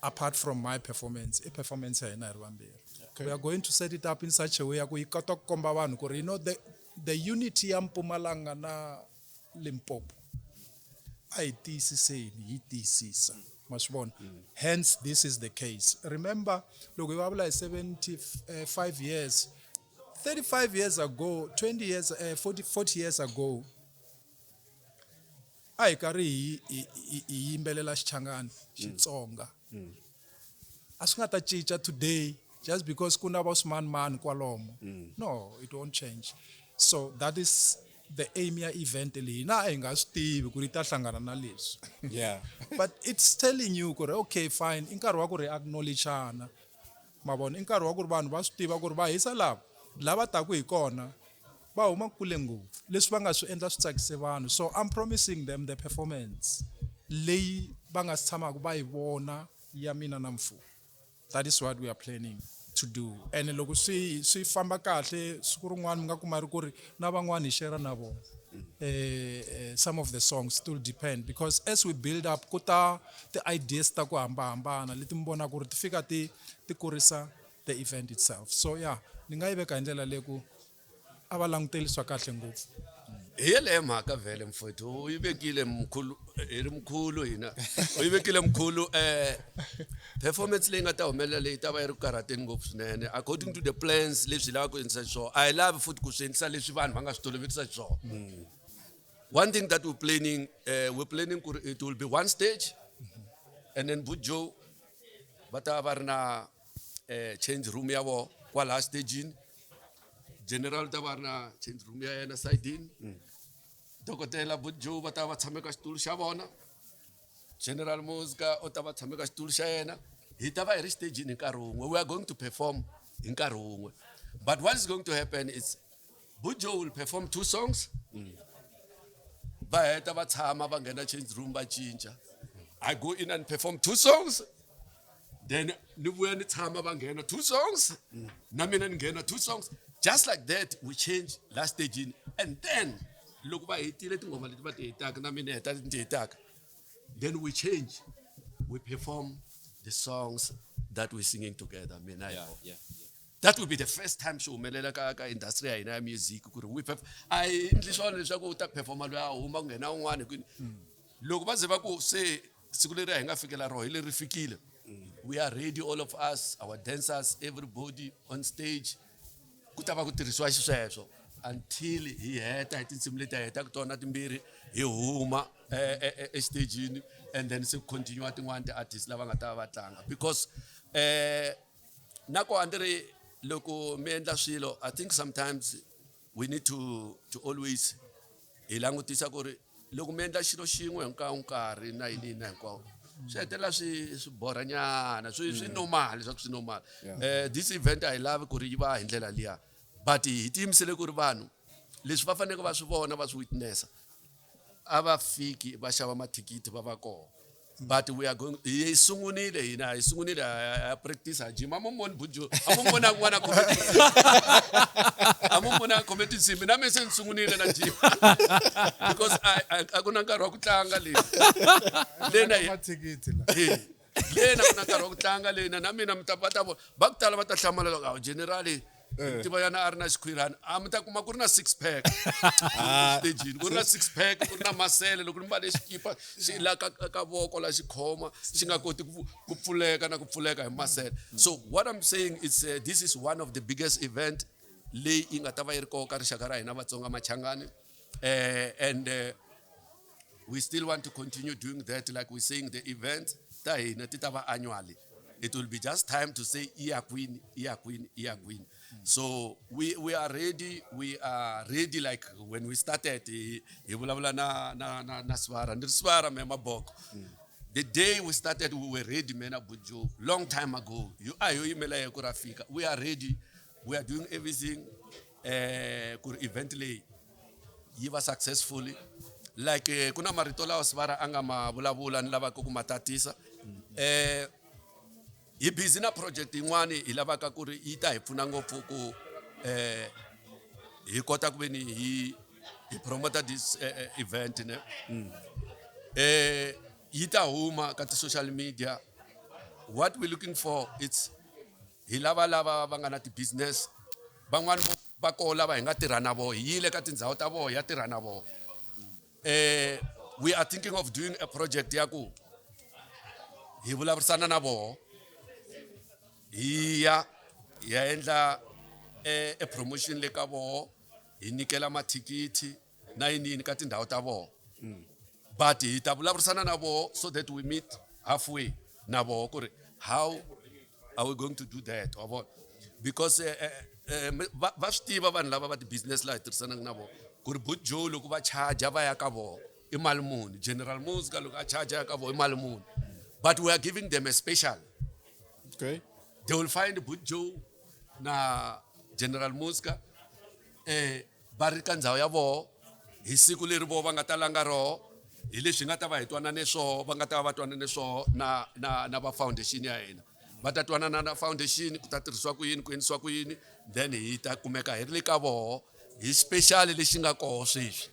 apart from my performance, i performance ya hina hi ri vambirhi. We are going to set it up in such a way ya ku yi kota ku komba vanhu ku ri, you know, the unity ya Mpumalanga na Limpopo a hi tiyisiseni, hi tiyisisa. Ma swi vona? Hence this is the case. Remember, loko hi vulavula hi 75 years, 35 years ago, 20 years, 40 years ago, a hi karhi hi yimbelela Xichangani, Xitsonga. A swi nga ta cinca today just because ku na va swimanimani kwalomo. No, it won't change. So that is the aim ya event leyi. Na a hi nga swi tivi ku ri ta hlangana na leswi. But it's telling you ku ri okay fine, i nkarhi wa ku ri acknowledgeana. Ma vona, i nkarhi wa ku ri vanhu va swi tiva ku ri va hisa lava, lava taku hi kona va huma kule ngopfu. Leswi va nga swi endla swi tsakise vanhu. So I'm promising them the performance leyi va nga si tshamaka va yi vona ya mina na Mfumo. That is what we are planning to do. And loko swi famba kahle, siku rin'wana mi nga kuma ri ku ri na van'wani hi share na vona. Some of the songs still depend, because as we build up, ku ta ti-ideas ta ku hambahambana leti mi vonaka ku ri ti fika ti kurisa the event itself. So yeah, ni nga yi veka hi ndlela leyi ku a va languteli swa kahle ngopfu. Hi yeleyo mhaka vhele mfowethu, u yi vekile mkhulu, hi ri mkhulu hina. U yi vekile mkhulu, performance leyi nga ta humelela leyi ta va yi ri ku karhateni ngopfu swinene. According to the plans leswi hi lavaka ku endlisa xiswona, a hi lavi futhi ku swi endlisa leswi vanhu va nga swi toloverisa xiswona. One thing that we're planning, we're planning ku ri it will be one stage, and then Bujo va ta va ri na change room ya vona kwalaha stagini. General ta va ri na change room ya yena sayidini. Dokodela Bujo va ta va tshame ka xitulu xa vona. General Muzka u ta va tshame ka xitulu xa yena. Hi ta va hi ri stagini hi nkarhi wun'we. We are going to perform hi nkarhi wun'we. But what is going to happen is Bujo will perform two songs. Va heta va tshama va nghena change room va cinca. I go in and perform two songs. Then ni vuya ni tshama va nghena two songs. Na mina ni nghena two songs. Just like that, we change last stage in. And then, loko va hetile tinghoma leti va ti hetaka, na mina heta leti hetaka. Then we change. We perform the songs that we're singing together. Mina That will be the first time swi humelela ka industry ya hina ya music ku ri we a hi endli swona leswaku u ta performa loyi a huma ku nghena un'wana kwini. Loko va ze va ku se siku leri hi nga fikela roho hi leri fikile. We are ready, all of us, our dancers, everybody on stage. Ku ta va ku tirhisiwa xisweswo until hi heta hi tinsimu leti hi hetaka tona timbirhi hi huma exitejini, and then se continue tin'wani ti-artists lava nga ta va tlanga. Because na ko a ndzi ri loko mi endla swilo, I think sometimes we need to always hi langutisa ku ri loko mi endla xilo xin'we hi nkarhi na yini na hinkwawo swi hetelela swi borha nyana, swi normal, leswaku swi normal. This event a hi lavi ku ri yi va hi ndlela liya, but hi tiyimisele ku ri vanhu leswi va faneleke va swi vona va swi witnessa a va fiki va xava mathikithi va va kona. But we are going, hi sungunile hina, hi sungunile, ha practice, ha gym. A mu voni Bujo, a mu vona n'wana khome tinsimbi. A mu vona khome tinsimbi, na mina se ni sungunile na gym. Because a ku na nkarhi wa ku tlanga le. Lena hi Mathikithi la. Hey, lena ku na nkarhi wa ku tlanga lena, na mina mi ta va ta vona. Va ku tala va ta hlamala loko, awu, general, tiva yana a ri na xikhwirana, a mi ta kuma ku ri na six pack. Stagini, ku ri na six pack, ku ri na masele, loko ni mbale xikipa, xi la ka voko la xikhoma, xi nga koti ku pfuleka na ku pfuleka hi masele. So what I'm saying is, this is one of the biggest event leyi yi nga ta va yi ri kona ka rixaka ra hina Vatsonga Machangani. And we still want to continue doing that, like we're saying, the event ta hina ti ta va annually. It will be just time to say, iya kwini, iya kwini, iya kwini. So we are ready. We are ready like when we started, hi vulavula na Svara. Ni ri Svara me maboko. The day we started we were ready man Bujo long time ago. You a yo yimela ye ku ra fika. We are ready. We are doing everything ku ri event leyi yi va successfully like ku na marito lawa sivara a nga ma vulavula ni lavaka ku ma tatisa hi busy na project yin'wani hi lavaka ku ri yi ta hi pfuna ngopfu ku hi kota ku ve ni hi promote this event ne yi ta huma ka ti-social media. What we looking for, it's hi lava lava va nga na ti-business van'wani va koho lava hi nga tirha na voho, hi yile ka tindhawu ta voho hi ya tirha na voho. We are thinking of doing a project ya ku hi vulavurisana na voho, hi ya hi ya endla e promotion le ka voho, hi nyikela mathikithi na yiniyini ka tindhawu ta voho. But hi ta vulavurisana na voho so that we meet halfway na voho ku ri how are we going to do that, wa vona? Because va swi tiva vanhu lava va ti-business laha hi tirhisanaka na vona ku ri Boot Joe loko va charge va ya ka voho i mali muni, General Muzka loko a charge ya ka voho i mali muni, but we are giving them a special. Okay. They will find Boot Joe na General Muzka va ri ka ndhawu ya voho hi siku leri voho va nga ta langa roho, hi leswi hi nga ta va hi twanane swoho, va nga ta va va twanane swoho na va foundation ya hina. Va ta twanana na foundation ku ta tirhisiwa ku yini, ku endlisiwa ku yini, then hi ta kumeka hi ri le ka voho hi special lexi nga koho sweswi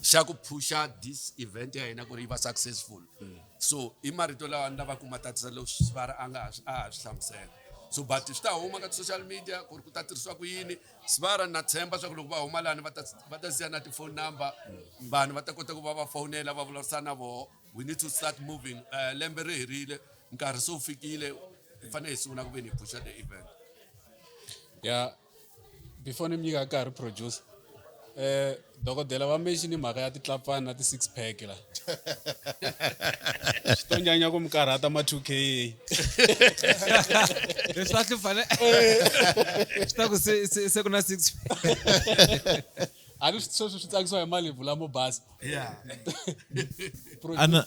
xa ku phusha this event ya hina ku ri yi va successful. So i marito lawa ni lavaka ku ma tatisa leswi va ri a nga a ha swi hlamusela. So but swi ta huma ka ti-social media ku ri ku ta tirhisiwa ku yini. Sivara na tshemba swa ku loko va huma lani va ta siya na ti-phone number, vanhu va ta kota ku va va fonela va vulavurisana na voho. We need to start moving. Lembe ri herile, nkarhi se wu fikile, hi fanele hi sungula ku ve ni hi phusha the event. Yeah, before ni mi nyika nkarhi producer, dokodela va mention mhaka ya titlapfana na ti-six pack la. Swi to nyanya ku mi karhata ma 2K. Leswi a swi fane swi ta ku se ku na six pack. A ni sweswi swi tsakisiwa hi malebvu lamo basa. Yeah.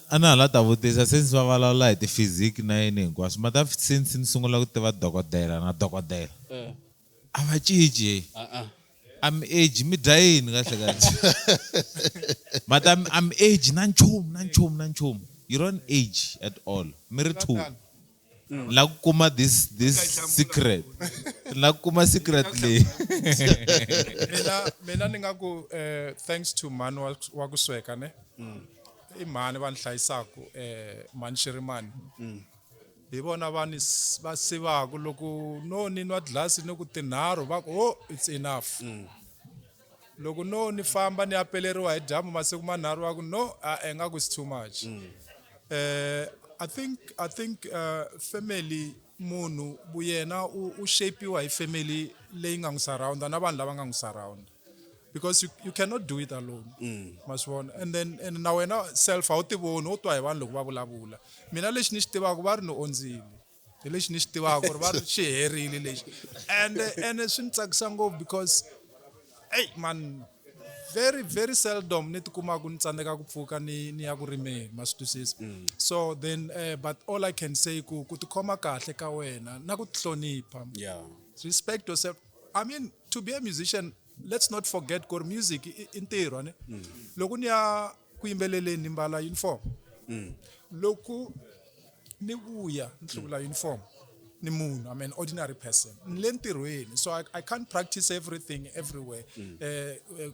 Ana hala ta vutisa since va vulavula hi ti-physique na yini hinkwaswo, mata since ni sungula ku tiva dokodela na dokodela. A va cinci. I'm age mi dya yini kahle kahle? Mata I'm age na nchumu na nchumu na nchumu. You don't age at all. Mi ri two. La ku kuma this secret. La ku kuma secret leyi. Mina ni nga ku thanks to mhani wa ku sweka ne. I mhani va ni hlayisaku mhani Shirimani. Hi vona va ni va sivaku loko no ni nwa glasi ni ku tinharhu va ku oh it's enough. Loko no ni famba ni ya peleriwa hi dyambu masiku manharhu va ku no a nga ku it's too much. I think family munhu vuyena u shapiwa hi family leyi nga n'wi surrounda na vanhu lava nga n'wi surrounda. Because you cannot do it alone. Maswona. And then and na wena self a wu ti voni, u twa hi vanhu loko va vulavula. Mina lexi ni xi tivaka va ri ni ondzile. Hi lexi ni xi tivaka ku ri va ri xi herile lexi. And swi ni tsakisa ngopfu because hey man, very very seldom ni tikuma ku ni tsandzeka ku pfuka ni ya ku rimeni, ma swi twisisa. So then but all I can say ku tikhoma kahle ka wena na ku tihlonipha. Yeah. Respect yourself. I mean, to be a musician, let's not forget ku music i ntirho ne. Loko ni ya ku yimbeleleni ni mbala uniform. Loko ni vuya ni hluvula uniform ni munhu, I'm an ordinary person. Ni le ntirhweni, so I can't practice everything everywhere.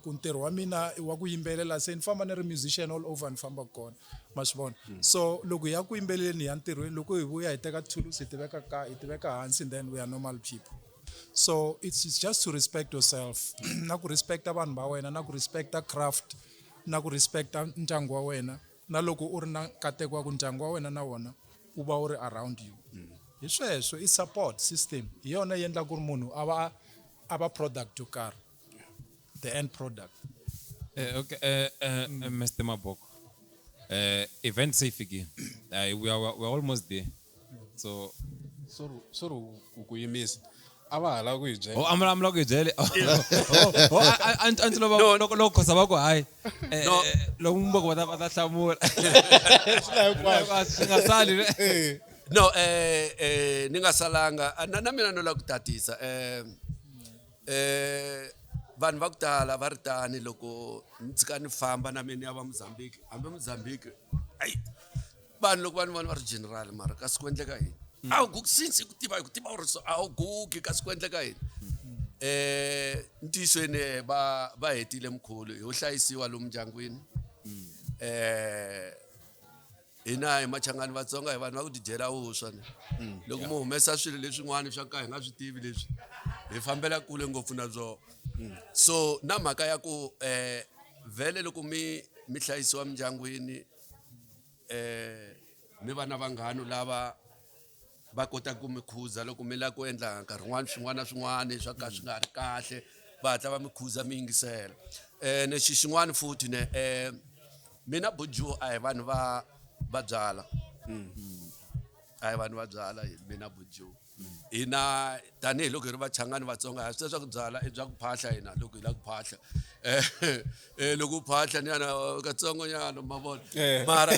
Ku ntirho wa mina i wa ku yimbelela, se ni famba ni ri musician all over ni famba kona, ma swi vona. So loko hi ya ku yimbeleleni hi ya ntirhweni, loko hi vuya hi teka thulusi hi tiveka ka, hi tiveka hansi, and then we are normal people. So it's just to respect yourself, na ku respecta vanhu va wena, na ku respecta craft, na ku respecta ndyangu wa wena, na loko u ri na nkateko wa ku ndyangu wa wena na wona wu va wu ri around you. Hi sweswo i support system, hi yona yi endla ku ri munhu a va product yo karhi, the end product. Okay, Mr. Maboko, event safe again. We are almost there. So sorry ku yimisa. A va ha lava ku hi byela. Oh, a mi la ku hi byele. Oh, a ndzi lova loko loko khosa va ku hayi. No. Loko mumba ku va ta hlamula. Swi nga sali. No, ni nga salanga na mina no lava ku tatisa vanhu va ku tala va ri tani loko ni tshika ni famba na mina ni ya va Mozambique, hambi Mozambique ayi vanhu loko va ni vona va ri general mara kasi ku endleka yini? A wu gugi since ku tiva hi ku tiva u ri so a wu gugi kasi ku endleka yini? Ntiyisweni va hetile mkhulu hi hlayisiwa lomu ndyangwini. Hina hi Machangani Vatsonga hi vanhu va ku tidyela vuswa ni. Loko mo humesa swilo leswin'wana swa ka hi nga swi tivi leswi hi fambela kule ngopfu na byona. So na mhaka ya ku vhele loko mi hlayisiwa mindyangwini mi va na vanghana lava va kota ku mi khuza loko mi lava ku endla nkarhi wun'wani swin'wana na swin'wana swa ka swi nga ri kahle, va hatla va mi khuza mi yingisela. Ne xi xin'wana futhi ne mina Buju a hi vanhu va byala. A hi vanhu va byala mina Buju. Hina tanihiloko hi ri Vachangani Vatsonga ha swi tiva swa ku byala i bya ku phahla hina loko hi lava ku phahla. Loko u phahla nyana katsongo nyana ma vona. Mara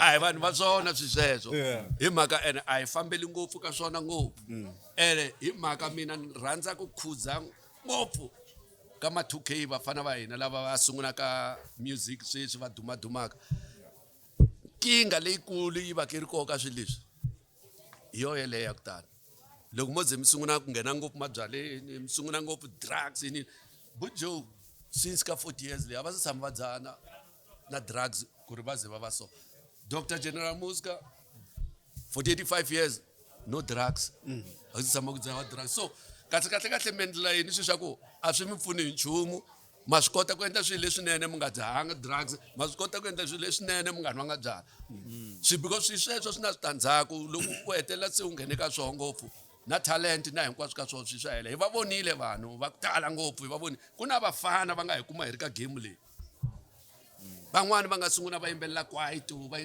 a hi vanhu va swona swi sweswo. Hi mhaka ene a hi fambeli ngopfu ka swona ngopfu. Ene hi mhaka mina ni rhandza ku khuza ngopfu ka ma 2K vafana va hina lava va sungulaka music sweswi va dumadumaka. Nkingha leyikulu yi va ka yi ri kona ka swilo leswi hi yo yeleyo ya ku tala. Loko mo ze mi sungula ku nghena ngopfu mabyaleni, mi sungula ngopfu drugs yini, Buju since ka 40 years leyi a va se tshama va dzana na drugs ku ri va ze va va so. Dr. General Muzka for 35 years no drugs. A se tshama ku dzana drugs. So kahle kahle kahle mi endlela yini swilo swa ku a swi mi pfuni hi nchumu, ma swi kota ku endla swilo leswinene mi nga dzahanga drugs, ma swi kota ku endla swilo leswinene mi nga nwanga byala. Swi because swi sweswo swi na switandzhaku loko u hetelela se u nghene ka swona ngopfu na talent na hinkwaswo ka swona swi swa hela. Hi va vonile vanhu va ku tala ngopfu, hi va vonile ku na vafana va nga hi kuma hi ri ka game leyi. Van'wani va nga sungula va yimbelela kwaito, va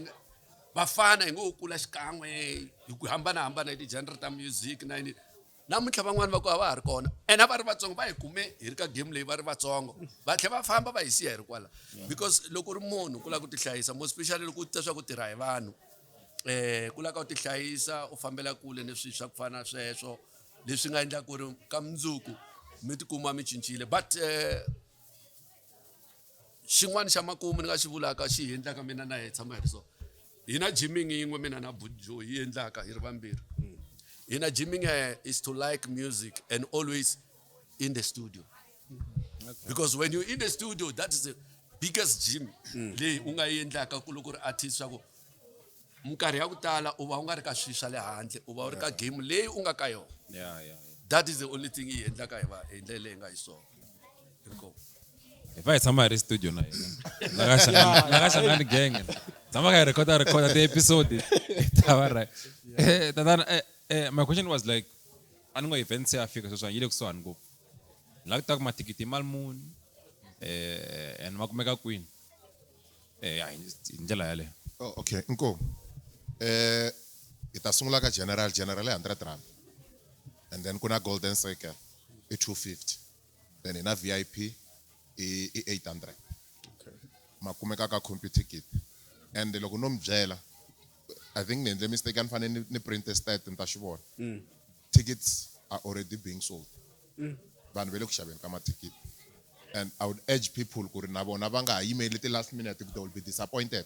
vafana hi ngo kula xikan'we hi ku hambanahambana hi ti-genre ta music na yini. Namuntlha van'wani va ku a va ha ri kona ene a va ri vatsongo, va hi kume hi ri ka game leyi va ri vatsongo, va tlhela va famba va hi siya hi ri kwala. Because loko u ri munhu ku lava ku tihlayisa, more especially loko u twa swa ku tirha hi vanhu, ku lava ku tihlayisa u fambela kule ni swilo swa ku fana na sweswo leswi nga endlaka ku ri ka mundzuku mi tikuma mi cincile. But xin'wana xa makumu ni nga xi vulaka xi hi endlaka mina na hi tshama hi ri so, hina gymming yin'we mina na Buju hi endlaka hi ri vambirhi. Hina gymming is to like music and always in the studio. Because when you're in the studio, that is the biggest gym leyi u nga yi endlaka ku loko u ri artist swa ku minkarhi ya ku tala u va u nga ri ka swilo swa le handle, u va u ri ka game leyi u nga ka yona. That is the only thing yi endlaka hi va hi ndlela leyi nga xiswona. Inkomu. Hi fa hi tshama hi ri studio na hina. La ka Shangani gang. Tshama ka hi record ti-episode. Ta va right. Tatana, my question was like, a ni ngo event se ya fika sweswiwani yi le kusuhani ngopfu. Ni lava ku tiva ku mathikithi i mali muni, and ma kumeka kwini? Ya, hi ndlela yaleyo. Oh, okay, inkomu. Hi ta sungula ka general, general i 100 rand. And then ku na golden circle i 250. Then hi na VIP i 800. Ma kumeka ka Computicket. And loko no mi byela, I think ni endle mistake, a ni fanele ni print stat ni ta xi vona. Tickets are already being sold. Vanhu va le ku xaveni ka mathikithi. And I would urge people ku ri na vona va nga ha yimeli ti last minute, they will be disappointed.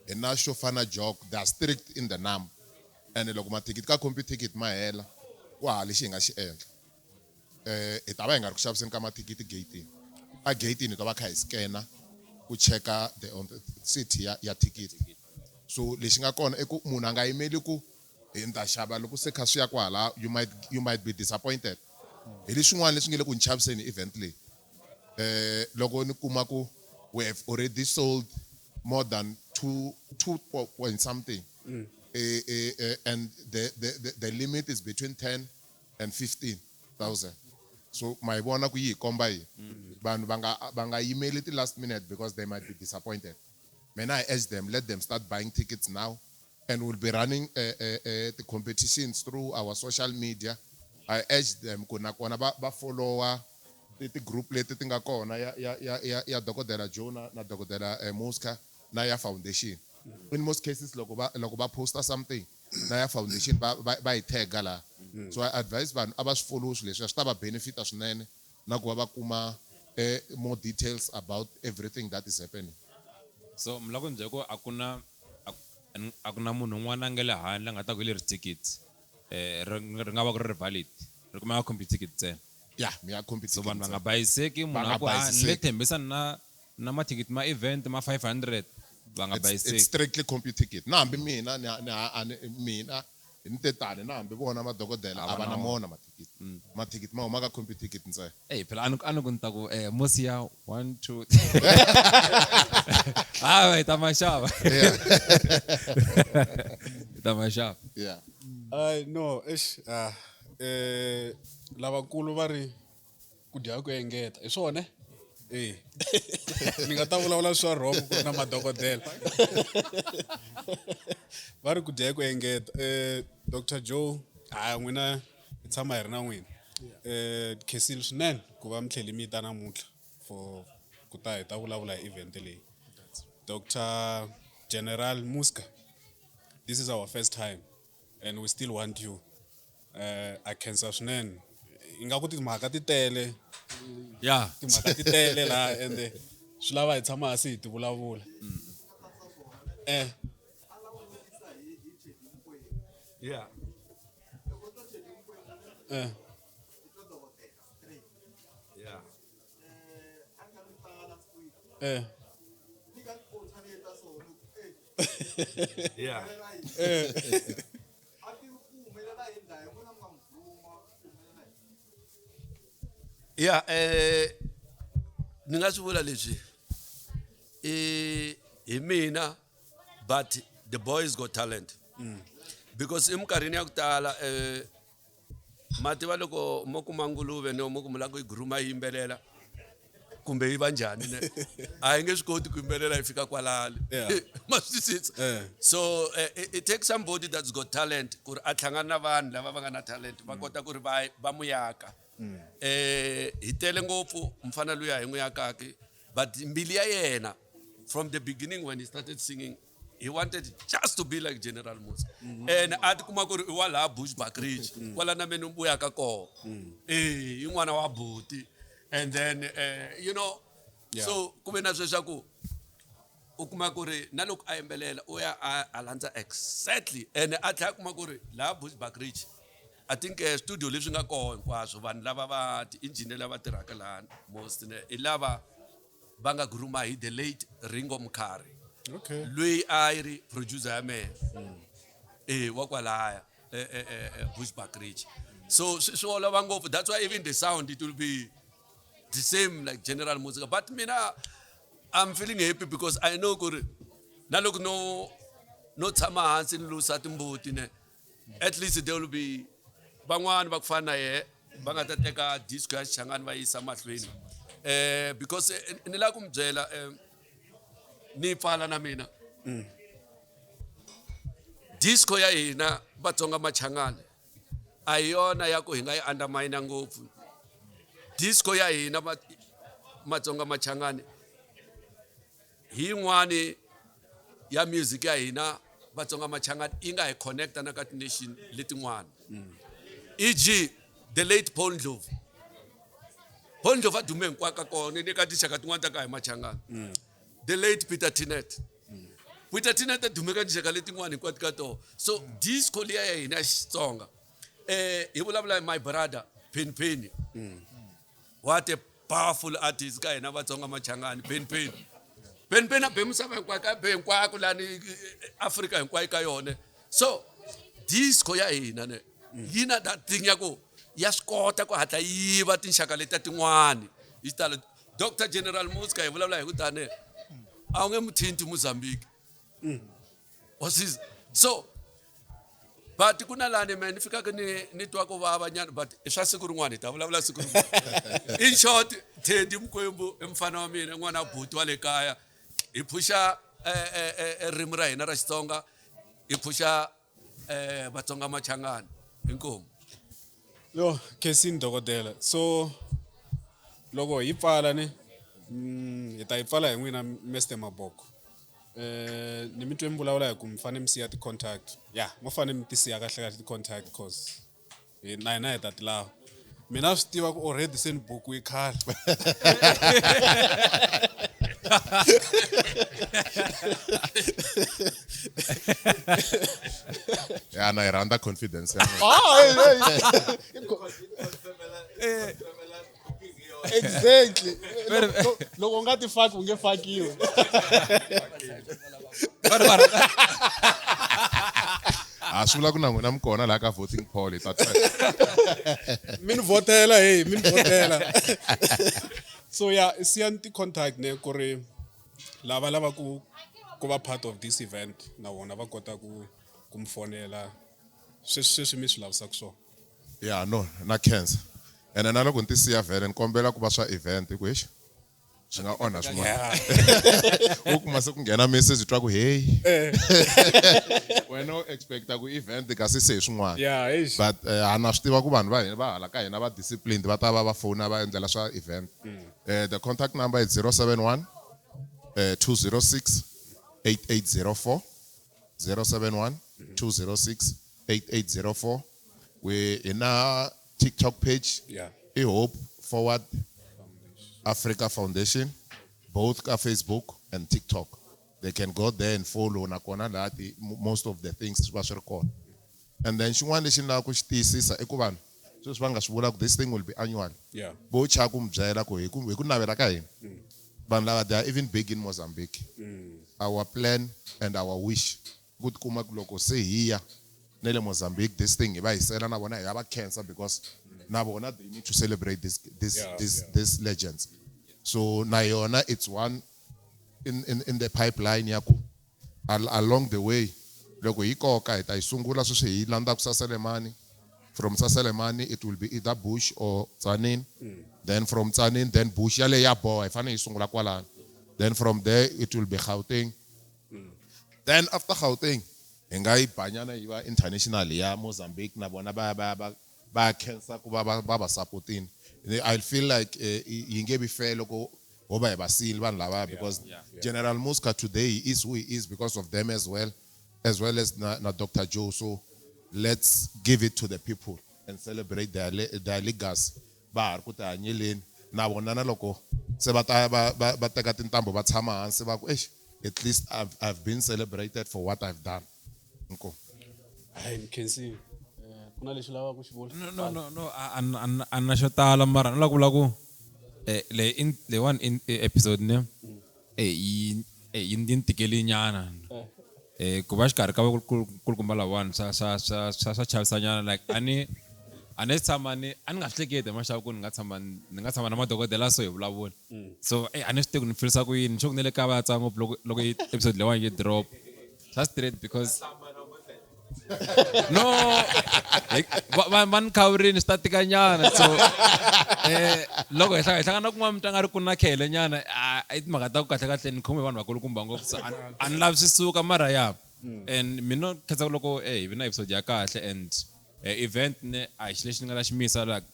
Hi na xo fana joke, they are strict in the number. And loko mathikithi ka Computicket ma hela, ku hava lexi hi nga xi endla. Hi ta va hi nga ri ku xaviseni ka mathikithi gate-ini. A gate-ini hi ta va kha hi scanner ku cheka the authenticity ya thikithi. So lexi nga kona i ku munhu a nga yimeli ku hi ni ta xava loko se kha swi ya kwala, you might be disappointed. Hi leswin'wana leswi nge le ku ni chaviseni event leyi. Loko ni kuma ku we have already sold more than two point something. And the limit is between 10 and 15,000. So ma hi vona ku yi hi komba yini. Vanhu va nga yimeli ti last minute because they might be disappointed. Mina I urge them, let them start buying tickets now. And we'll be running the competitions through our social media. I urge them ku nakona va followa ti-group leti ti nga kona ya dokodela Joe na dokodela Muska na ya foundation. In most cases loko va posta something na ya foundation va yi tagga laha. So I advise vanhu a va swi follow swilo leswi, swi ta va benefita swinene na ku va va kuma more details about everything that is happening. So mi lava ku ni byela ku a ku na a ku na munhu un'wana a nga le handle a nga ta ku hi leri ticket ri nga va ku ri valid ri kumeka Computicket ntsena. Yeah, mi ya Computicket. So vanhu va nga bayiseki munhu Va a nga ku, ah, ni le bayiseki. Tembisa na mathikithi ma event ma 500 va nga bayiseki. It's strictly Computicket. Na hambi mina mina ni te tani na hambi vona madokodela a va na mona mathikithi. Mathikithi ma huma ka Computicket ntsena. Ey, phela a ni ku ni ta ku musi ya 1 2 Ah, hi ta ma xava. Hi ta ma xava. Yeah. Ay, no, eish, ah, lavakulu va ri ku dya ku engeta. Hi swona? Eh. Ni nga ta vulavula swa wrong ku ri na madokodela. Va ri ku dya ku engeta. Dr. Joe, n'wina hi tshama hi ri na n'wina. Khensile swinene ku va mi tlhele mi ta namuntlha for ku ta hi ta vulavula hi event leyi. Dr. General Muska, this is our first time and we still want you. A khensa swinene. Ingaku timhaka ti tele. Yeah. Timhaka ti tele laha ende swi lava hi tshama hansi hi ti vulavula. Yeah. Yeah. Yeah. Yeah, ni nga swi vula leswi hi mina, but the boys got talent. Because eminkarhini ya ku tala ma tiva loko mo kuma nguluve no mo ku mi lava ku yi grooma yi yimbelela kumbe yi va njhani ne? A yi nge swi koti ku yimbelela yi fika kwalale. Ma swi twisisa? So it takes somebody that's got talent ku ri a hlangana na vanhu lava va nga na talent va kota ku ri va mu yaka. Hi tele ngopfu mfana luya hi n'wi yakaki, but mbilu ya yena from the beginning when he started singing, he wanted just to be like General Musa. And a ti kuma ku ri i wa laha Bushbuckridge, kwala na mina ni vuyaka kona. I n'wana wa buti. And then you know, so ku ve na sweswo ku u kuma ku ri na loko a yimbelela u ya a landza exactly. And a tlhela a kuma ku ri laha Bushbuckridge, I think studio leswi nga kona hinkwaswo vanhu lava va ti-engineer lava tirhaka laha most ne, i lava va nga grooma hi the late Ringo Mkhari. Loyi a yi ri producer ya mehe. Wa kwalaya, Bushbuckridge. So swi olova ngopfu. That's why even the sound it will be the same like General Muska. But mina I'm feeling happy because I know ku ri na loko no tshama hansi ni lusa timbuti ne, at least there will be van'wani va ku fana na yehe va nga ta teka disco ya Xichangani va yisa mahlweni. Because ni lava ku mi byela ni pfala na mina. Disco ya hina Vatsonga Machangani a hi yona ya ku hi nga yi undermine ngopfu. Disco ya hina Matsonga Machangani hi yin'wani ya music ya hina Vatsonga Machangani yi nga hi connecta na ka ti-nation letin'wana. E G the late Paul Ndlovu. Paul Ndlovu a dume hinkwako ka kona ni ka tinxaka tin'wana ta ka hi Machangani. The late Peter Tinet. Peter Tinet a dume ka tinxaka letin'wana hinkwato ka tona. So disco liya ya hina ya Xitsonga. Hi vulavula hi my brother Penny Penny. What a powerful artist ka hina Vatsonga Machangani, Penny Penny. Penny Penny a be misava hinkwayo ka be hinkwako lani Afrika hinkwayo ka yona. So disco ya hina ne yi na that thing ya ku ya swi kota ku hatla yi yiva tinxaka letiya tin'wani. Yi tala Doctor General Muska hi vulavula hi ku tani a wu nge mu thinti Mozambique. Wa swi twisisa? So but ku na lani me ni fikaka ni twa ku vava nyana, but i swa siku rin'wana hi ta vulavula siku rin'wana. In short, Teddy Mkwembu i mfana wa mina, n'wana wa buti wa le kaya. Hi phusha ririmi ra hina ra Xitsonga, hi phusha Vatsonga Machangani. Inkomu. Yo, khensini dokodela. So loko hi pfala ni hi ta yi pfala hi n'wina Mr Maboko. Ni mi twe mi vulavula hi ku mi fanele mi siya ti-contact. Ya, mo fanele mi ti siya kahle kahle ti-contact cause hi na hina hi ta ti lava. Mina swi tiva ku already se ni bukiwe khale. Ya na yi rhandza confidence ya n'wina. Ah, Exactly. Loko u nga ti faki u nge fakiwi. A swi vula ku na n'wina mi kona laha ka voting poll hi ta twa. Mi ni vhotela hey, mi ni vhotela. So yeah, siyani ti-contact ne ku ri lava lava ku ku va part of this event na vona va kota ku ku mi fonela sweswi sweswi mi swi lavisaka swona. Ya no na khensa. Ene na loko ni ti siya vhele ni kombela ku va swa event hi ku eish swi nga onha swin'wana. U kuma se ku nghena message u twa ku hey. Wena u expecta ku event kasi se hi swin'wana. Yeah, eish. But a na swi tiva ku vanhu va hina va hala ka hina va disciplined va ta va va fona va endlela swa event. The contact number is 071 206 8804. 071 206 8804. We in our TikTok page, Yeah. I Hope Forward Africa Foundation, both ka Facebook and TikTok. They can go there and follow nakona laha ti most of the things va swi ri kona. And then xin'wana lexi ni lavaka ku xi tiyisisa i ku vanhu sweswi va nga swi vula ku this thing will be annual. Yeah. Vo chava ku mi byela ku hi ku hi ku navela ka hina. Vanhu lava they are even big in Mozambique. Our plan and our wish ku tikuma ku loko se hi ya na le Mozambique this thing hi va hisela na vona hi ya va khensa because na vona they need to celebrate this legends. So na yona it's one in the pipeline ya ku along the way loko hi koka hi ta yi sungula sweswi hi landza ku Saselemani. From Saselemani it will be either Bush or Tzaneen. Then from Tzaneen then Bush yale ya boha hi fanele hi sungula kwalano. Then from there it will be Gauteng. Then after Gauteng hi nga yi banyana yi va international ya Mozambique na vona va va va va khensa ku va va va va supportini. I feel like yi nge vi fair loko ho va hi va siyile vanhu lava because General Muzka today is who he is because of them as well, as well as na Dr. Joe. So let's give it to the people and celebrate their legacy. Va ha ri ku tihanyeleni na vona na loko se va ta va va va teka tintambu va tshama hansi va ku eish, at least I've been celebrated for what I've done. Inkomu. Hayi, ni khensile. Ku na lexi lavaka ku xi vula? No, no, no, no, a na xo tala mara ni lava ku vula ku, le in, le one in, episode ne, yi, yi ni tikeli nyana. Ku va xikarhi ka vakulukumba lavawani swa chavisa nyana, like a ni, a ni tshama ni, a ni nga swi hleketi hi maxaku ku ni nga tshama, ni nga tshama na madokodela so hi vulavula. So a ni swi tivi ku ni feelisa ku yini, xo ku ni le kaya va ya tsaka ngopfu loko yi episode leyiwani yi drop. Swa straight because no, va ni khawurini swi ta tika nyana. So loko hi hlangana kun'wana mi twa nga ri ku na khele nyana, i timhaka ta ku kahle kahle ni khome vanhu vakulukumba ngopfu. So a ni lavi swi suka mara ya. And mina khensa ku loko hi vi na episode ya kahle and event ne a hi xilo lexi ni nga ta xi misa like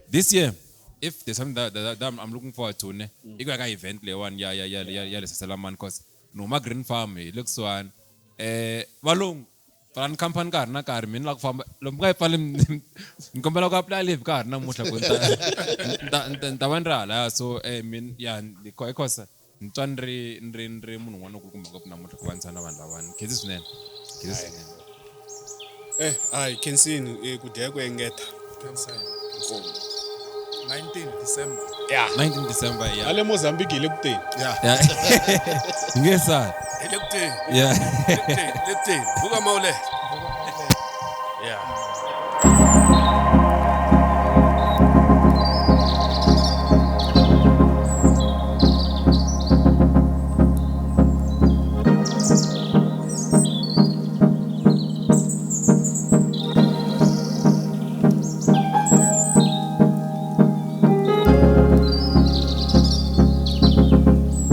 this year. If there's something that I'm looking forward to ne, i ku ya ka event leyiwani ya le Saselamani, cause ni huma Green Farm hi le kusuhani. Valungu pfalani khampani ka ha ri na nkarhi, mina ni lava ku famba. Loko mi nga yi pfali, ni kombela ku apply leave ka ha ri namuntlha ku ni ta va ni ri halaya. So min, ya, ni ko, hi khosa, ni twa ni ri, ni ri, ni ri munhu un'wana lonkulukumba ngopfu namuntlha ku va ni tshama na vanhu lavawani. Khensi swinene. Khensi swinene. Hayi, khensini, ku dya ku engeta. Khensani. 19 December. Yeah. 19 December, yeah. Ale Mozambique hi le ku teni. Yeah. Yeah. Hi nge sali. Hi le ku teni. Yeah. Hi le ku teni, le ku teni. Vuka Mawulele. Vuka